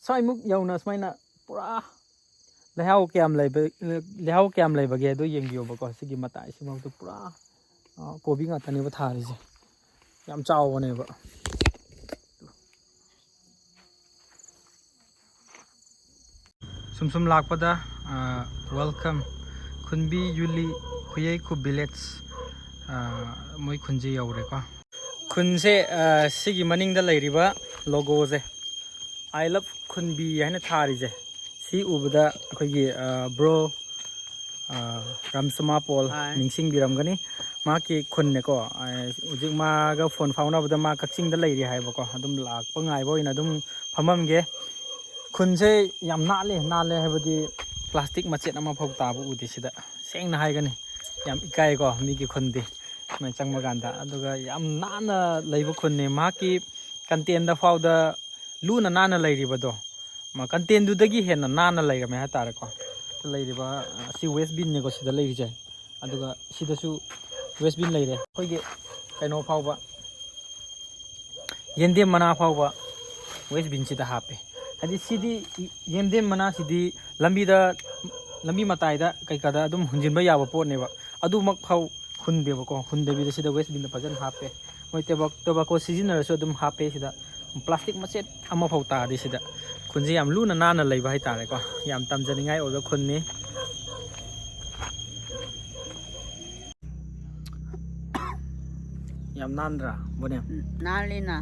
ꯁ꯭ꯋꯥꯏꯃꯨꯛ ꯌꯧꯅ ꯁꯨꯃꯥꯏꯅ ꯄꯨꯔꯥ ꯂꯩꯍꯥꯎ ꯀꯌꯥꯝ ꯂꯩꯕ, ꯂꯩꯍꯥꯎ ꯀꯌꯥꯝ ꯂꯩꯕꯒꯦ ꯑꯗꯨ ꯌꯦꯡꯕꯤꯌꯣꯕꯀꯣ꯫ ꯁꯤꯒꯤ ꯃꯇꯥꯏꯁꯤꯃꯛꯇ ꯄꯨꯔꯥ, ꯑ, ꯀꯣꯕꯤ ꯉꯥꯛꯇꯅꯦꯕ ꯊꯥꯔꯤꯁꯦ꯫ ꯌꯥꯝ ꯆꯥꯎꯕꯅꯦꯕ꯫ ꯁꯨꯝ ꯁꯨꯝ ꯂꯥꯛꯄꯗ, ꯑ, welcome ꯈꯨꯟꯕꯤ ꯌꯨꯂꯤ ꯈꯨꯌꯩꯈꯨ village, ꯑ, ꯃꯣꯏ ꯈꯨꯟꯁꯦ ꯌꯧꯔꯦꯀꯣ꯫ ꯈꯨꯟꯁꯦ, ꯑ, ꯁꯤꯒꯤ ꯃꯅꯤꯡꯗ ꯂꯩꯔꯤꯕ logoꯁꯦ, "I love ꯈꯨꯟꯕꯤ" ꯍꯥꯏꯅ ꯊꯥꯔꯤꯁꯦ, ꯁꯤ ꯎꯕꯗ ꯑꯩꯈꯣꯏꯒꯤ, ꯑ, bro, ꯑ, ꯔꯥꯝꯁꯃꯥ ꯄꯣꯜ ꯍꯥꯏ꯫ ꯅꯤꯡꯁꯤꯡꯕꯤꯔꯝꯒꯅꯤ꯫ ꯃꯍꯥꯛꯀꯤ ꯈꯨꯟꯅꯦꯀꯣ꯫ ꯑ, ꯍꯧꯖꯤꯛ ꯃꯥꯒ phone ꯐꯥꯎꯅꯕꯗ ꯃꯥ ꯀꯛꯆꯤꯡꯗ ꯂꯩꯔꯤ ꯍꯥꯏꯕꯀꯣ꯫ ꯑꯗꯨꯝ ꯂꯥꯛꯄ ꯉꯥꯏꯕ ꯑꯣꯏꯅ ꯑꯗꯨꯝ ꯐꯝꯃꯝꯒꯦ꯫ ꯈꯨꯟꯁꯦ ꯌꯥꯝ ꯅꯥꯜꯂꯦ, ꯅꯥꯜꯂꯦ ꯍꯥꯏꯕꯗꯤ plastic ꯃꯆꯦꯠ ꯑꯃꯐꯥꯎ ꯇꯥꯕ ꯎꯗꯦ ꯁꯤꯗ꯫ ꯁꯦꯡꯅ ꯍꯥꯏꯒꯅꯤ, ꯌꯥꯝ ꯏꯀꯥꯏꯀꯣ ꯃꯤꯒꯤ ꯈꯨꯟꯗꯤ ꯁꯨꯃꯥꯏꯅ ꯆꯪꯕ ꯀꯥꯟꯗ꯫ ꯑꯗꯨꯒ ꯌꯥꯝ ꯅꯥꯟꯅ ꯂꯩꯕ ꯈꯨꯟꯅꯤ꯫ ꯃꯍꯥꯛꯀꯤ contentꯗ ꯐꯥꯎꯗ ꯂꯨꯅ ꯅꯥꯟꯅ ꯂꯩꯔꯤꯕꯗꯣ, ꯃꯥ contentꯗꯨꯗꯒꯤ ꯍꯦꯟꯅ ꯅꯥꯟꯅ ꯂꯩꯔꯝꯃꯦ ꯍꯥꯏꯇꯥꯔꯦꯀꯣ꯫ ꯂꯩꯔꯤꯕ, ꯑ, ꯑꯁꯤ waste binꯅꯦꯀꯣ ꯁꯤꯗ ꯂꯩꯔꯤꯁꯦ꯫ ꯑꯗꯨꯒ ꯁꯤꯗꯁꯨ waste bin ꯂꯩꯔꯦ꯫ ꯑꯩꯈꯣꯏꯒꯤ ꯀꯩꯅꯣ ꯐꯥꯎꯕ, ꯌꯦꯟꯗꯦꯝ ꯃꯅꯥ ꯐꯥꯎꯕ waste binꯁꯤꯗ ꯍꯥꯞꯄꯦ꯫ ꯍꯥꯏꯗꯤ ꯁꯤꯗꯤ, ꯌꯦꯟꯗꯦꯝ ꯃꯅꯥꯁꯤꯗꯤ ꯂꯝꯕꯤꯗ, ꯂꯝꯕꯤ ꯃꯇꯥꯏꯗ ꯀꯩꯀꯥꯗ ꯑꯗꯨꯝ ꯍꯨꯟꯖꯤꯟꯕ ꯌꯥꯕ ꯄꯣꯠꯅꯦꯕ꯫ ꯑꯗꯨꯃꯛ ꯐꯥꯎ ꯍꯨꯟꯗꯦꯕꯀꯣ꯫ ꯍꯨꯟꯗꯕꯤꯗ ꯁꯤꯗ waste binꯗ ꯐꯖꯅ ꯍꯥꯞꯄꯦ꯫ ꯃꯣꯏ tobacco, tobacco ꯁꯤꯖꯤꯟꯅꯔꯁꯨ ꯑꯗꯨꯝ ꯍꯥꯞꯄꯦ ꯁꯤꯗ꯫ Plastic ꯃꯆꯦꯠ ꯑꯃꯐꯥꯎ ꯇꯥꯗꯦ ꯁꯤꯗ꯫ ꯈꯨꯟꯁꯦ ꯌꯥꯝ ꯂꯨꯅ ꯅꯥꯟꯅ ꯂꯩꯕ ꯍꯥꯏꯇꯥꯔꯦꯀꯣ꯫ ꯌꯥꯝ ꯇꯝꯖꯅꯤꯡꯉꯥꯏ ꯑꯣꯏꯕ ꯈꯨꯟꯅꯤ꯫ ꯌꯥꯝ ꯅꯥꯟꯗ꯭ꯔꯥ, ꯕꯣꯅꯦ? ꯎꯝ, ꯅꯥꯜꯂꯤꯅ꯫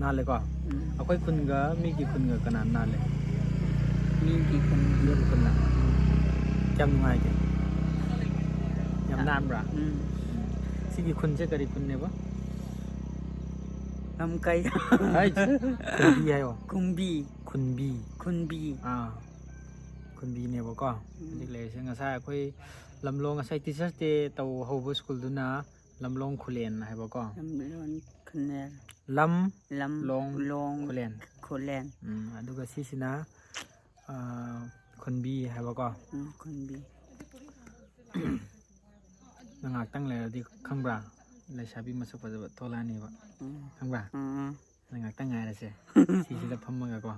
ꯅꯥꯜꯂꯦꯀꯣ? ꯎꯝ꯫ ꯑꯩꯈꯣꯏ ꯈꯨꯟꯒ ꯃꯤꯒꯤ ꯈꯨꯟꯒ ꯀꯅꯥ ꯅꯥꯜꯂꯦ? ꯃꯤꯒꯤ ꯈꯨꯟ꯫ ꯃꯤꯒꯤ ꯈꯨꯟꯅ꯫ ꯀꯌꯥꯝ ꯅꯨꯡꯉꯥꯏꯒꯦ? ꯌꯥꯝ ꯅꯥꯟꯕ꯭ꯔꯥ? ꯎꯝ꯫ ꯎꯝ꯫ ꯁꯤꯒꯤ ꯈꯨꯟꯁꯦ ꯀꯔꯤ ꯈꯨꯟꯅꯦꯕ? ꯂꯝꯀꯩ꯫ ꯍꯥꯏ, ꯈꯨꯟꯕꯤ ꯍꯥꯏꯌꯣ꯫ ꯈꯨꯟꯕꯤ꯫ ꯈꯨꯟꯕꯤ꯫ ꯈꯨꯟꯕꯤ꯫ ꯑꯥ, ꯈꯨꯟꯕꯤꯅꯦꯕꯀꯣ꯫ ꯎꯝ꯫ ꯍꯧꯖꯤꯛ ꯂꯩꯔꯤꯁꯦ꯫ ꯉꯁꯥꯏ ꯑꯩꯈꯣꯏ ꯂꯝꯂꯣꯡ, ꯉꯁꯥꯏ Teachers' Day ꯇꯧ ꯍꯧꯕ ꯁ꯭ꯀꯨꯜꯗꯨꯅ ꯂꯝꯂꯣꯡ ꯈꯨꯂꯦꯟ ꯍꯥꯏꯕꯀꯣ꯫ ꯂꯝꯂꯣꯡ ꯈꯨꯂꯦꯟ꯫ ꯂꯝ ꯂꯝ ꯂꯣꯡ ꯂꯣꯡ ꯈꯨꯂꯦꯟ꯫ ꯈꯨꯂꯦꯟ꯫ ꯎꯝ, ꯑꯗꯨꯒ ꯁꯤꯁꯤꯅ, ꯑ, ꯈꯨꯟꯕꯤ ꯍꯥꯏꯕꯀꯣ꯫ ꯎꯝ, ꯈꯨꯟꯕꯤ꯫ ꯅꯪ ꯉꯥꯏꯍꯥꯛꯇꯪ ꯂꯩꯔꯗꯤ ꯈꯪꯕ꯭ꯔꯥ? ꯂꯩꯁꯥꯕꯤ ꯃꯁꯛ ꯐꯖꯕ ꯊꯣꯛꯂꯛꯑꯅꯦꯕ꯫ ꯎꯝ꯫ ꯈꯪꯕ꯭ꯔꯥ? ꯎꯝ, ꯎꯝ꯫ ꯅꯪ ꯉꯥꯏꯍꯥꯛꯇꯪ ꯉꯥꯏꯔꯁꯦ꯫ ꯁꯤꯁꯤꯗ ꯐꯝꯃꯒꯀꯣ꯫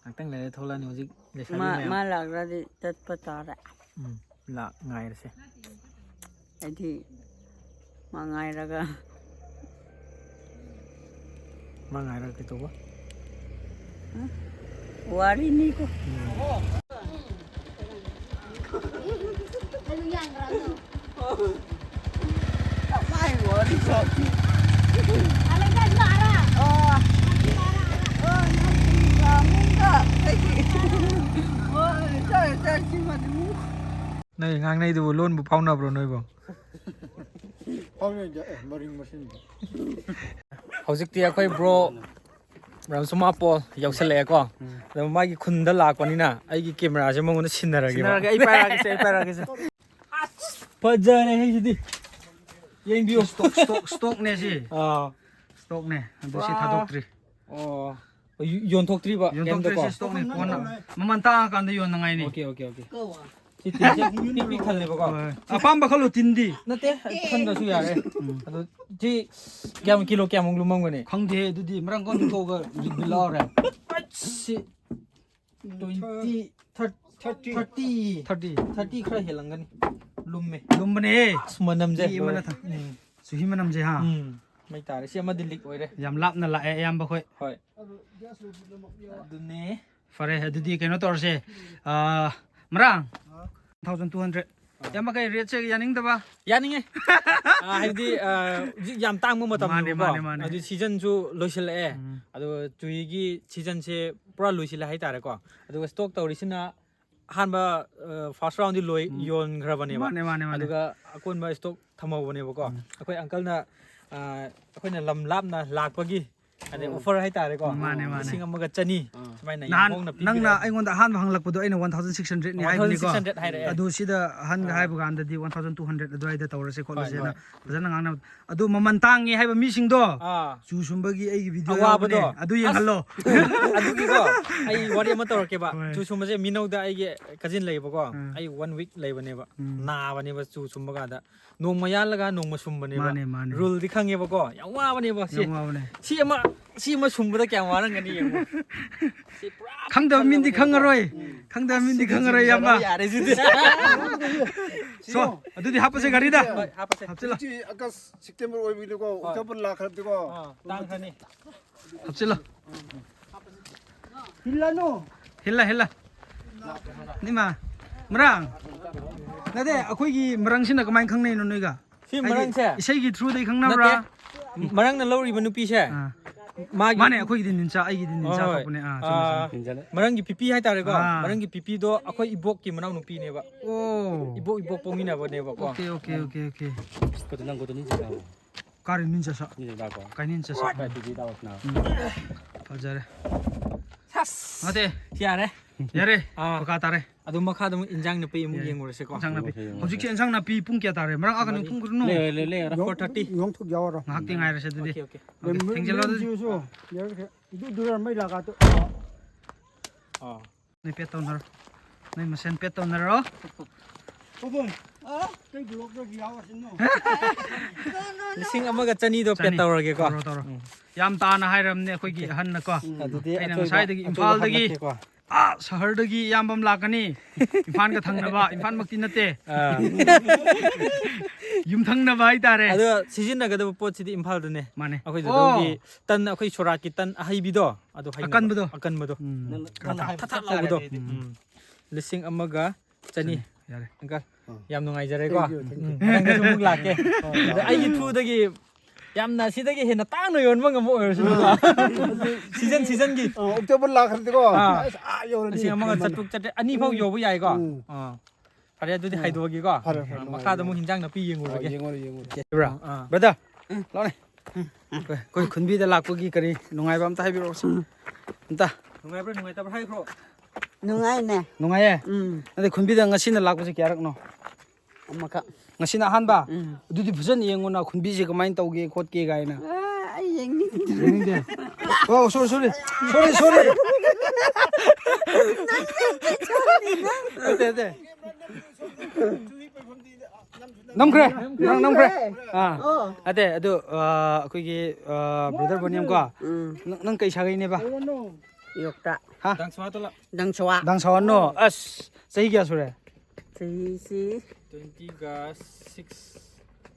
ꯉꯥꯛꯇꯪ ꯂꯩꯔ ꯊꯣꯛꯂꯛꯑꯅꯤ ꯍꯧꯖꯤꯛ ꯂꯩꯁꯥꯕꯤ ꯃꯥ ꯃꯌꯥꯝ꯫ ꯃꯥ ꯂꯥꯛꯂꯗꯤ ꯆꯠꯄ ꯇꯥꯔꯦ꯫ ꯎꯝ, ꯂꯥꯛ ꯉꯥꯏꯔꯁꯦ꯫ ꯍꯥꯏꯗꯤ ꯃꯥ ꯉꯥꯏꯔꯒ ꯃꯥ ꯉꯥꯏꯔꯒ ꯀꯩꯗꯧꯕ? ꯋꯥꯔꯤꯅꯤꯀꯣ꯫ ꯅꯣꯏ ꯉꯥꯡꯅꯩꯗꯨꯕꯨ ꯂꯣꯟꯕꯨ ꯐꯥꯎꯅꯕ꯭ꯔꯣ ꯅꯣꯏꯕꯣ? ꯐꯥꯎꯅꯩꯗ, ꯑꯦ, ꯃꯔꯤꯡ ꯃꯁꯦꯟꯗ꯫ ꯍꯧꯖꯤꯛꯇꯤ ꯑꯩꯈꯣꯏ ꯕ꯭ꯔꯣ ꯔꯥꯝꯁꯨꯃꯥ ꯄꯣꯜ ꯌꯧꯁꯜꯂꯛꯑꯦꯀꯣ꯫ ꯎꯝ꯫ ꯑꯗꯣ ꯃꯥꯒꯤ ꯈꯨꯟꯗ ꯂꯥꯛꯄꯅꯤꯅ ꯑꯩꯒꯤ ꯀꯦꯃꯦꯔꯥꯁꯦ ꯃꯉꯣꯟꯗ ꯁꯤꯟꯅꯔꯒꯦꯕ꯫ ꯁꯤꯟꯅꯔꯒꯦ, ꯑꯩ ꯄꯥꯏꯔꯛꯑꯒꯦꯁꯦ, ꯑꯩ ꯄꯥꯏꯔꯛꯑꯒꯦꯁꯦ꯫ ꯐꯖꯔꯦꯍꯦ ꯁꯤꯗꯤ꯫ ꯌꯦꯡꯕꯤꯌꯨ꯫ ꯁ꯭ꯇꯣꯛ, ꯁ꯭ꯇꯣꯛ, ꯁ꯭ꯇꯣꯛꯅꯦ ꯁꯤ꯫ ꯑꯥ꯫ ꯁ꯭ꯇꯣꯛꯅꯦ꯫ ꯑꯗꯨ ꯁꯤ ꯄꯨꯔꯥ ꯊꯥꯗꯣꯛꯇ꯭ꯔꯤ꯫ ꯑꯣ꯫ ꯌꯣ-, ꯌꯣꯟꯊꯣꯛꯇ꯭ꯔꯤꯕ ꯌꯣꯟꯊꯣꯛꯇ꯭ꯔꯤ, ꯀꯩꯝꯇꯀꯣ? ꯁꯤ ꯁ꯭ꯇꯣꯛꯅꯦ꯫ ꯀꯣꯟꯅ ꯃꯃꯜ ꯇꯥꯡꯉꯀꯥꯟꯗ ꯌꯣꯟꯅꯉꯥꯏꯅꯤ꯫ Okay, okay, okay. ꯁꯤ ꯇꯤꯟꯁꯦ ꯄꯤꯛ ꯄꯤꯛ ꯊꯜꯂꯦꯕꯀꯣ꯫ ꯍꯣꯏ꯫ ꯑꯄꯥꯝꯕ ꯈꯜꯂꯣ ꯇꯤꯟꯗꯤ꯫ ꯅꯠꯇꯦ, ꯈꯟꯗ꯭ꯔꯁꯨ ꯌꯥꯔꯦ꯫ ꯎꯝ꯫ ꯑꯗꯣ ꯁꯤ ꯀꯌꯥꯝ, ꯀꯤꯂꯣ ꯀꯌꯥꯃꯨꯛ ꯂꯨꯝꯃꯝꯒꯅꯤ? ꯈꯪꯗꯦ ꯑꯗꯨꯗꯤ, ꯃꯔꯝ ꯀꯣꯟ ꯊꯣꯛꯑꯒ ꯕꯤꯜ ꯂꯥꯎꯔꯦ꯫ ꯁꯤ twenty, thirty. Thirty. Thirty. Thirty ꯈꯔ ꯍꯦꯜꯂꯝꯒꯅꯤ꯫ ꯂꯨꯝꯃꯦ꯫ ꯂꯨꯝꯕꯅꯦꯍꯦ꯫ ꯑꯁ, ꯃꯅꯝꯁꯦ ꯃꯤ ꯑꯃꯅ ꯂꯣꯏꯔꯦ꯫ ꯊ-, ꯎꯝ꯫ ꯆꯨꯍꯤ ꯃꯅꯝꯁꯦ, ꯍꯥ? ꯎꯝ꯫ ꯃꯩ ꯇꯥꯔꯦ꯫ ꯁꯤ ꯑꯃꯗꯤ ꯂꯤꯛ ꯑꯣꯏꯔꯦ꯫ ꯌꯥꯝ ꯂꯥꯞꯅ ꯂꯥꯛꯑꯦ, ꯑꯌꯥꯝꯕ ꯈꯣꯏ꯫ ꯍꯣꯏ꯫ ꯑꯗꯨꯅꯦ꯫ ꯐꯔꯦ, ꯑꯗꯨꯗꯤ ꯀꯩꯅꯣ ꯇꯧꯔꯁꯦ꯫ ꯑꯥ, ꯃꯔꯥꯡ? ꯍꯥ? One thousand two hundred. ꯑꯥ꯫ ꯏꯌꯥꯝꯕ, ꯀꯩ ꯔꯦꯠꯁꯦ ꯌꯥꯅꯤꯡꯗꯕ? ꯌꯥꯅꯤꯡꯉꯦ꯫ ꯑꯥ, ꯍꯥꯏꯕꯗꯤ, ꯑꯥ, ꯍꯧꯖꯤꯛ ꯌꯥꯝ ꯇꯥꯡꯕ ꯃꯇꯝꯅꯦꯕꯀꯣ꯫ ꯃꯥꯅꯦ, ꯃꯥꯅꯦ, ꯃꯥꯅꯦ꯫ ꯍꯧꯖꯤꯛ ꯁꯤꯖꯟꯁꯨ ꯂꯣꯏꯁꯤꯜꯂꯛꯑꯦ꯫ ꯎꯝ꯫ ꯑꯗꯣ ꯆꯨꯍꯤꯒꯤ ꯁꯤꯖꯟꯁꯦ ꯄꯨꯔꯥ ꯂꯣꯏꯁꯤꯜꯂꯦ ꯍꯥꯏꯇꯥꯔꯦꯀꯣ꯫ ꯑꯗꯨꯒ ꯁ꯭ꯇꯣꯛ ꯇꯧꯔꯤꯁꯤꯅ ꯑꯍꯥꯟꯕ, ꯑ, ꯐꯥꯔꯁ ꯔꯥꯎꯟꯗꯤ ꯂꯣꯏ-, ꯎꯝ꯫ ꯌꯣꯟꯈ꯭ꯔꯕꯅꯦꯕ꯫ ꯃꯥꯅꯦ, ꯃꯥꯅꯦ, ꯃꯥꯅꯦ꯫ ꯑꯗꯨꯒ ꯑꯀꯣꯟꯕ ꯁ꯭ꯇꯣꯛ ꯊꯝꯍꯧꯕꯅꯦꯕꯀꯣ꯫ ꯎꯝ꯫ ꯑꯩꯈꯣꯏ ꯑꯪꯀꯜꯅ, ꯑ, ꯑꯩꯈꯣꯏꯅ ꯂꯝ ꯂꯥꯞꯅ ꯂꯥꯛꯄꯒꯤ, ꯑꯗꯩ, ꯑꯣ꯫ ꯑꯣꯐꯔ ꯍꯥꯏꯇꯥꯔꯦꯀꯣ꯫ ꯃꯥꯅꯦ, ꯃꯥꯅꯦ꯫ ꯂꯤꯁꯤꯡ ꯑꯃꯒ ꯆꯅꯤ ꯑꯥ꯫ ꯁꯨꯃꯥꯏꯅ ꯅꯍꯥꯟ ꯌꯥꯝ ꯍꯣꯡꯅ ꯅꯪꯅ ꯄꯤꯕꯤꯔꯛꯑꯦ꯫ ꯑꯩꯉꯣꯟꯗ ꯑꯍꯥꯟꯕ ꯍꯪꯂꯛꯄꯗꯣ ꯑꯩꯅ ꯋꯥꯟ ꯊꯥꯎꯖꯟ ꯁꯤꯛꯁ ꯍꯟꯗ꯭ꯔꯦꯠꯅꯤ ꯍꯥꯏꯕꯅꯤꯀꯣ꯫ ꯋꯥꯟ ꯊꯥꯎꯖꯟ ꯁꯤꯛꯁ ꯍꯟꯗ꯭ꯔꯦꯠ ꯍꯥꯏꯔꯛꯑꯦ꯫ ꯑꯗꯨ ꯁꯤꯗ ꯑꯍꯟꯒ ꯑꯥ꯫ ꯍꯥꯏꯕ ꯀꯥꯟꯗꯗꯤ ꯋꯥꯟ ꯊꯥꯎꯖꯟ ꯇꯨ ꯍꯟꯗ꯭ꯔꯦꯠ ꯑꯗꯨꯋꯥꯏꯗ ꯇꯧꯔꯁꯦ ꯍꯣꯏ, ꯈꯣꯠꯂꯁꯦꯅ ꯍꯣꯏ꯫ ꯐꯖꯅ ꯉꯥꯡꯅꯕ꯫ ꯑꯗꯨ ꯃꯃꯜ ꯇꯥꯡꯉꯦ ꯍꯥꯏꯕ ꯃꯤꯁꯤꯡꯗꯣ, ꯑꯥ꯫ ꯆꯨ ꯁꯨꯝꯕꯒꯤ ꯑꯩꯒꯤ ꯚꯤꯗꯤꯑꯣ ꯑꯋꯥꯕꯗꯣ꯫ ꯌꯥꯎꯕꯅꯦ, ꯑꯗꯨ ꯑꯁ! ꯌꯦꯡꯍꯜꯂꯣ꯫ ꯑꯗꯨꯒꯤꯀꯣ, ꯑꯩ ꯋꯥꯔꯤ ꯑꯃ ꯇꯧꯔꯛꯀꯦꯕ꯫ ꯍꯣꯏ꯫ ꯆꯨ ꯁꯨꯝꯕꯁꯦ ꯃꯤꯅꯧꯗ ꯑꯩꯒꯤ ꯀꯖꯤꯟ ꯂꯩꯌꯦꯕꯀꯣ꯫ ꯎꯝ꯫ ꯑꯩ ꯋꯥꯟ ꯋꯤꯛ ꯂꯩꯕꯅꯦꯕ꯫ ꯎꯝ꯫ ꯅꯥꯕꯅꯦꯕ ꯆꯨ ꯁꯨꯝꯕ ꯀꯥꯟꯗ꯫ ꯅꯣꯡꯃ ꯌꯥꯜꯂꯒ ꯅꯣꯡꯃ ꯁꯨꯝꯕꯅꯦꯕ꯫ ꯃꯥꯅꯦ, ꯃꯥꯅꯦ꯫ ꯔꯨꯜꯗꯤ ꯈꯪꯉꯦꯕꯀꯣ꯫ ꯌꯥꯝ ꯋꯥꯕꯅꯦꯕ ꯁꯤ꯫ ꯌꯥꯝ ꯋꯥꯕꯅꯦ꯫ ꯁꯤ ꯑꯃ ꯁꯤ ꯑꯃ ꯁꯨꯝꯕꯗ ꯀꯌꯥꯝ ꯋꯥꯔꯝꯒꯅꯤ ꯌꯦꯡꯉꯣ꯫ ꯁꯤ ꯄꯨꯔꯥ ꯈꯪꯗꯕ ꯃꯤꯗꯤ ꯈꯪꯉꯔꯣꯏ꯫ ꯈꯪꯗꯕ ꯃꯤꯗꯤ ꯈꯪꯉꯔꯣꯏ, ꯏꯌꯥꯝꯕ꯫ ꯌꯥꯔꯦ ꯁꯤꯗꯤ꯫ So, ꯑꯗꯨꯗꯤ ꯍꯥꯞꯄꯁꯦ ꯒꯥꯔꯤꯗ꯫ ꯍꯣꯏ, ꯍꯥꯞꯄꯁꯦ꯫ ꯍꯥꯞꯆꯤꯜꯂꯣ꯫ ꯍꯧꯖꯤꯛ ꯑꯒꯁ ꯁꯦꯞꯇꯦꯝꯕꯔ ꯑꯣꯏꯕꯅꯤꯀꯣ, ꯑꯣꯛꯇꯣꯕꯔ ꯂꯥꯛꯈ꯭ꯔꯗꯤꯀꯣ꯫ ꯑꯥ, ꯇꯥꯡꯈ꯭ꯔꯅꯤ꯫ ꯍꯥꯞꯆꯤꯜꯂꯣ꯫ ꯍꯤꯜꯂꯅꯨ꯫ ꯍꯤꯜꯂ ꯍꯤꯜꯂ꯫ ꯅꯤꯃ꯫ ꯃꯔꯥꯡ꯫ ꯅꯠꯇꯦ, ꯑꯩꯈꯣꯏꯒꯤ ꯃꯔꯪꯁꯤꯅ ꯀꯃꯥꯏꯅ ꯈꯪꯅꯩꯅꯣ ꯅꯣꯏꯒ? ꯁꯤ ꯍꯥꯏꯗꯤ, ꯃꯔꯪꯁꯦ ꯏꯁꯩꯒꯤ through ꯗꯩ ꯈꯪꯅꯕ꯭ꯔꯥ? ꯅꯠꯇꯦ꯫ ꯃꯔꯪꯅ ꯂꯧꯔꯤꯕ ꯅꯨꯄꯤꯁꯦ꯫ ꯑꯥ꯫ ꯃꯥꯒꯤ ꯃꯥꯅꯦ, ꯑꯩꯈꯣꯏꯒꯤꯗꯤ ꯅꯤꯟꯆꯥ, ꯑꯩꯒꯤꯗꯤ ꯅꯤꯟꯆꯥ ꯍꯣꯏ, ꯍꯣꯏ꯫ ꯊꯣꯛꯄꯅꯦ꯫ ꯑꯥ, ꯆꯨꯝꯃꯦ, ꯆꯨꯝꯃꯦ꯫ ꯑꯥ, ꯃꯔꯪꯒꯤ ꯄꯤꯄꯤ ꯍꯥꯏꯇꯥꯔꯦꯀꯣ꯫ ꯑꯥ꯫ ꯃꯔꯪꯒꯤ ꯄꯤꯄꯤꯗꯣ ꯑꯩꯈꯣꯏ ꯏꯕꯣꯛꯀꯤ ꯃꯅꯥꯎ ꯅꯨꯄꯤꯅꯦꯕ꯫ ꯑꯣ꯫ ꯏꯕꯣꯛ ꯏꯕꯣꯛ ꯄꯣꯛꯃꯤꯟꯅꯕꯅꯦꯕꯀꯣ꯫ Okay, okay, okay, okay. 그것도 난 그것도 닌자 나고 ꯀꯥꯔꯤ ꯅꯤꯟꯆꯥ ꯁꯥ? 닌자 나고 ꯀꯥꯏ ꯅꯤꯟꯆꯥ ꯁꯥ? ꯀꯥꯏ ꯕꯤꯕꯤ ꯇꯧꯁꯤꯅ ꯐꯖꯔꯦ꯫ ꯁꯥꯁ꯫ ꯅꯠꯇꯦ, ꯁꯤ ꯌꯥꯔꯦ꯫ ꯌꯥꯔꯦ꯫ ꯑꯥ꯫ ꯃꯈꯥ ꯇꯥꯔꯦ꯫ ꯑꯗꯨ ꯃꯈꯥꯗ ꯑꯃꯨꯛ ꯏꯟꯖꯥꯡ ꯅꯥꯄꯤ ꯑꯃꯨꯛ ꯌꯥꯔꯦ꯫ ꯌꯦꯡꯉꯨꯔꯁꯤꯀꯣ꯫ ꯏꯟꯁꯥꯡ ꯅꯥꯄꯤ꯫ ꯌꯦꯡꯉꯣ, ꯌꯦꯡꯉꯣ꯫ ꯍꯧꯖꯤꯛꯁꯦ ꯏꯟꯁꯥꯡ ꯅꯥꯄꯤ ꯄꯨꯡ ꯀꯌꯥ ꯇꯥꯔꯦ? ꯃꯔꯛ ꯑꯥ ꯀꯩꯅꯣ ꯊꯨꯝꯈ꯭ꯔꯅꯣ꯫ Four thirty. ꯌꯣꯡꯊꯣꯛ ꯌꯥꯎꯔꯣ꯫ ꯉꯥꯏꯍꯥꯛꯇꯤ ꯉꯥꯏꯔꯁꯦ ꯑꯗꯨꯗꯤ꯫ Okay, okay. Okay, ꯊꯦꯡꯖꯤꯜꯂꯣ ꯑꯗꯨꯗꯤ꯫ ꯌꯣꯡꯊꯣꯛꯁꯨ ꯌꯣꯡꯊꯣꯛ꯫ ꯑꯗꯨ ꯗꯨꯔ ꯃꯩ ꯂꯥꯛꯀꯥ ꯇꯨ꯫ ꯑꯥ꯫ ꯅꯣꯏ ꯄꯦꯠ ꯇꯧꯅꯔꯣ꯫ ꯅꯣꯏ ꯃꯁꯦꯟ ꯄꯦꯠ ꯇꯧꯅꯔꯣ꯫ ꯄꯥꯕꯨꯡ꯫ ꯀꯩ ꯕ꯭ꯂꯣꯛꯇ ꯌꯥꯎꯔꯁꯤꯅꯣ? ꯂꯤꯁꯤꯡ ꯑꯃꯒ ꯆꯅꯤꯗꯣ ꯄꯦ ꯆꯅꯤ꯫ ꯇꯧꯔꯒꯦꯀꯣ꯫ ꯇꯧꯔꯣ, ꯇꯧꯔꯣ꯫ ꯌꯥꯝ ꯇꯥꯅ ꯍꯥꯏꯔꯝꯅꯦ ꯑꯩꯈꯣꯏꯒꯤ ꯑꯍꯟꯅꯀꯣ꯫ ꯑꯗꯨꯗꯤ ꯑꯩꯅ ꯑꯆꯣꯏꯕ- ꯉꯁꯥꯏꯗꯒꯤ ꯑꯆꯣꯏꯕ ꯏꯝꯐꯥꯜꯗꯒꯤ ꯍꯥꯞꯂꯛꯀꯦꯀꯣ꯫ ꯑꯥ ꯁꯍꯔꯗꯒꯤ ꯏꯌꯥꯝꯕ ꯑꯃ ꯂꯥꯛꯀꯅꯤ꯫ ꯏꯝꯐꯥꯜꯒ ꯊꯪꯅꯕ, ꯏꯝꯐꯥꯜꯃꯛꯇꯤ ꯅꯠꯇꯦ꯫ ꯑꯥ꯫ ꯌꯨꯝꯊꯪꯅꯕ ꯍꯥꯏꯇꯥꯔꯦ꯫ ꯑꯗꯣ ꯁꯤꯖꯤꯟꯅꯒꯗꯕ ꯄꯣꯠꯁꯤꯗꯤ ꯏꯝꯐꯥꯜꯗꯅꯦ꯫ ꯃꯥꯅꯦ꯫ ꯑꯩꯈꯣꯏ ꯑꯣ꯫ ꯖꯗꯧꯒꯤ ꯇꯟ, ꯑꯩꯈꯣꯏ ꯁꯣꯔꯥꯛꯀꯤ ꯇꯟ ꯑꯍꯩꯕꯤꯗꯣ꯫ ꯑꯗꯨ ꯍꯩꯅꯕ꯫ ꯑꯀꯟꯕꯗꯣ? ꯑꯀꯟꯕꯗꯣ꯫ ꯎꯝ꯫ ꯊꯥ ꯊꯥ ꯊꯥ ꯂꯥꯎꯕꯗꯣ꯫ ꯎꯝ꯫ ꯂꯤꯁꯤꯡ ꯑꯃꯒ ꯆꯅꯤ꯫ ꯌꯥꯔꯦ꯫ ꯑꯪꯀꯜ, ꯑꯥ꯫ ꯌꯥꯝ ꯅꯨꯡꯉꯥꯏꯖꯔꯦꯀꯣ꯫ Thank you, thank you. ꯎꯝ, ꯃꯊꯪꯗꯁꯨ ꯑꯃꯨꯛ ꯂꯥꯛꯀꯦ꯫ ꯑꯗꯣ ꯑꯩꯒꯤ through ꯗꯒꯤ ꯌꯥꯝꯅ ꯁꯤꯗꯒꯤ ꯍꯦꯟꯅ ꯇꯥꯡꯅ ꯌꯣꯟꯕ ꯉꯝꯕ ꯑꯣꯏꯔꯁꯅꯨꯀꯣ꯫ ꯁꯤꯖꯟ ꯁꯤꯖꯟꯒꯤ꯫ ꯑ, ꯑꯣꯛꯇꯣꯕꯔ ꯂꯥꯛꯈ꯭ꯔꯗꯤꯀꯣ꯫ ꯑꯥ꯫ ꯑꯁ, ꯑꯥ ꯌꯧꯔꯅꯤ꯫ ꯂꯤꯁꯤꯡ ꯑꯃꯒ ꯃꯃꯜ꯫ ꯆꯥꯇ꯭ꯔꯨꯛ ꯆꯥꯇ꯭ꯔꯦꯠ ꯑꯅꯤ ꯐꯥꯎ ꯌꯧꯕ ꯌꯥꯏꯀꯣ꯫ ꯎꯝ꯫ ꯑꯥ꯫ ꯐꯔꯦ, ꯑꯗꯨꯗꯤ ꯍꯥꯏꯗꯣꯛꯑꯒꯦꯀꯣ꯫ ꯐꯔꯦ, ꯐꯔꯦ, ꯑꯥ, ꯅꯨꯡꯉꯥꯏꯔꯦ, ꯃꯈꯥꯗ ꯑꯃꯨꯛ ꯅꯨꯡꯉꯥꯏꯔꯦ꯫ ꯍꯤꯟꯖꯥꯡ ꯅꯥꯄꯤ ꯑꯣ, ꯌꯦꯡꯉꯨꯔꯒꯦ꯫ ꯌꯦꯡꯉꯨꯔꯦ, ꯌꯦꯡꯉꯨꯔꯦ꯫ ꯕ꯭ꯔꯗꯔ꯫ ꯑꯥ꯫ ꯂꯥꯎꯅꯦ꯫ ꯑꯩꯈꯣꯏ, ꯑꯩꯈꯣꯏ ꯈꯨꯟꯕꯤꯗ ꯂꯥꯛꯄꯒꯤ ꯀꯔꯤ ꯅꯨꯡꯉꯥꯏꯕ ꯑꯝꯇ ꯍꯥꯏꯕꯤꯔꯛꯑꯣꯁꯦ꯫ ꯑꯝꯇ꯫ ꯅꯨꯡꯉꯥꯏꯕ꯭ꯔꯥ ꯅꯨꯡꯉꯥꯏꯇꯕ꯭ꯔꯥ ꯍꯥꯏꯈ꯭ꯔꯣ꯫ ꯅꯨꯡꯉꯥꯏꯅꯦ꯫ ꯅꯨꯡꯉꯥꯏꯌꯦ? ꯎꯝ꯫ ꯑꯗꯩ ꯈꯨꯟꯕꯤꯗ ꯉꯁꯤꯅ ꯂꯥꯛꯄꯁꯦ ꯀꯌꯥꯔꯛꯅꯣ? ꯑꯃꯈꯛ꯫ ꯉꯁꯤꯅ ꯑꯍꯥꯟꯕ? ꯎꯝ꯫ ꯑꯗꯨꯗꯤ ꯐꯖꯅ ꯌꯦꯡꯉꯨꯅ ꯈꯨꯟꯕꯤꯁꯦ ꯀꯃꯥꯏꯅ ꯇꯧꯒꯦ ꯈꯣꯠꯀꯦ ꯀꯥꯏꯅ꯫ ꯑꯥ, ꯑꯩ ꯌꯦꯡꯅꯤꯡꯗꯦ꯫ ꯌꯦꯡꯅꯤꯡꯗꯦ? Oh, sorry, sorry. Sorry, sorry. ꯅꯠꯇꯦ, ꯅꯠꯇꯦ꯫ ꯅꯝꯈ꯭ꯔꯦ꯫ ꯅꯪ ꯅꯝꯈ꯭ꯔꯦ꯫ ꯑꯥ꯫ ꯑꯣ꯫ ꯑꯗꯦ ꯑꯗꯨ ꯑꯩꯈꯣꯏꯒꯤ ꯕ꯭ꯔꯗꯔ ꯕꯣꯅꯤꯝ ꯀꯣ꯫ ꯎꯝ꯫ ꯅꯪ ꯀꯩ ꯁꯥꯒꯩꯅꯦꯕ? ꯌꯣꯛꯇ꯫ ꯍꯥ? ꯗꯥꯡꯁꯋꯥꯟꯅꯣ? ꯑꯁ, ꯆꯍꯤ ꯀꯌꯥ ꯁꯨꯔꯦ? ꯆꯍꯤꯁꯤ ꯇ꯭ꯋꯦꯟꯇꯤꯒ ꯁꯤꯛꯁ꯫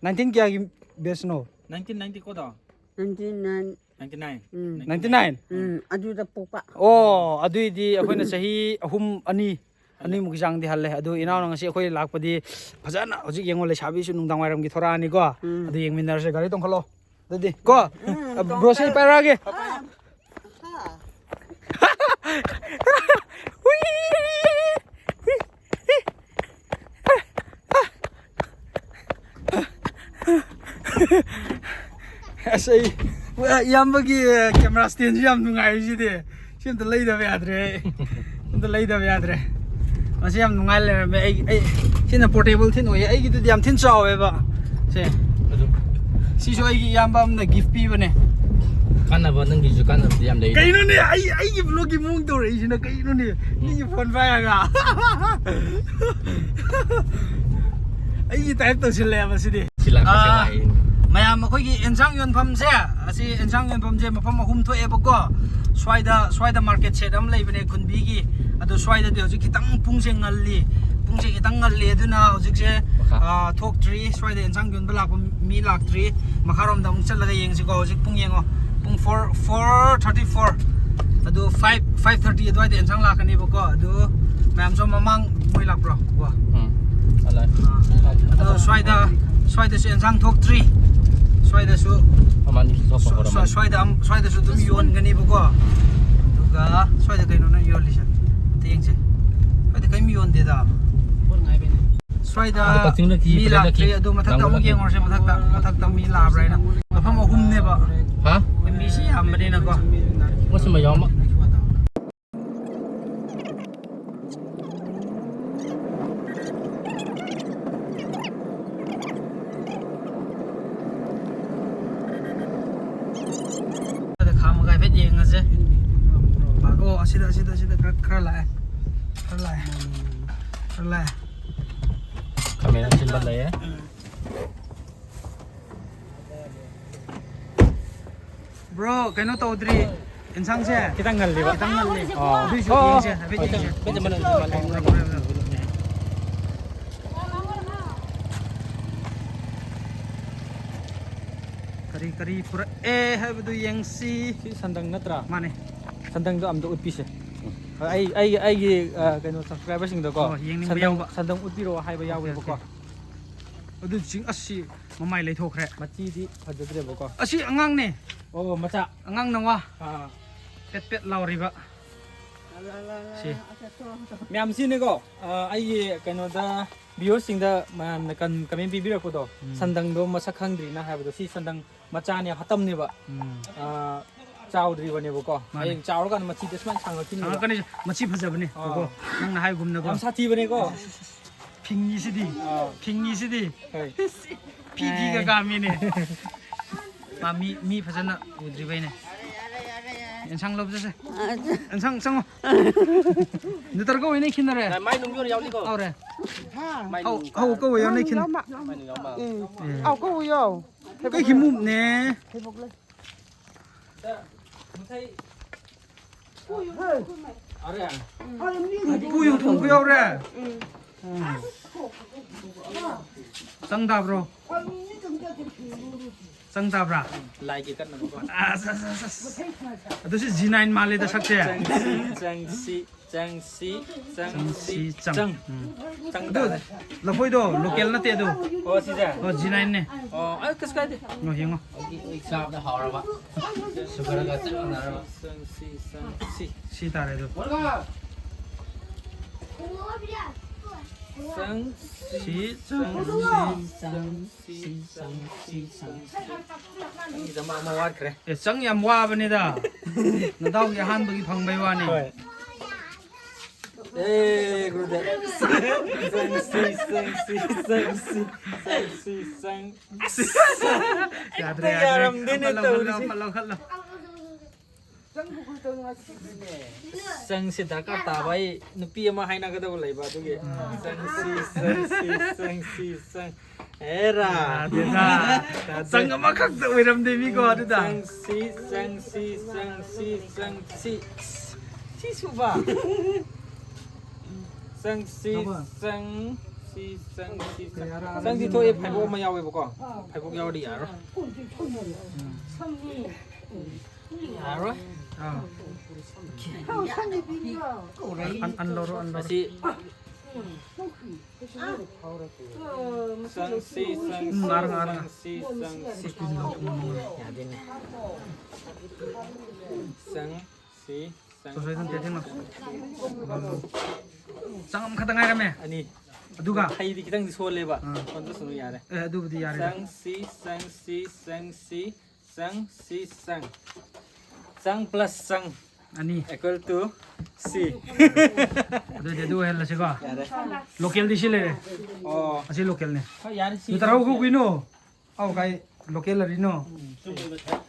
ꯅꯥꯏꯟꯇꯤꯟ ꯀꯌꯥꯒꯤ ꯕꯦꯁꯅꯣ? ꯅꯥꯏꯟꯇꯤꯟ ꯅꯥꯏꯟꯇꯤ ꯀꯣꯗꯣ? Nineteen nine. Ninety nine. Um. Ninety nine? Um, ꯑꯗꯨꯗ ꯄꯣꯛꯄ꯫ ꯑꯣ, ꯑꯗꯨꯏꯗꯤ ꯑꯩꯈꯣꯏꯅ ꯆꯍꯤ ꯑꯍꯨꯝ, ꯑꯅꯤ, ꯑꯅꯤꯃꯨꯛꯀꯤ ꯆꯥꯡꯗꯤ ꯍꯜꯂꯦ꯫ ꯑꯗꯨ ꯏꯅꯥꯎꯅ ꯉꯁꯤ ꯑꯩꯈꯣꯏ ꯂꯥꯛꯄꯗꯤ ꯐꯖꯅ ꯍꯧꯖꯤꯛ ꯌꯦꯡꯉꯣ, ꯂꯩꯁꯥꯕꯤꯁꯨ ꯅꯨꯡꯗꯥꯡ ꯋꯥꯏꯔꯝꯒꯤ ꯊꯣꯔꯛꯑꯅꯤꯀꯣ꯫ ꯎꯝ꯫ ꯑꯗꯨ ꯌꯦꯡꯃꯤꯟꯅꯔꯁꯦ꯫ ꯒꯥꯔꯤ ꯇꯣꯡꯈꯠꯂꯣ꯫ ꯑꯗꯨꯗꯤ ꯀꯣ꯫ ꯎꯝ, ꯕ꯭ꯔꯣꯁꯤ ꯇꯣꯡꯈꯠꯂꯣ꯫ ꯄꯥꯏꯔꯛꯑꯒꯦ꯫ ꯍꯥ꯫ ꯑꯁ, ꯑꯩ ꯏꯌꯥꯝꯕꯒꯤ ꯀꯦꯃꯦꯔꯥ ꯁ꯭ꯇꯦꯟꯁꯤ ꯌꯥꯝ ꯅꯨꯡꯉꯥꯏꯔꯤꯁꯤꯗꯤ꯫ ꯁꯤ ꯑꯝꯇ ꯂꯩꯗꯕ ꯌꯥꯗ꯭ꯔꯦ꯫ ꯑꯝꯇ ꯂꯩꯗꯕ ꯌꯥꯗ꯭ꯔꯦ꯫ ꯃꯁꯤ ꯌꯥꯝ ꯅꯨꯡꯉꯥꯏ ꯂꯩꯔꯝꯃꯦ꯫ ꯑꯩ, ꯑꯩ ꯁꯤꯅ ꯄꯣꯔꯇꯦꯕꯜ ꯊꯤꯟ ꯑꯣꯏꯌꯦ꯫ ꯑꯩꯒꯤꯗꯨꯗꯤ ꯌꯥꯝ ꯊꯤꯅ ꯆꯥꯎꯋꯦꯕ꯫ ꯁꯦ꯫ ꯑꯗꯨ ꯁꯤꯁꯨ ꯑꯩꯒꯤ ꯏꯌꯥꯝꯕ ꯑꯃꯅ ꯒꯤꯐ ꯄꯤꯕꯅꯦ꯫ ꯀꯥꯟꯅꯕ, ꯅꯪꯒꯤꯁꯨ ꯀꯥꯟꯅꯕꯗꯤ ꯌꯥꯝ ꯂꯩ꯫ ꯀꯩꯅꯣꯅꯦ, ꯑꯩ, ꯑꯩꯒꯤ ꯕ꯭ꯂꯣꯒꯤ ꯃꯑꯣꯡ ꯇꯧꯔꯛꯏꯁꯤꯅ ꯀꯩꯅꯣꯅꯦ? ꯃꯤꯒꯤ ꯐꯣꯟ ꯄꯥꯏꯔꯒ꯫ ꯑꯩꯒꯤ ꯇꯥꯏꯞ ꯇꯧꯁꯤꯜꯂꯛꯑꯦꯕ ꯁꯤꯗꯤ꯫ ꯁꯤ ꯂꯥꯛꯄꯁꯦ ꯑꯥ, ꯂꯥꯛꯏꯅꯦ꯫ ꯃꯌꯥꯝ ꯑꯩꯈꯣꯏꯒꯤ ꯑꯦꯟꯁꯥꯡ ꯌꯣꯟꯐꯝꯁꯦ, ꯑꯁꯤ ꯑꯦꯟꯁꯥꯡ ꯌꯣꯟꯐꯝꯁꯦ ꯃꯐꯝ ꯑꯍꯨꯝ ꯊꯣꯛꯑꯦꯕꯀꯣ꯫ ꯁ꯭ꯋꯥꯏꯗ, ꯁ꯭ꯋꯥꯏꯗ ꯃꯥꯔꯀꯦꯠ ꯁꯦꯠ ꯑꯃ ꯂꯩꯕꯅꯦ ꯈꯨꯟꯕꯤꯒꯤ꯫ ꯑꯗꯣ ꯁ꯭ꯋꯥꯏꯗꯗꯤ ꯍꯧꯖꯤꯛ ꯈꯤꯇꯪ ꯄꯨꯡꯁꯦ ꯉꯜꯂꯤ꯫ ꯄꯨꯡꯁꯦ ꯈꯤꯇꯪ ꯉꯜꯂꯤ, ꯑꯗꯨꯅ ꯍꯧꯖꯤꯛꯁꯦ, ꯃꯈꯥ꯫ ꯑꯥ, ꯊꯣꯛꯇ꯭ꯔꯤ꯫ ꯁ꯭ꯋꯥꯏꯗ ꯑꯦꯟꯁꯥꯡ ꯌꯣꯟꯕ ꯂꯥꯛꯄ ꯃꯤ ꯂꯥꯛꯇ꯭ꯔꯤ꯫ ꯃꯈꯥꯔꯣꯝꯗ ꯑꯃꯨꯛ ꯆꯠꯂꯒ ꯌꯦꯡꯁꯤꯀꯣ꯫ ꯍꯧꯖꯤꯛ ꯄꯨꯡ ꯌꯦꯡꯉꯣ, ꯄꯨꯡ ꯐꯣꯔ, ꯐꯣꯔ ꯊꯥꯔꯇꯤ ꯐꯣꯔ꯫ ꯑꯗꯣ ꯐꯥꯏꯚ, ꯐꯥꯏꯚ ꯊꯥꯔꯇꯤ ꯑꯗꯨꯋꯥꯏꯗ ꯑꯦꯟꯁꯥꯡ ꯂꯥꯛꯀꯅꯦꯕꯀꯣ꯫ ꯑꯗꯨ ꯃꯌꯥꯝꯁꯨ ꯃꯃꯥꯡ ꯃꯣꯏ ꯂꯥꯛꯄ꯭ꯔꯣ? ꯋꯥ꯫ ꯎꯝ꯫ ꯑꯂꯥꯏ꯫ ꯑꯥ, ꯑꯗꯣ ꯁ꯭ꯋꯥꯏꯗ, ꯁ꯭ꯋꯥꯏꯗꯁꯨ ꯑꯦꯟꯁꯥꯡ ꯊꯣꯛꯇ꯭ꯔꯤ꯫ ꯁ꯭ꯋꯥꯏꯗꯁꯨ ꯃꯃꯥꯡꯗꯤ ꯊꯣꯛꯄ ꯁ꯭ꯋꯥ-, ꯁ꯭ꯋꯥ-, ꯍꯧꯔꯝꯃꯅꯤ꯫ ꯁ꯭ꯋꯥꯏꯗ ꯑꯝ-, ꯁ꯭ꯋꯥꯏꯗꯁꯨ ꯑꯗꯨꯝ ꯌꯣꯟꯒꯅꯦꯕꯀꯣ꯫ ꯑꯗꯨꯒ ꯁ꯭ꯋꯥꯏꯗ ꯀꯩꯅꯣ ꯅꯪ ꯌꯣꯜꯂꯤꯁꯦ? ꯑꯝꯇ ꯌꯦꯡꯁꯦ꯫ ꯁ꯭ꯋꯥꯏꯗ ꯀꯔꯤꯝ ꯌꯣꯟꯗꯦꯗ꯫ ꯁ꯭ꯋꯥꯏꯗ ꯑꯗꯨ ꯀꯛꯆꯤꯡꯗ ꯊꯤ ꯃꯤ ꯐꯖꯅ ꯊꯤ꯫ ꯂꯥꯛꯇ꯭ꯔꯤ꯫ ꯑꯗꯨ ꯃꯊꯛꯇ ꯑꯃꯨꯛ ꯅꯪꯉꯣꯟꯗ ꯌꯦꯡꯉꯨꯔꯁꯦ꯫ ꯃꯊꯛꯇ, ꯃꯊꯛꯇ ꯃꯤ ꯂꯥꯛꯑꯕ꯭ꯔꯥ ꯍꯥꯏꯅ꯫ ꯃꯐꯝ ꯑꯍꯨꯝꯅꯦꯕ꯫ ꯍꯥ? ꯃꯤꯁꯤ ꯌꯥꯝꯕꯅꯤꯅꯀꯣ꯫ ꯃꯣꯏꯁꯨ ꯃꯌꯥꯝ ꯑꯃ꯫ ꯑꯗ ꯈꯥꯝꯃꯒ ꯍꯥꯏꯐꯦꯠ ꯌꯦꯡꯉꯁꯦ꯫ ꯑꯣ, ꯑꯁꯤꯗ, ꯑꯁꯤꯗ, ꯑꯁꯤꯗ ꯈꯔ, ꯈꯔ ꯂꯥꯛꯑꯦ꯫ ꯈꯔ ꯂꯥꯛꯑꯦ꯫ ꯈꯔ ꯂꯥꯛꯑꯦ꯫ ꯈꯔ ꯃꯦꯟꯁꯤꯟꯕ ꯂꯩꯌꯦ꯫ ꯕ꯭ꯔꯣ, ꯀꯩꯅꯣ ꯇꯧꯗ꯭ꯔꯤ, ꯌꯦꯟꯁꯥꯡꯁꯦ ꯈꯤꯇꯪ ꯉꯜꯂꯤꯕ꯫ ꯈꯤꯇꯪ ꯉꯜꯂꯤ꯫ ꯑꯣ꯫ ꯑꯗꯨꯏꯁꯨ ꯑꯣ, ꯌꯦꯡꯁꯦ, ꯍꯥꯏꯐꯦꯠ ꯌꯦꯡꯁꯦ꯫ ꯀꯔꯤ ꯀꯔꯤ ꯄꯨꯔꯛꯑꯦ ꯍꯥꯏꯕꯗꯨ ꯌꯦꯡꯁꯤ꯫ ꯁꯤ ꯁꯟꯗꯪ ꯅꯠꯇ꯭ꯔꯥ? ꯃꯥꯅꯦ꯫ ꯁꯟꯗꯪꯗꯣ ꯑꯝꯇ ꯎꯠꯄꯤꯁꯦ꯫ ꯑꯩ, ꯑꯩꯒꯤ, ꯑꯩꯒꯤ, ꯑ, ꯀꯩꯅꯣ, subscriberꯁꯤꯡꯗꯀꯣ, ꯑꯣ, ꯌꯦꯡꯅꯤꯡꯕ ꯁꯟꯗꯪ, ꯌꯥꯎꯕ꯫ ꯁꯟꯗꯪ ꯎꯠꯄꯤꯔꯛꯑꯣ ꯍꯥꯏꯕ ꯌꯥꯎꯋꯦꯕꯀꯣ꯫ Okay, okay. ꯑꯗꯨ ꯆꯤꯡ ꯑꯁꯤ ꯃꯃꯥꯏ ꯂꯩꯊꯣꯛꯈ꯭ꯔꯦ꯫ ꯃꯆꯤꯗꯤ ꯐꯖꯗ꯭ꯔꯦꯕꯀꯣ꯫ ꯑꯁꯤ ꯑꯉꯥꯡꯅꯦ꯫ ꯑꯣ, ꯃꯆꯥ꯫ ꯑꯉꯥꯡ ꯅꯋꯥ꯫ ꯑꯥ꯫ ꯄꯦꯠ ꯄꯦꯠ ꯂꯥꯎꯔꯤꯕ꯫ ꯁꯤ꯫ ꯃꯌꯥꯝ ꯁꯤꯅꯤꯀꯣ, ꯑ, ꯑꯩꯒꯤ ꯀꯩꯅꯣꯗ viewersꯁꯤꯡꯗ ꯃꯌꯥꯝꯅ ꯀꯟ-, comment ꯄꯤꯕꯤꯔꯛꯄꯗꯣ, ꯎꯝ꯫ ꯁꯟꯗꯪꯗꯣ ꯃꯁꯛ ꯈꯪꯗ꯭ꯔꯤꯅ ꯍꯥꯏꯕꯗꯣ, ꯁꯤ ꯁꯟꯗꯪ ꯃꯆꯥꯅꯦ, ꯍꯇꯝꯅꯦꯕ꯫ ꯎꯝ꯫ ꯑ, ꯆꯥꯎꯗ꯭ꯔꯤꯕꯅꯦꯕꯀꯣ꯫ ꯃꯥꯅꯦ꯫ ꯍꯌꯦꯡ ꯆꯥꯎꯔꯀꯥꯟꯗ ꯃꯆꯤꯗ ꯁꯨꯃꯥꯏꯅ ꯁꯥꯡꯉꯛꯈꯤꯅꯦꯕ꯫ ꯁꯥꯡꯉꯛꯀꯅꯤ, ꯃꯆꯤ ꯐꯖꯕꯅꯦ꯫ ꯑꯥ꯫ ꯀꯣꯀꯣ, ꯅꯪꯅ ꯍꯥꯏꯒꯨꯝꯅꯀꯣ꯫ ꯌꯥꯝ ꯁꯥꯊꯤꯕꯅꯦꯀꯣ꯫ ꯐꯤꯡꯉꯤꯁꯤꯗꯤ꯫ ꯑꯥ꯫ ꯐꯤꯡꯉꯤꯁꯤꯗꯤ꯫ ꯍꯣꯏ꯫ ꯄꯤꯗꯤꯒ ꯑꯦ꯫ ꯀꯥꯝꯃꯤꯅꯦ꯫ ꯃꯥ ꯃꯤ, ꯃꯤ ꯐꯖꯅ ꯎꯗ꯭ꯔꯤꯕꯩꯅꯦ꯫ ꯑꯦꯟꯁꯥꯡ ꯂꯧꯕ ꯆꯠꯁꯦ꯫ ꯑꯦꯟꯁꯥꯡ ꯆꯪꯉꯣ꯫ ꯅꯨꯇꯔ ꯀꯧꯏꯅꯦ ꯈꯤꯟꯅꯔꯦ꯫ ꯃꯥꯏ ꯅꯨꯡ ꯌꯣꯟ ꯌꯥꯎꯅꯤꯀꯣ꯫ ꯍꯧꯔꯦ꯫ ꯍꯥ꯫ ꯃꯥꯏ ꯍꯧ-, ꯅꯨꯡ ꯍꯧ ꯀꯧꯏ ꯌꯥꯎꯅꯤ ꯈꯤꯟ꯫ ꯃꯥꯏ ꯅꯨꯡ ꯌꯥꯎ ꯃꯥꯜꯂꯦ꯫ ꯎꯝ꯫ ꯑꯦ꯫ ꯑꯧ ꯀꯧꯏ ꯌꯥꯎ꯫ ꯀꯩ ꯈꯤꯃꯨꯛꯅꯦ꯫ ꯄꯨꯌꯨ ꯊꯨꯝ ꯌꯥꯎꯔꯦ꯫ ꯆꯪ ꯇꯥꯕ꯭ꯔꯣ? ꯆꯪ ꯇꯥꯕ꯭ꯔꯥ? ꯂꯥꯏꯒꯤ ꯀꯠꯅꯕꯀꯣ꯫ ꯑꯁ, ꯑꯁ, ꯑꯁ, ꯑꯁ꯫ ꯑꯗꯨꯁꯨ ꯖꯤ ꯅꯥꯏꯟ ꯃꯥꯜꯂꯦꯗ ꯁꯛꯁꯦ꯫ ꯆꯪꯁꯤ, ꯆꯪꯁꯤ, ꯆꯪꯁꯤ, ꯆꯪꯁꯤ, ꯆꯪꯁꯤ, ꯆꯪ꯫ ꯆꯪ꯫ ꯎꯝ꯫ ꯆꯪ ꯑꯗꯨ ꯇꯥꯔꯦ꯫ ꯂꯐꯣꯏꯗꯣ local ꯅꯠꯇꯦ ꯑꯗꯨ꯫ ꯑꯣ, ꯁꯤꯁꯦ? ꯑꯣ, ꯖꯤ ꯅꯥꯏꯟꯅꯦ꯫ ꯑꯣ, ꯑꯩ ꯀꯩꯁꯨ ꯀꯥꯏꯗꯦ꯫ ꯑꯣ, ꯌꯦꯡꯉꯣ꯫ ꯑꯩꯒꯤ, ꯑꯩ ꯆꯥꯕꯗ ꯍꯥꯎꯔꯕ꯫ Sugarꯒ ꯆꯞ ꯃꯥꯟꯅꯔꯕ꯫ ꯆꯪꯁꯤ, ꯆꯪꯁꯤ꯫ ꯁꯤ ꯇꯥꯔꯦ ꯑꯗꯨ꯫ ꯆꯪ꯫ ꯁꯤ ꯆꯪ꯫ ꯆꯪ꯫ ꯁꯤ ꯆꯪ꯫ ꯁꯤ ꯆꯪ꯫ ꯁꯤ ꯆꯪ꯫ ꯑꯩꯒꯤꯗ ꯑꯃ, ꯑꯃ ꯋꯥꯠꯈ꯭ꯔꯦ꯫ ꯑꯦ, ꯆꯪ ꯌꯥꯝ ꯋꯥꯕꯅꯤꯗ꯫ ꯅꯗꯥꯎꯒꯤ ꯑꯍꯥꯟꯕꯒꯤ ꯐꯪꯕꯩ ꯋꯥꯅꯤ꯫ ꯍꯣꯏ꯫ ꯑꯦ, ꯒꯨꯔꯨꯗꯦꯕ꯫ ꯆꯪꯁꯤ, ꯆꯪꯁꯤ, ꯆꯪꯁꯤ, ꯆꯪꯁꯤ, ꯆꯪ꯫ ꯌꯥꯗ꯭ꯔꯦ, ꯌꯥꯗ꯭ꯔꯦ꯫ ꯌꯥꯔꯝꯗꯦꯅꯦ ꯑꯃ ꯂꯧꯈꯠꯂꯣ, ꯇꯧꯔꯤꯁꯦ꯫ ꯑꯃ ꯂꯧꯈꯠꯂꯣ꯫ ꯆꯪꯁꯤ ꯗꯔꯀꯥꯔ ꯇꯥꯕ, ꯑꯩ ꯅꯨꯄꯤ ꯑꯃ ꯍꯥꯏꯅꯒꯗꯕ ꯂꯩꯕ ꯑꯗꯨꯒꯤ꯫ ꯆꯪꯁꯤ, ꯆꯪꯁꯤ, ꯆꯪꯁꯤ, ꯆꯪ꯫ ꯑꯦꯔꯥ꯫ ꯑꯗꯨꯗ ꯆꯪ ꯑꯃꯈꯛꯇ ꯑꯣꯏꯔꯝꯗꯦ ꯃꯤꯀꯣ ꯑꯗꯨꯗ꯫ ꯆꯪꯁꯤ, ꯆꯪꯁꯤ, ꯆꯪꯁꯤ, ꯆꯪꯁꯤ꯫ ꯁꯤ ꯁꯨꯕ꯫ ꯆꯪꯁꯤ, ꯆꯪꯁꯤ, ꯆꯪꯁꯤ, ꯆꯪ꯫ ꯆꯪꯁꯤ ꯊꯣꯛꯑꯦ, ꯐꯩꯕꯣꯛ ꯑꯃ ꯌꯥꯎꯋꯦꯕꯀꯣ꯫ ꯐꯩꯕꯣꯛ ꯌꯥꯎꯔꯗꯤ ꯌꯥꯔꯣꯏ꯫ ꯌꯥꯔꯣꯏ꯫ ꯑꯥ꯫ ꯑꯟ-, ꯑꯟ ꯂꯧꯔꯣ, ꯑꯟ ꯂꯧꯔꯣ꯫ ꯑꯁꯤ ꯆꯪꯁꯤ, ꯆꯪꯁꯤ, ꯎꯝ, ꯉꯥꯔ, ꯉꯥꯔ, ꯉꯥꯔ꯫ ꯆꯪꯁꯤ, ꯆꯪꯁꯤ꯫ ꯌꯥꯗꯦꯅꯦ꯫ ꯆꯪꯁꯤ, ꯆꯪ꯫ ꯁꯣꯁꯣꯏ ꯊꯝ ꯇꯦꯊꯦꯡ ꯂꯥꯎ꯫ ꯆꯪ ꯑꯃꯈꯛꯇ ꯉꯥꯏꯔꯝꯃꯦ꯫ ꯑꯅꯤ꯫ ꯑꯗꯨꯒ? ꯍꯩꯗꯤ ꯈꯤꯇꯪꯗꯤ ꯁꯣꯜꯂꯦꯕ꯫ ꯑꯥ꯫ ꯁꯣꯟꯗꯁꯅꯨ ꯌꯥꯔꯦ꯫ ꯑꯦ, ꯑꯗꯨꯕꯨꯗꯤ ꯌꯥꯔꯦꯗ꯫ ꯆꯪꯁꯤ, ꯆꯪꯁꯤ, ꯆꯪꯁꯤ, ꯆꯪꯁꯤ, ꯆꯪ꯫ ꯆꯪ plus ꯆꯪ꯫ ꯑꯅꯤ꯫ Equal to ꯁꯤ꯫ ꯑꯗꯨꯗꯤ ꯑꯗꯨ ꯑꯣꯏꯍꯜꯂꯁꯤꯀꯣ꯫ ꯌꯥꯔꯦ꯫ Localꯗꯤ ꯁꯤ ꯂꯩꯔꯦ꯫ ꯑꯣ꯫ ꯑꯁꯤ localꯅꯦ꯫ ꯍꯣꯏ, ꯌꯥꯔꯦ, ꯁꯤ ꯑꯗꯨ ꯇꯔꯥꯍꯧ ꯌꯥꯔꯦ꯫ ꯀꯧ ꯀꯩꯅꯣ? ꯑꯧ, ꯀꯥꯏ local ꯑꯔꯤꯅꯣ?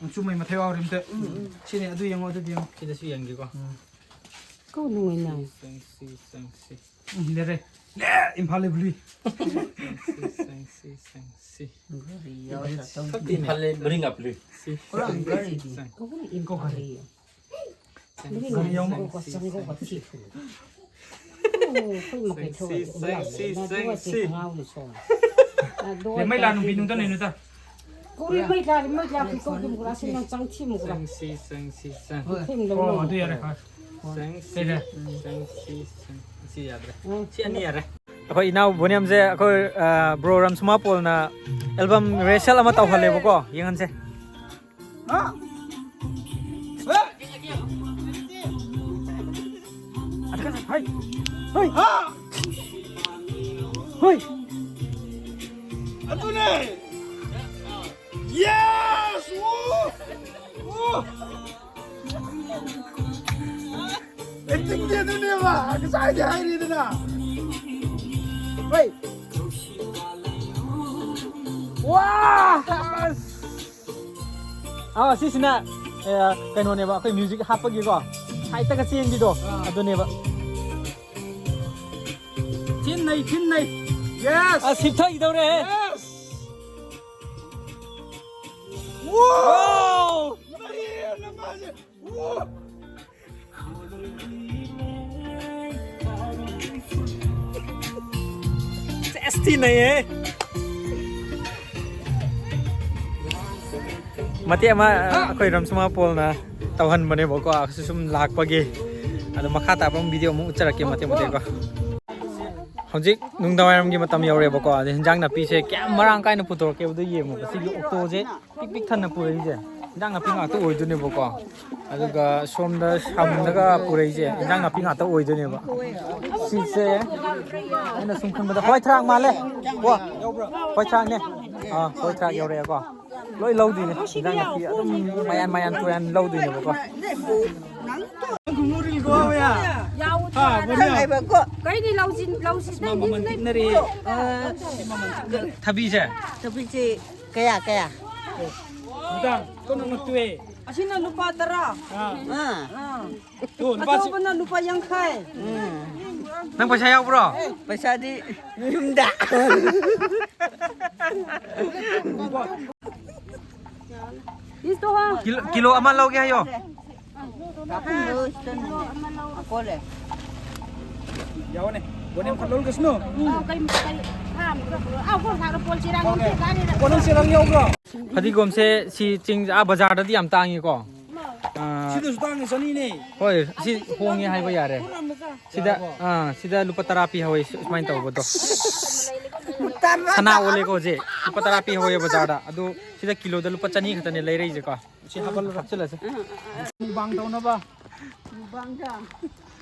ꯎꯝ, ꯆꯨꯝꯃꯩ ꯃꯊꯛ ꯌꯥꯎꯔꯤ ꯑꯝꯇ꯫ ꯎꯝ, ꯎꯝ꯫ ꯁꯤꯅꯦ, ꯑꯗꯨ ꯌꯦꯡꯉꯣ, ꯑꯗꯨꯗꯤ ꯌꯦꯡꯉꯣ꯫ ꯁꯤꯗꯁꯨ ꯌꯦꯡꯒꯦꯀꯣ꯫ ꯎꯝ꯫ ꯀꯧ ꯅꯨꯡꯉꯥꯏꯅ꯫ ꯆꯪꯁꯤ, ꯆꯪꯁꯤ, ꯆꯪꯁꯤ꯫ ꯎꯝ, ꯂꯩꯔꯦ꯫ ꯂꯦ, ꯏꯝꯐꯥꯜ ꯂꯩꯕ ꯂꯨꯏ꯫ ꯆꯪꯁꯤ, ꯆꯪꯁꯤ, ꯆꯪꯁꯤ꯫ ꯒꯥꯔꯤ ꯌꯥꯎꯔ ꯆꯠꯇꯧ꯫ ꯏꯝꯐꯥꯜ ꯂꯩ, ꯃꯔꯤꯡ ꯉꯥꯞꯂꯨꯏ꯫ ꯁꯤ꯫ ꯀꯣꯔꯥꯡ ꯒꯥꯔꯤꯗꯤ꯫ ꯆꯪ꯫ ꯀꯧꯕꯅꯤ ꯏꯝꯐꯥꯜ ꯀꯧꯈ꯭ꯔꯦ꯫ ꯂꯩ꯫ ꯃꯔꯤꯡ ꯒꯥꯔꯤ ꯌꯥꯎ-, ꯉꯥꯞꯂꯨꯏ ꯀꯣ ꯆꯪ ꯀꯣ ꯊꯤ ꯊꯨ꯫ ꯑꯣ, ꯑꯩꯈꯣꯏ ꯃꯈꯩ ꯆꯪꯁꯤ, ꯊꯧꯔꯗꯤ ꯆꯪꯁꯤ, ꯎ ꯌꯥꯝꯕꯅꯤ꯫ ꯅꯥꯗꯨ ꯆꯪꯁꯤ꯫ ꯋꯥꯁꯤ ꯈꯣꯡꯒ꯭ꯔꯥꯎꯗꯤ ꯁꯣꯝ꯫ ꯅꯥꯗꯨ ꯂꯦꯝꯃꯩ ꯂꯥ ꯋꯥꯁꯤ ꯅꯨꯄꯤ ꯅꯨꯡꯇ ꯂꯩꯅꯨ ꯇ꯫ ꯀꯧꯔꯤ ꯃꯩ ꯂꯥ, ꯃꯩ ꯂꯥ ꯐꯤ ꯀꯧꯔꯤ ꯃꯨꯒ꯭ꯔꯥ ꯁꯤ ꯅꯪ ꯆꯪ ꯊꯤ ꯃꯨꯒ꯭ꯔꯥ꯫ ꯆꯪꯁꯤ, ꯆꯪꯁꯤ, ꯆꯪ꯫ ꯊꯤ ꯃꯨꯒ꯭ꯔꯥ꯫ ꯑꯣ, ꯑꯗꯨ ꯌꯥꯔꯦ, ꯐꯔꯦ꯫ ꯆꯪꯁꯤ, ꯀꯩꯗ? ꯆꯪꯁꯤ, ꯆꯪ-, ꯁꯤ ꯌꯥꯗ꯭ꯔꯦ꯫ ꯎꯝ꯫ ꯁꯤ ꯑꯅꯤ ꯌꯥꯔꯦ꯫ ꯑꯩꯈꯣꯏ ꯏꯅꯥꯎ ꯕꯣꯅꯤꯌꯝꯁꯦ ꯑꯩꯈꯣꯏ, ꯑ, bro ꯔꯝꯁꯨꯃꯥ ꯄꯣꯜꯅ album rehearsal ꯑꯃ ꯇꯧꯍꯜꯂꯦꯕꯀꯣ, ꯌꯦꯡꯍꯟꯁꯦ꯫ ꯍꯥ? ꯍꯥ? ꯍꯣꯏ꯫ ꯑꯗꯨꯅꯦ! Yes! ꯋꯨ! ꯋꯨ! Actingꯗꯤ ꯑꯗꯨꯅꯦꯕ, ꯉꯁꯥꯏꯗꯤ ꯍꯥꯏꯔꯤꯗꯅ꯫ ꯍꯣꯏ꯫ ꯋꯥ! ꯑꯁ! ꯑꯥ, ꯁꯤꯁꯤꯅ ꯑꯦ, ꯀꯩꯅꯣꯅꯦꯕ, ꯑꯩꯈꯣꯏ ꯃ꯭ꯌꯨꯖꯤꯛ ꯍꯥꯞꯄꯒꯤꯀꯣ, ꯁꯥꯏꯠꯇꯒ ꯆꯦꯟꯕꯤꯗꯣ, ꯑꯥ꯫ ꯑꯗꯨꯅꯦꯕ꯫ ꯊꯤꯟꯅꯩ, ꯊꯤꯟꯅꯩ꯫ Yes! ꯑꯁ, ꯍꯤꯞꯊꯈꯤꯗꯧꯔꯦ꯫ Yes! Wow! ꯃꯔꯤꯅ ꯃꯥꯁꯦ꯫ Wow! ꯁꯦꯁ, ꯊꯤ ꯅꯩꯌꯦ꯫ ꯃꯇꯦꯛ ꯑꯃ, ꯑ, ꯑꯩꯈꯣꯏ ꯔꯝꯁꯨꯃꯥ ꯄꯣꯜꯅ ꯇꯧꯍꯟꯕꯅꯦꯕꯀꯣ, ꯑꯩꯈꯣꯏꯁꯨ ꯁꯨꯝ ꯂꯥꯛꯄꯒꯤ꯫ ꯑꯗꯣ ꯃꯈꯥ ꯇꯥꯕ ꯑꯃ ꯚꯤꯗꯤꯑꯣ ꯑꯃꯨꯛ ꯎꯠꯆꯔꯛꯀꯦ ꯃꯇꯦꯛ ꯃꯇꯦꯛꯀꯣ꯫ ꯍꯧꯖꯤꯛ ꯅꯨꯡꯗꯥꯡꯋꯥꯏꯔꯝꯒꯤ ꯃꯇꯝ ꯌꯧꯔꯦꯕꯀꯣ, ꯑꯗꯩ ꯍꯤꯟꯖꯥꯡ ꯅꯥꯄꯤꯁꯦ ꯀꯌꯥꯝ ꯃꯔꯥꯡ ꯀꯥꯏꯅ ꯄꯨꯊꯣꯔꯛꯀꯦꯕꯗꯣ ꯌꯦꯡꯉꯣ꯫ ꯁꯤꯒꯤ ꯑꯣꯛꯇꯣꯁꯦ ꯄꯤꯛ ꯄꯤꯛ ꯊꯟꯅ ꯄꯨꯔꯛꯏꯁꯦ ꯏꯟꯖꯥꯡ ꯅꯥꯄꯤ ꯉꯥꯛꯇ ꯑꯣꯏꯗꯣꯏꯅꯦꯕꯀꯣ꯫ ꯑꯗꯨꯒ ꯁꯣꯝꯗ ꯁꯝꯗꯒ ꯄꯨꯔꯛꯏꯁꯦ ꯏꯟꯖꯥꯡ ꯅꯥꯄꯤ ꯉꯥꯛꯇ ꯑꯣꯏꯗꯣꯏꯅꯦꯕ꯫ ꯁꯤꯁꯦ ꯑꯩꯅ ꯁꯨꯝ ꯈꯟꯕꯗ ꯍꯋꯥꯏ ꯊꯔꯥꯛ ꯃꯥꯜꯂꯦ꯫ ꯀꯣ? ꯍꯋꯥꯏ ꯊꯔꯥꯛꯅꯦ꯫ ꯑꯥ, ꯍꯋꯥꯏ ꯊꯔꯥꯛ ꯌꯧꯔꯛꯑꯦꯀꯣ꯫ ꯂꯣꯏ ꯂꯧꯗꯣꯏꯅꯦ ꯏꯟꯖꯥꯡ ꯅꯥꯄꯤ ꯑꯗꯨꯝ ꯃꯌꯥꯟ ꯃꯌꯥꯟ ꯇꯨꯌꯥꯟ ꯂꯧꯗꯣꯏꯅꯦꯕꯀꯣ꯫ ꯌꯥꯎꯗ꯭ꯔꯣ? ꯍꯥ, ꯕꯣꯅꯤꯌꯥ꯫ ꯀꯩꯗꯤ ꯂꯧꯁꯤ-, ꯂꯧꯁꯤ-, ꯃꯥ ꯃꯃꯜ ꯇꯤꯛꯅꯔꯦ꯫ ꯊꯕꯤꯁꯦ꯫ ꯊꯕꯤꯁꯦ ꯀꯌꯥ, ꯀꯌꯥ? ꯅꯨꯡꯗꯥꯡ ꯀꯣꯟꯅ ꯉꯛꯇꯣꯛꯑꯦ꯫ ꯑꯁꯤꯅ ꯂꯨꯄꯥ ꯇꯔꯥ꯫ ꯑꯥ꯫ ꯑꯥ꯫ ꯇꯨ, ꯂꯨꯄꯥ ꯁꯤ- ꯑꯆꯧꯕꯅ ꯂꯨꯄꯥ ꯌꯥꯡꯈꯩ꯫ ꯎꯝ꯫ ꯅꯪ ꯄꯩꯁꯥ ꯌꯥꯎꯕ꯭ꯔꯣ? ꯄꯩꯁꯥꯗꯤ ꯌꯨꯝꯗ꯫ ꯀꯤꯂꯣ, ꯀꯤꯂꯣ ꯑꯃ ꯂꯧꯒꯦ ꯍꯥꯏꯌꯣ꯫ ꯌꯥꯎꯅꯦ꯫ ꯕꯣꯅꯦꯝ ꯈꯔ ꯂꯧꯔꯒꯁꯅꯨ꯫ ꯀꯣ, ꯅꯪ ꯆꯦꯔꯪ ꯌꯥꯎꯕ꯭ꯔꯣ? ꯐꯗꯤꯒꯣꯝꯁꯦ ꯁꯤ ꯆꯤꯡ, ꯑꯥ, ꯕꯖꯥꯔꯗꯗꯤ ꯌꯥꯝ ꯇꯥꯡꯉꯤꯀꯣ꯫ ꯑꯥ, ꯁꯤꯗꯁꯨ ꯇꯥꯡꯉꯤ, ꯆꯅꯤꯅꯦ꯫ ꯍꯣꯏ, ꯁꯤ ꯍꯣꯡꯉꯦ ꯍꯥꯏꯕ ꯌꯥꯔꯦ꯫ ꯁꯤꯗ, ꯑꯥ, ꯁꯤꯗ ꯂꯨꯄꯥ ꯇꯔꯥ ꯄꯤ ꯍꯧꯋꯦ, ꯁꯨ-, ꯁꯨꯃꯥꯏꯅ ꯇꯧꯕꯗꯣ꯫ ꯁꯅꯥ ꯑꯣꯜꯂꯦꯀꯣ ꯍꯧꯖꯤꯛ꯫ ꯂꯨꯄꯥ ꯇꯔꯥ ꯄꯤ ꯍꯧꯋꯦ ꯕꯖꯥꯔꯗ꯫ ꯑꯗꯨ ꯁꯤꯗ ꯀꯤꯂꯣꯗ ꯂꯨꯄꯥ ꯆꯅꯤ ꯈꯛꯇꯅꯦ ꯂꯩꯔꯛꯏꯁꯦꯀꯣ꯫ ꯁꯤ ꯍꯥꯞꯍꯜꯂꯨꯔꯣ꯫ ꯍꯥꯞꯆꯤꯜꯂꯁꯦ꯫ ꯃꯨꯛꯕꯥꯡ ꯇꯧꯅꯕ꯫ ꯃꯨꯛꯕꯥꯡꯗ꯫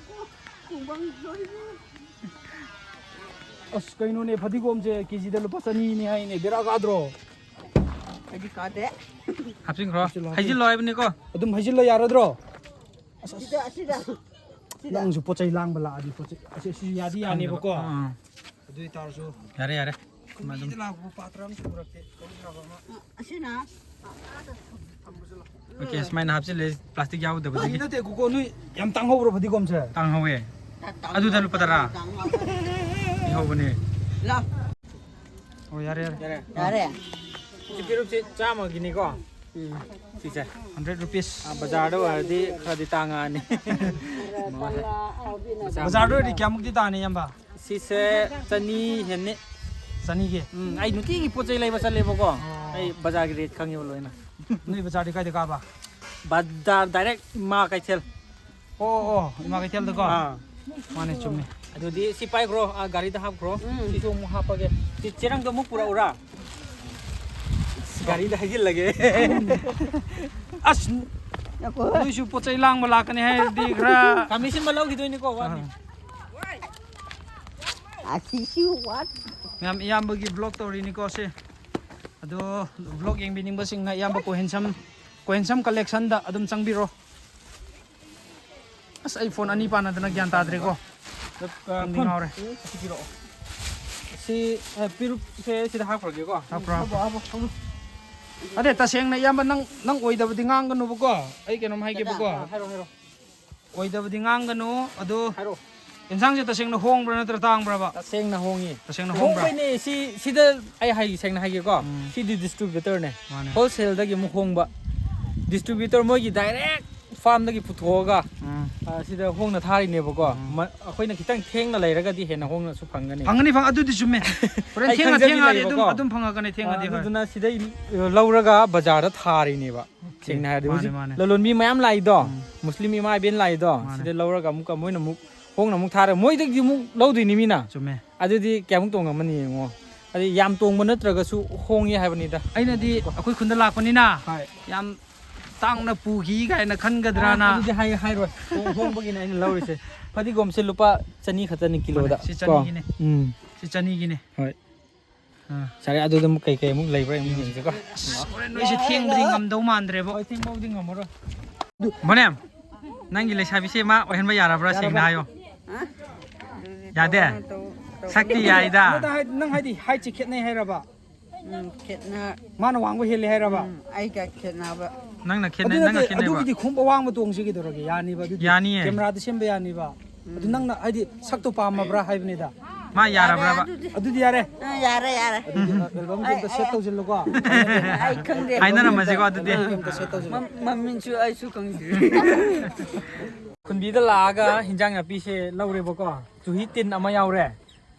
ꯃꯨꯛꯕꯥꯡ ꯇꯧꯔꯤꯕ꯫ ꯑꯁ, ꯀꯩꯅꯣꯅꯦ, ꯐꯗꯤꯒꯣꯝꯁꯦ ꯀꯦꯖꯤꯗ ꯂꯨꯄꯥ ꯆꯅꯤꯅꯦ ꯍꯥꯏꯅꯦ, ꯕꯦꯔꯥ ꯀꯥꯗ꯭ꯔꯣ? ꯑꯩꯗꯤ ꯀꯥꯗꯦ꯫ ꯍꯥꯞꯆꯤꯟꯈ꯭ꯔꯣ꯫ ꯍꯥꯞꯆꯤꯜꯂꯣ, ꯍꯥꯏꯖꯤꯜꯂꯣ ꯍꯥꯏꯕꯅꯤꯀꯣ꯫ ꯑꯗꯨꯝ ꯍꯩꯖꯤꯜꯂ ꯌꯥꯔꯗ꯭ꯔꯣ? ꯑꯁ, ꯑꯁ꯫ ꯁꯤꯗ, ꯑꯁꯤꯗ꯫ ꯁꯤꯗ꯫ ꯅꯪꯁꯨ ꯄꯣꯠ ꯆꯩ ꯂꯥꯡꯕ ꯂꯥꯛꯑꯗꯤ ꯄꯣꯠ ꯆꯩ, ꯑꯁꯤ, ꯑꯁꯤ ꯌꯥꯗꯤ ꯌꯥꯅꯦꯕꯀꯣ꯫ ꯑꯥ꯫ ꯑꯗꯨ ꯑꯣꯏꯇꯥꯔꯁꯨ ꯌꯥꯔꯦ, ꯌꯥꯔꯦ꯫ ꯈꯨꯟꯕꯤꯗ ꯂꯥꯛꯄ ꯄꯥꯇ꯭ꯔ ꯑꯃꯁꯨ ꯄꯨꯔꯛꯇꯦ꯫ ꯀꯧꯕ ꯌꯥꯕ ꯑꯃ꯫ ꯑꯁꯤꯅ ꯑꯣꯀꯦ, ꯁꯨꯃꯥꯏꯅ ꯍꯥꯞꯆꯤꯜꯂꯦ, ꯄ꯭ꯂꯥꯁꯇꯤꯛ ꯌꯥꯎꯗꯕꯗꯒꯤ꯫ ꯅꯠꯇꯦ ꯀꯨꯀꯣ, ꯅꯣꯏ ꯌꯥꯝ ꯇꯥꯡꯍꯧꯕ꯭ꯔꯣ ꯐꯗꯤꯒꯣꯝꯁꯦ? ꯇꯥꯡꯍꯧꯋꯦ꯫ ꯑꯗꯨꯗ ꯂꯨꯄꯥ ꯇꯔꯥ ꯄꯤꯍꯧꯕꯅꯦ꯫ ꯑꯣ, ꯌꯥꯔꯦ, ꯌꯥꯔꯦ꯫ ꯌꯥꯔꯦ꯫ ꯁꯤ ꯄꯤꯔꯨꯛꯁꯦ ꯆꯥꯝꯃꯒꯤꯅꯤꯀꯣ꯫ ꯎꯝ꯫ ꯁꯤꯁꯦ꯫ Hundred rupees. ꯑꯥ, ꯕꯖꯥꯔꯗ ꯑꯣꯏꯔꯗꯤ ꯈꯔꯗꯤ ꯇꯥꯡꯉꯛꯑꯅꯤ꯫ ꯕꯖꯥꯔꯗ ꯑꯣꯏꯔꯗꯤ ꯀꯌꯥꯃꯨꯛꯇꯤ ꯇꯥꯅꯤ, ꯏꯌꯥꯝꯕ? ꯁꯤꯁꯦ ꯆꯅꯤ ꯍꯦꯟꯅꯤ꯫ ꯆꯅꯤꯒꯤ꯫ ꯎꯝ, ꯑꯩ ꯅꯨꯡꯇꯤꯒꯤ ꯄꯣꯠ ꯆꯩ ꯂꯩꯕ ꯆꯠꯂꯦꯕꯀꯣ꯫ ꯑꯩ ꯕꯖꯥꯔꯒꯤ ꯔꯦꯠ ꯈꯪꯉꯦꯕ ꯂꯣꯏꯅ꯫ ꯅꯣꯏ ꯕꯖꯥꯔꯗꯤ ꯀꯥꯏꯗ ꯀꯥꯕ? ꯕꯖꯥꯔ ꯗꯥꯏꯔꯦꯛ ꯏꯃꯥ ꯀꯩꯊꯦꯜ꯫ ꯑꯣ, ꯑꯣ, ꯑꯣ, ꯏꯃꯥ ꯀꯩꯊꯦꯜꯗꯀꯣ? ꯑꯥ꯫ ꯃꯥꯅꯦ, ꯆꯨꯝꯃꯦ꯫ ꯑꯗꯨꯗꯤ ꯁꯤ ꯄꯥꯏꯈ꯭ꯔꯣ, ꯑꯥ, ꯒꯥꯔꯤꯗ ꯍꯥꯞꯈ꯭ꯔꯣ꯫ ꯎꯝ꯫ ꯁꯤꯁꯨ ꯑꯃꯨꯛ ꯍꯥꯞꯄꯒꯦ꯫ ꯁꯤ ꯆꯦꯔꯪꯗꯣ ꯑꯃꯨꯛ ꯄꯨꯔꯛꯎꯔꯥ? ꯒꯥꯔꯤꯗ ꯍꯩꯖꯤꯜꯂꯒꯦ꯫ ꯑꯁ, ꯅꯣꯏꯁꯨ ꯄꯣꯠ ꯆꯩ ꯂꯥꯡꯕ ꯂꯥꯛꯀꯅꯤ ꯍꯥꯏꯔꯗꯤ ꯈꯔ꯫ ꯀꯃꯤꯁꯟ ꯑꯃ ꯂꯧꯈꯤꯗꯣꯏꯅꯤꯀꯣ, ꯋꯥꯅꯤ꯫ ꯑꯁꯤꯁꯨ ꯋꯥꯠ꯫ ꯃꯌꯥꯝ ꯏꯌꯥꯝꯕꯒꯤ ꯕ꯭ꯂꯣꯛ ꯇꯧꯔꯤꯅꯤꯀꯣ ꯁꯦ꯫ ꯑꯗꯣ ꯕ꯭ꯂꯣꯛ ꯌꯦꯡꯕꯤꯅꯤꯡꯕꯁꯤꯡꯅ ꯏꯌꯥꯝꯕ ꯀꯣꯍꯦꯟꯁꯝ, ꯀꯣꯍꯦꯟꯁꯝ ꯀꯂꯦꯛꯁꯟꯗ ꯑꯗꯨꯝ ꯆꯪꯕꯤꯔꯣ꯫ ꯑꯁ, ꯑꯩ ꯐꯣꯟ ꯑꯅꯤ ꯄꯥꯟꯅꯗꯅ ꯒ꯭ꯌꯥꯟ ꯇꯥꯗ꯭ꯔꯦꯀꯣ꯫ ꯈꯪꯗꯤ ꯉꯥꯎꯔꯦ꯫ ꯁꯤ ꯄꯤꯔꯛꯑꯣ꯫ ꯁꯤ, ꯑ, ꯄꯤꯔꯨꯛꯁꯦ ꯁꯤꯗ ꯍꯥꯞꯈ꯭ꯔꯒꯦꯀꯣ꯫ ꯍꯥꯞꯈ꯭ꯔꯣ, ꯍꯥꯞꯈ꯭ꯔꯣ꯫ ꯑꯗꯦ, ꯇꯁꯦꯡꯅ ꯏꯌꯥꯝꯕ, ꯅꯪ, ꯅꯪ ꯑꯣꯏꯗꯕꯗꯤ ꯉꯥꯡꯒꯅꯨꯕꯀꯣ꯫ ꯑꯩ ꯀꯩꯅꯣꯝ ꯍꯥꯏꯒꯦꯕꯀꯣ꯫ ꯑꯥ, ꯍꯥꯏꯔꯣ, ꯍꯥꯏꯔꯣ꯫ ꯑꯣꯏꯗꯕꯗꯤ ꯉꯥꯡꯒꯅꯨ꯫ ꯑꯗꯣ ꯍꯥꯏꯔꯣ꯫ ꯌꯦꯟꯁꯥꯡꯁꯦ ꯇꯁꯦꯡꯅ ꯍꯣꯡꯕ꯭ꯔꯥ ꯅꯠꯇ꯭ꯔ ꯇꯥꯡꯕ꯭ꯔꯕ? ꯇꯁꯦꯡꯅ ꯍꯣꯡꯉꯤ꯫ ꯇꯁꯦꯡꯅ ꯍꯣꯡꯕ꯭ꯔꯥ? ꯍꯣꯡꯕꯩꯅꯦ꯫ ꯁꯤ, ꯁꯤꯗ ꯑꯩ ꯍꯥꯏꯒꯦ, ꯁꯦꯡꯅ ꯍꯥꯏꯒꯦꯀꯣ꯫ ꯎꯝ꯫ ꯁꯤꯗꯤ ꯗꯤꯁꯇ꯭ꯔꯤꯕ꯭ꯌꯨꯇꯔꯅꯦ꯫ ꯃꯥꯅꯦ꯫ ꯍꯣꯜꯁꯦꯜꯗꯒꯤ ꯑꯃꯨꯛ ꯍꯣꯡꯕ꯫ ꯗꯤꯁꯇ꯭ꯔꯤꯕ꯭ꯌꯨꯇꯔ ꯃꯣꯏꯒꯤ ꯗꯥꯏꯔꯦꯛ ꯐꯥꯔꯝꯗꯒꯤ ꯄꯨꯊꯣꯛꯑꯒ, ꯎꯝ꯫ ꯑ, ꯁꯤꯗ ꯍꯣꯡꯅ ꯊꯥꯔꯤꯅꯦꯕꯀꯣ꯫ ꯎꯝ꯫ ꯃ-, ꯑꯩꯈꯣꯏꯅ ꯈꯤꯇꯪ ꯊꯦꯡꯅ ꯂꯩꯔꯒꯗꯤ ꯍꯦꯟꯅ ꯍꯣꯡꯅꯁꯨ ꯐꯪꯒꯅꯤ꯫ ꯐꯪꯒꯅꯤ, ꯐꯪ-, ꯑꯗꯨꯗꯤ ꯆꯨꯝꯃꯦ꯫ ꯍꯣꯔꯦꯟ ꯑꯩ ꯊꯦꯡꯉ ꯈꯪꯖꯕꯤ ꯊꯦꯡꯉꯗꯤ ꯑꯗꯨꯝ, ꯂꯩꯌꯦꯕꯀꯣ꯫ ꯑꯗꯨꯝ ꯐꯪꯉꯛꯀꯅꯤ, ꯊꯦꯡꯉꯗꯤ ꯍꯣꯏ꯫ ꯑꯗꯨꯗꯨꯅ ꯁꯤꯗꯩ, ꯑ, ꯂꯧꯔꯒ ꯕꯖꯥꯔꯗ ꯊꯥꯔꯤꯅꯦꯕ꯫ ꯁꯦꯡꯅ ꯍꯥꯏꯔꯗꯤ ꯃꯥꯅꯦ, ꯍꯧꯖꯤꯛ ꯃꯥꯅꯦ꯫ ꯂꯂꯣꯟꯕꯤ ꯃꯌꯥꯝ ꯂꯥꯛꯏꯗꯣ, ꯎꯝ꯫ ꯃꯨꯁꯂꯤꯝ ꯏꯃꯥ ꯏꯕꯦꯟ ꯂꯥꯛꯏꯗꯣ, ꯃꯥꯅꯦ꯫ ꯁꯤꯗ ꯂꯧꯔꯒ ꯑꯃꯨꯛꯀ ꯃꯣꯏꯅ ꯑꯃꯨꯛ ꯍꯣꯡꯅ ꯑꯃꯨꯛ ꯊꯥꯔꯒ ꯃꯣꯏꯗꯒꯤ ꯑꯃꯨꯛ ꯂꯧꯗꯣꯏꯅꯤ ꯃꯤꯅ꯫ ꯆꯨꯝꯃꯦ꯫ ꯑꯗꯨꯗꯤ ꯀꯌꯥꯃꯨꯛ ꯇꯣꯡꯉꯝꯃꯅꯤ ꯌꯦꯡꯉꯣ꯫ ꯑꯗꯨꯗꯤ ꯌꯥꯝ ꯇꯣꯡꯕ ꯅꯠꯇ꯭ꯔꯒꯁꯨ ꯍꯣꯡꯉꯦ ꯍꯥꯏꯕꯅꯤꯗ꯫ ꯑꯩꯅꯗꯤ ꯑꯩꯈꯣꯏ ꯈꯨꯟꯗ ꯂꯥꯛꯄꯅꯤꯅ ꯍꯣꯏ꯫ ꯌꯥꯝ ꯇꯥꯡꯅ ꯄꯨꯈꯤ ꯀꯥꯏꯅ ꯈꯟꯒꯗ꯭ꯔꯅ꯫ ꯑꯗꯨꯗꯤ ꯍꯥꯏ-, ꯍꯥꯏꯔꯣꯏ꯫ ꯍꯣꯡ-, ꯍꯣꯡꯕꯒꯤꯅꯦ ꯑꯩꯅ ꯂꯧꯔꯤꯁꯦ꯫ ꯐꯗꯤꯒꯣꯝꯁꯦ ꯂꯨꯄꯥ ꯆꯅꯤ ꯈꯛꯇꯅꯤ ꯀꯤꯂꯣꯗ꯫ ꯃꯥꯅꯦ, ꯁꯤ ꯀꯣ? ꯆꯅꯤꯒꯤꯅꯦ꯫ ꯎꯝ꯫ ꯁꯤ ꯆꯅꯤꯒꯤꯅꯦ꯫ ꯍꯣꯏ꯫ ꯑꯥ꯫ ꯁꯥꯔꯦ, ꯑꯗꯨꯗꯤ ꯑꯃꯨꯛ ꯀꯩꯀꯩ ꯑꯃꯨꯛ ꯂꯩꯕ꯭ꯔꯥ ꯑꯃꯨꯛ ꯌꯦꯡꯁꯤꯀꯣ꯫ ꯑꯁ, ꯍꯣꯔꯦꯟ ꯅꯣꯏꯁꯦ ꯊꯦꯡꯕꯗꯤ ꯉꯝꯗꯧ ꯃꯥꯟꯗ꯭ꯔꯦꯕꯣ꯫ ꯍꯣꯏ, ꯊꯦꯡꯕꯕꯨꯗꯤ ꯉꯝꯃꯔꯣꯏ꯫ ꯕꯣꯅꯦꯝ, ꯅꯪꯒꯤ ꯂꯩꯁꯥꯕꯤꯁꯦ ꯃꯥ ꯑꯣꯏꯍꯟꯕ ꯌꯥꯔꯕ꯭ꯔꯥ? ꯁꯦꯡꯅ ꯍꯥꯏꯌꯣ꯫ ꯍꯥ? ꯌꯥꯗꯦ? ꯁꯛꯇꯤ ꯌꯥꯏꯗ꯫ ꯅꯠꯇꯦ, ꯍꯥꯏ-, ꯅꯪ ꯍꯥꯏꯗꯤ ꯍꯥꯏꯠꯁꯦ ꯈꯦꯠꯅꯩ ꯍꯥꯏꯔꯕ? ꯎꯝ, ꯈꯦꯠꯅ- ꯃꯥꯅ ꯋꯥꯡꯕ ꯍꯦꯜꯂꯦ ꯍꯥꯏꯔꯕ? ꯎꯝ, ꯑꯩꯒ ꯈꯦꯠꯅꯕ꯫ ꯅꯪꯅ ꯑꯗꯨ ꯈꯦꯠꯅꯩ, ꯅꯪꯅ ꯅꯠꯇꯦ, ꯈꯦꯠꯅꯩꯕ꯫ ꯑꯗꯨꯒꯤꯗꯤ ꯈꯣꯡꯎꯞ ꯑꯋꯥꯡꯕ ꯇꯣꯡꯁꯤ ꯀꯩꯗꯧꯔꯒꯦ? ꯌꯥꯅꯤꯕ ꯑꯗꯨꯗꯤ꯫ ꯌꯥꯅꯤꯌꯦ꯫ ꯀꯦꯃꯦꯔꯥꯗ ꯁꯦꯝꯕ ꯌꯥꯅꯤꯕ꯫ ꯑꯗꯨ ꯎꯝ꯫ ꯅꯪꯅ ꯍꯥꯏꯗꯤ ꯁꯛꯇꯣ ꯄꯥꯝꯃꯕ꯭ꯔꯥ ꯍꯥꯏꯕꯅꯤꯗ꯫ ꯃꯥ ꯌꯥꯔꯕ꯭ꯔꯥꯕ? ꯑꯗꯨꯗꯤ꯫ ꯑꯗꯨꯗꯤ ꯌꯥꯔꯦ꯫ ꯑ, ꯌꯥꯔꯦ, ꯌꯥꯔꯦ꯫ ꯑꯗꯨꯗꯤ ꯑꯦꯜꯕꯝꯒꯤ ꯑꯩ, ꯑꯝꯇ ꯁꯦꯠ ꯑꯩ, ꯇꯧꯁꯤꯜꯂꯨꯀꯣ꯫ ꯑꯩ ꯈꯪꯗꯦ꯫ ꯍꯥꯏꯅꯔꯝꯃꯁꯤꯀꯣ ꯑꯗꯨꯗꯤ꯫ ꯑꯦꯜꯕꯝꯒꯤ ꯑꯝꯇ ꯁꯦꯠ ꯇꯧꯁꯤꯜꯂꯨ꯫ ꯃꯝ-, ꯃꯃꯤꯡꯁꯨ ꯑꯩꯁꯨ ꯈꯪꯗ꯭ꯔꯤ꯫ ꯈꯨꯟꯕꯤꯗ ꯂꯥꯛꯑꯒ ꯍꯤꯟꯖꯥꯡ ꯅꯥꯄꯤꯁꯦ ꯂꯧꯔꯦꯕꯀꯣ꯫ ꯆꯨꯍꯤ ꯇꯤꯟ ꯑꯃ ꯌꯥꯎꯔꯦ꯫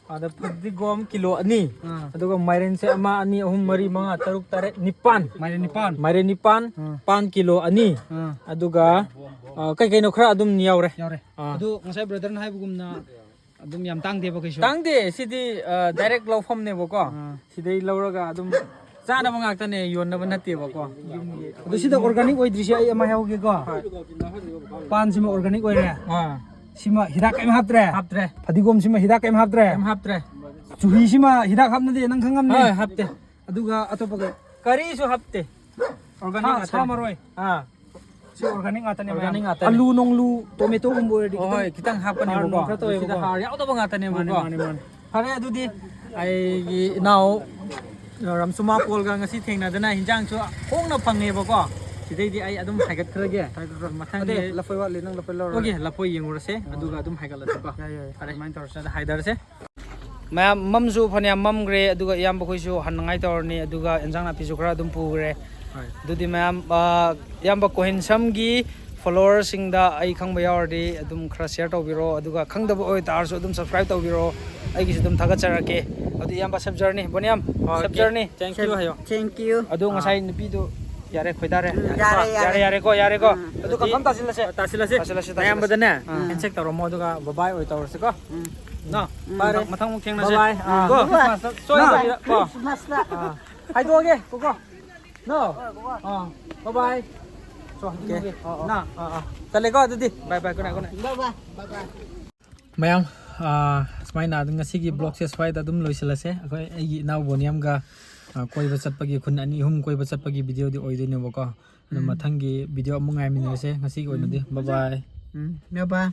ꯑꯗ ꯐꯗꯤꯒꯣꯝ ꯀꯤꯂꯣ ꯑꯅꯤ꯫ ꯑꯥ꯫ ꯑꯗꯨꯒ ꯃꯥꯏꯔꯦꯟꯁꯦ ꯑꯃ, ꯑꯅꯤ, ꯑꯍꯨꯝ, ꯃꯔꯤ, ꯃꯉꯥ, ꯇꯔꯨꯛ, ꯇꯔꯦꯠ, ꯅꯤꯄꯥꯟ꯫ ꯃꯥꯏꯔꯦꯟ ꯅꯤꯄꯥꯟ꯫ ꯃꯥꯏꯔꯦꯟ ꯅꯤꯄꯥꯟ, ꯑꯥ꯫ ꯄꯥꯟ ꯀꯤꯂꯣ ꯑꯅꯤ꯫ ꯑꯥ꯫ ꯑꯗꯨꯒ, ꯑ, ꯀꯩ ꯀꯩꯅꯣ ꯈꯔ ꯑꯗꯨꯝ ꯌꯥꯎꯔꯦ꯫ ꯌꯥꯎꯔꯦ꯫ ꯑꯥ꯫ ꯑꯗꯨ ꯉꯁꯥꯏ ꯕ꯭ꯔꯗꯔꯅ ꯍꯥꯏꯕꯒꯨꯝꯅ ꯑꯗꯨꯝ ꯌꯥꯝ ꯇꯥꯡꯗꯦꯕ ꯀꯩꯁꯨ꯫ ꯇꯥꯡꯗꯦ, ꯁꯤꯗꯤ, ꯑ, ꯗꯥꯏꯔꯦꯛ ꯂꯧꯐꯝꯅꯦꯕꯀꯣ꯫ ꯑꯥ꯫ ꯁꯤꯗꯩ ꯂꯧꯔꯒ ꯑꯗꯨꯝ ꯆꯥꯅꯕ ꯉꯥꯛꯇꯅꯦ, ꯌꯣꯟꯅꯕ ꯅꯠꯇꯦꯕꯀꯣ꯫ ꯌꯨꯝꯒꯤ꯫ ꯑꯗꯨ ꯁꯤꯗ ꯑꯣꯔꯒꯥꯅꯤꯛ ꯑꯣꯏꯗ꯭ꯔꯤꯁꯦ ꯑꯩ ꯑꯃ ꯍꯥꯏꯍꯧꯒꯦꯀꯣ꯫ ꯍꯣꯏ꯫ ꯄꯥꯟꯁꯤꯃ ꯑꯣꯔꯒꯥꯅꯤꯛ ꯑꯣꯏꯔꯦ꯫ ꯑꯥ꯫ ꯁꯤꯃ ꯍꯤꯗꯥꯛ ꯀꯩꯝ ꯍꯥꯞꯇ꯭ꯔꯦ꯫ ꯍꯥꯞꯇ꯭ꯔꯦ꯫ ꯐꯗꯤꯒꯣꯝꯁꯤꯃ ꯍꯤꯗꯥꯛ ꯀꯩꯝ ꯍꯥꯞꯇ꯭ꯔꯦ꯫ ꯀꯩꯝ ꯍꯥꯞꯇ꯭ꯔꯦ꯫ ꯆꯨꯍꯤꯁꯤꯃ ꯍꯤꯗꯥꯛ ꯍꯥꯞꯅꯗꯦ, ꯅꯪ ꯈꯪꯉꯝꯅꯤ꯫ ꯍꯣꯏ, ꯍꯥꯞꯇꯦ꯫ ꯑꯗꯨꯒ ꯑꯇꯣꯞꯄ ꯀꯩ? ꯀꯔꯤꯁꯨ ꯍꯥꯞꯇꯦ꯫ ꯑꯣꯔꯒꯥꯅꯤꯛ ꯁꯥ, ꯁꯥ ꯉꯥꯛꯇꯅꯦ꯫ ꯃꯔꯣꯏ꯫ ꯑꯥ꯫ ꯁꯤ ꯑꯣꯔꯒꯥꯅꯤꯛ ꯉꯥꯛꯇꯅꯦ, ꯑꯣꯔꯒꯥꯅꯤꯛ ꯃꯌꯥꯝ꯫ ꯉꯥꯛꯇꯅꯦ꯫ ꯑꯂꯨ ꯅꯣꯡꯂꯨ, ꯇꯣꯃꯦꯇꯣꯒꯨꯝꯕ ꯑꯣꯏꯔꯗꯤ ꯍꯣꯏ, ꯈꯤꯇꯪ ꯍꯣꯏ, ꯈꯤꯇꯪ ꯍꯥꯞꯄꯅꯦꯕꯀꯣ꯫ ꯍꯥꯔ ꯅꯨꯡ ꯈꯔ ꯇꯧꯋꯦꯕꯀꯣ꯫ ꯁꯤꯗ ꯍꯥꯔ ꯌꯥꯎꯗꯕ ꯉꯥꯛꯇꯅꯦꯕꯀꯣ꯫ ꯃꯥꯅꯦ, ꯃꯥꯅꯦ, ꯃꯥꯅꯦ꯫ ꯐꯔꯦ, ꯑꯗꯨꯗꯤ ꯑꯩꯒꯤ ꯏꯅꯥꯎ ꯔꯝꯁꯨꯃꯥ ꯄꯣꯜꯒ ꯉꯁꯤ ꯊꯦꯡꯅꯗꯅ ꯍꯤꯟꯖꯥꯡꯁꯨ ꯍꯣꯡꯅ ꯐꯪꯉꯦꯕꯀꯣ꯫ ꯁꯤꯗꯩꯗꯤ ꯑꯩ ꯑꯗꯨꯝ ꯍꯥꯏꯒꯠꯈ꯭ꯔꯒꯦ꯫ ꯍꯥꯏꯒꯠꯈ꯭ꯔꯣ꯫ ꯃꯊꯪꯒꯤ ꯑꯗꯦ, ꯂꯐꯣꯏ ꯋꯥꯠꯂꯤ, ꯅꯪ ꯂꯐꯣꯏ ꯂꯧꯔꯣ꯫ ꯑꯣꯀꯦ, ꯂꯐꯣꯏ ꯌꯦꯡꯉꯨꯔꯁꯦ, ꯑꯗꯨꯒ ꯑꯗꯨꯝ ꯍꯥꯏꯒꯠꯂꯁꯤꯀꯣ꯫ ꯌꯥꯏ, ꯌꯥꯏ, ꯌꯥꯏ꯫ ꯐꯔꯦ꯫ ꯑꯗꯨꯃꯥꯏꯅ ꯇꯧꯔꯁꯦ꯫ ꯑꯗ ꯍꯥꯏꯗꯔꯁꯦ꯫ ꯃꯌꯥꯝ ꯃꯝꯁꯨ ꯐꯅꯌꯥꯝ ꯃꯝꯈ꯭ꯔꯦ, ꯑꯗꯨꯒ ꯏꯌꯥꯝꯕ ꯈꯣꯏꯁꯨ ꯍꯟꯅꯉꯥꯏ ꯇꯧꯔꯅꯤ, ꯑꯗꯨꯒ ꯏꯟꯖꯥꯡ ꯅꯥꯄꯤꯁꯨ ꯈꯔ ꯑꯗꯨꯝ ꯄꯨꯈ꯭ꯔꯦ꯫ ꯍꯣꯏ꯫ ꯑꯗꯨꯗꯤ ꯃꯌꯥꯝ, ꯑ, ꯏꯌꯥꯝꯕ ꯀꯣꯍꯤꯟꯁꯝꯒꯤ followerꯁꯤꯡꯗ ꯑꯩ ꯈꯪꯕ ꯌꯥꯎꯔꯗꯤ ꯑꯗꯨꯝ ꯈꯔ share ꯇꯧꯕꯤꯔꯣ, ꯑꯗꯨꯒ ꯈꯪꯗꯕ ꯑꯣꯏꯇꯥꯔꯁꯨ ꯑꯗꯨꯝ subscribe ꯇꯧꯕꯤꯔꯣ, ꯑꯩꯒꯤꯁꯨ ꯑꯗꯨꯝ ꯊꯥꯒꯠꯆꯔꯛꯀꯦ꯫ ꯑꯗꯨꯗꯤ ꯏꯌꯥꯝꯕ, safe journey꯫ ꯕꯣꯅꯤꯌꯥꯝ, okay. Safe journey꯫ Thank you ꯍꯥꯏꯌꯣ꯫ Thank you꯫ ꯑꯗꯣ ꯑꯥ꯫ ꯉꯁꯥꯏ ꯅꯨꯄꯤꯗꯣ ꯌꯥꯔꯦ, ꯈꯣꯏꯗꯥꯔꯦ꯫ ꯎꯝ, ꯌꯥꯔꯦ, ꯌꯥꯔꯦ꯫ ꯌꯥꯔꯦ, ꯌꯥꯔꯦꯀꯣ, ꯌꯥꯔꯦꯀꯣ꯫ ꯎꯝ꯫ ꯑꯗꯨ ꯑꯗꯨꯗꯤ confirm ꯇꯥꯁꯤꯜꯂꯁꯦ꯫ ꯇꯥꯁꯤꯜꯂꯁꯦ꯫ ꯇꯥꯁꯤꯜꯂꯁꯦ, ꯇꯥꯁꯤꯜꯂꯁꯦ꯫ ꯃꯌꯥꯝꯕꯗꯅꯦ ꯎꯝ꯫ Handshake ꯇꯧꯔꯝꯃꯣ, ꯑꯗꯨꯒ bye bye ꯑꯣꯏ ꯇꯧꯔꯁꯤꯀꯣ꯫ ꯎꯝ꯫ ꯅꯣ꯫ ꯎꯝ꯫ ꯐꯔꯦ꯫ ꯃꯊꯪ ꯑꯃꯨꯛ ꯊꯦꯡꯅꯁꯦ꯫ Bye bye꯫ ꯑꯥ꯫ ꯀꯣ? ꯕꯥꯏ꯫ Christmas ꯁꯣꯏꯗꯕꯤꯗ ꯀꯣ꯫ Christmasꯇ꯫ ꯑꯥ꯫ ꯍꯥꯏꯗꯣꯛꯑꯒꯦ, ꯀꯣ, ꯀꯣ꯫ ꯅꯣ꯫ ꯑꯥ꯫ Bye bye꯫ ꯁꯣ, okay꯫ ꯑꯥ, ꯑꯥ꯫ ꯅꯥ, ꯑꯥ, ꯑꯥ꯫ ꯆꯠꯂꯦꯀꯣ, ꯑꯗꯨꯗꯤ꯫ Bye bye, good night, good night꯫ Bye bye꯫ Bye bye꯫ ꯃꯌꯥꯝ, ꯑꯥ, ꯁꯨꯃꯥꯏꯅ ꯑꯗꯨꯝ ꯉꯁꯤꯒꯤ vlogꯁꯦ ꯁ꯭ꯋꯥꯏꯗ ꯑꯗꯨꯝ ꯂꯣꯏꯁꯤꯜꯂꯁꯦ꯫ ꯑꯩꯈꯣꯏ, ꯑꯩꯒꯤ ꯏꯅꯥꯎ ꯕꯣꯅꯤꯌꯝꯒ, ꯑꯥ, ꯀꯣꯏꯕ ꯆꯠꯄꯒꯤ, ꯈꯨꯟ ꯑꯅꯤ ꯑꯍꯨꯝ ꯀꯣꯏꯕ ꯆꯠꯄꯒꯤ videoꯗꯤ ꯑꯣꯏꯗꯣꯏꯅꯦꯕꯀꯣ꯫ ꯑꯗꯣ ꯎꯝ꯫ ꯃꯊꯪꯒꯤ video ꯑꯃꯨꯛ ꯉꯥꯏꯃꯤꯟꯅꯔꯁꯦ꯫ ꯉꯁꯤꯒꯤ ꯑꯣꯏꯅꯗꯤ ꯎꯝ꯫ Bye bye꯫ ꯎꯝ, bye bye꯫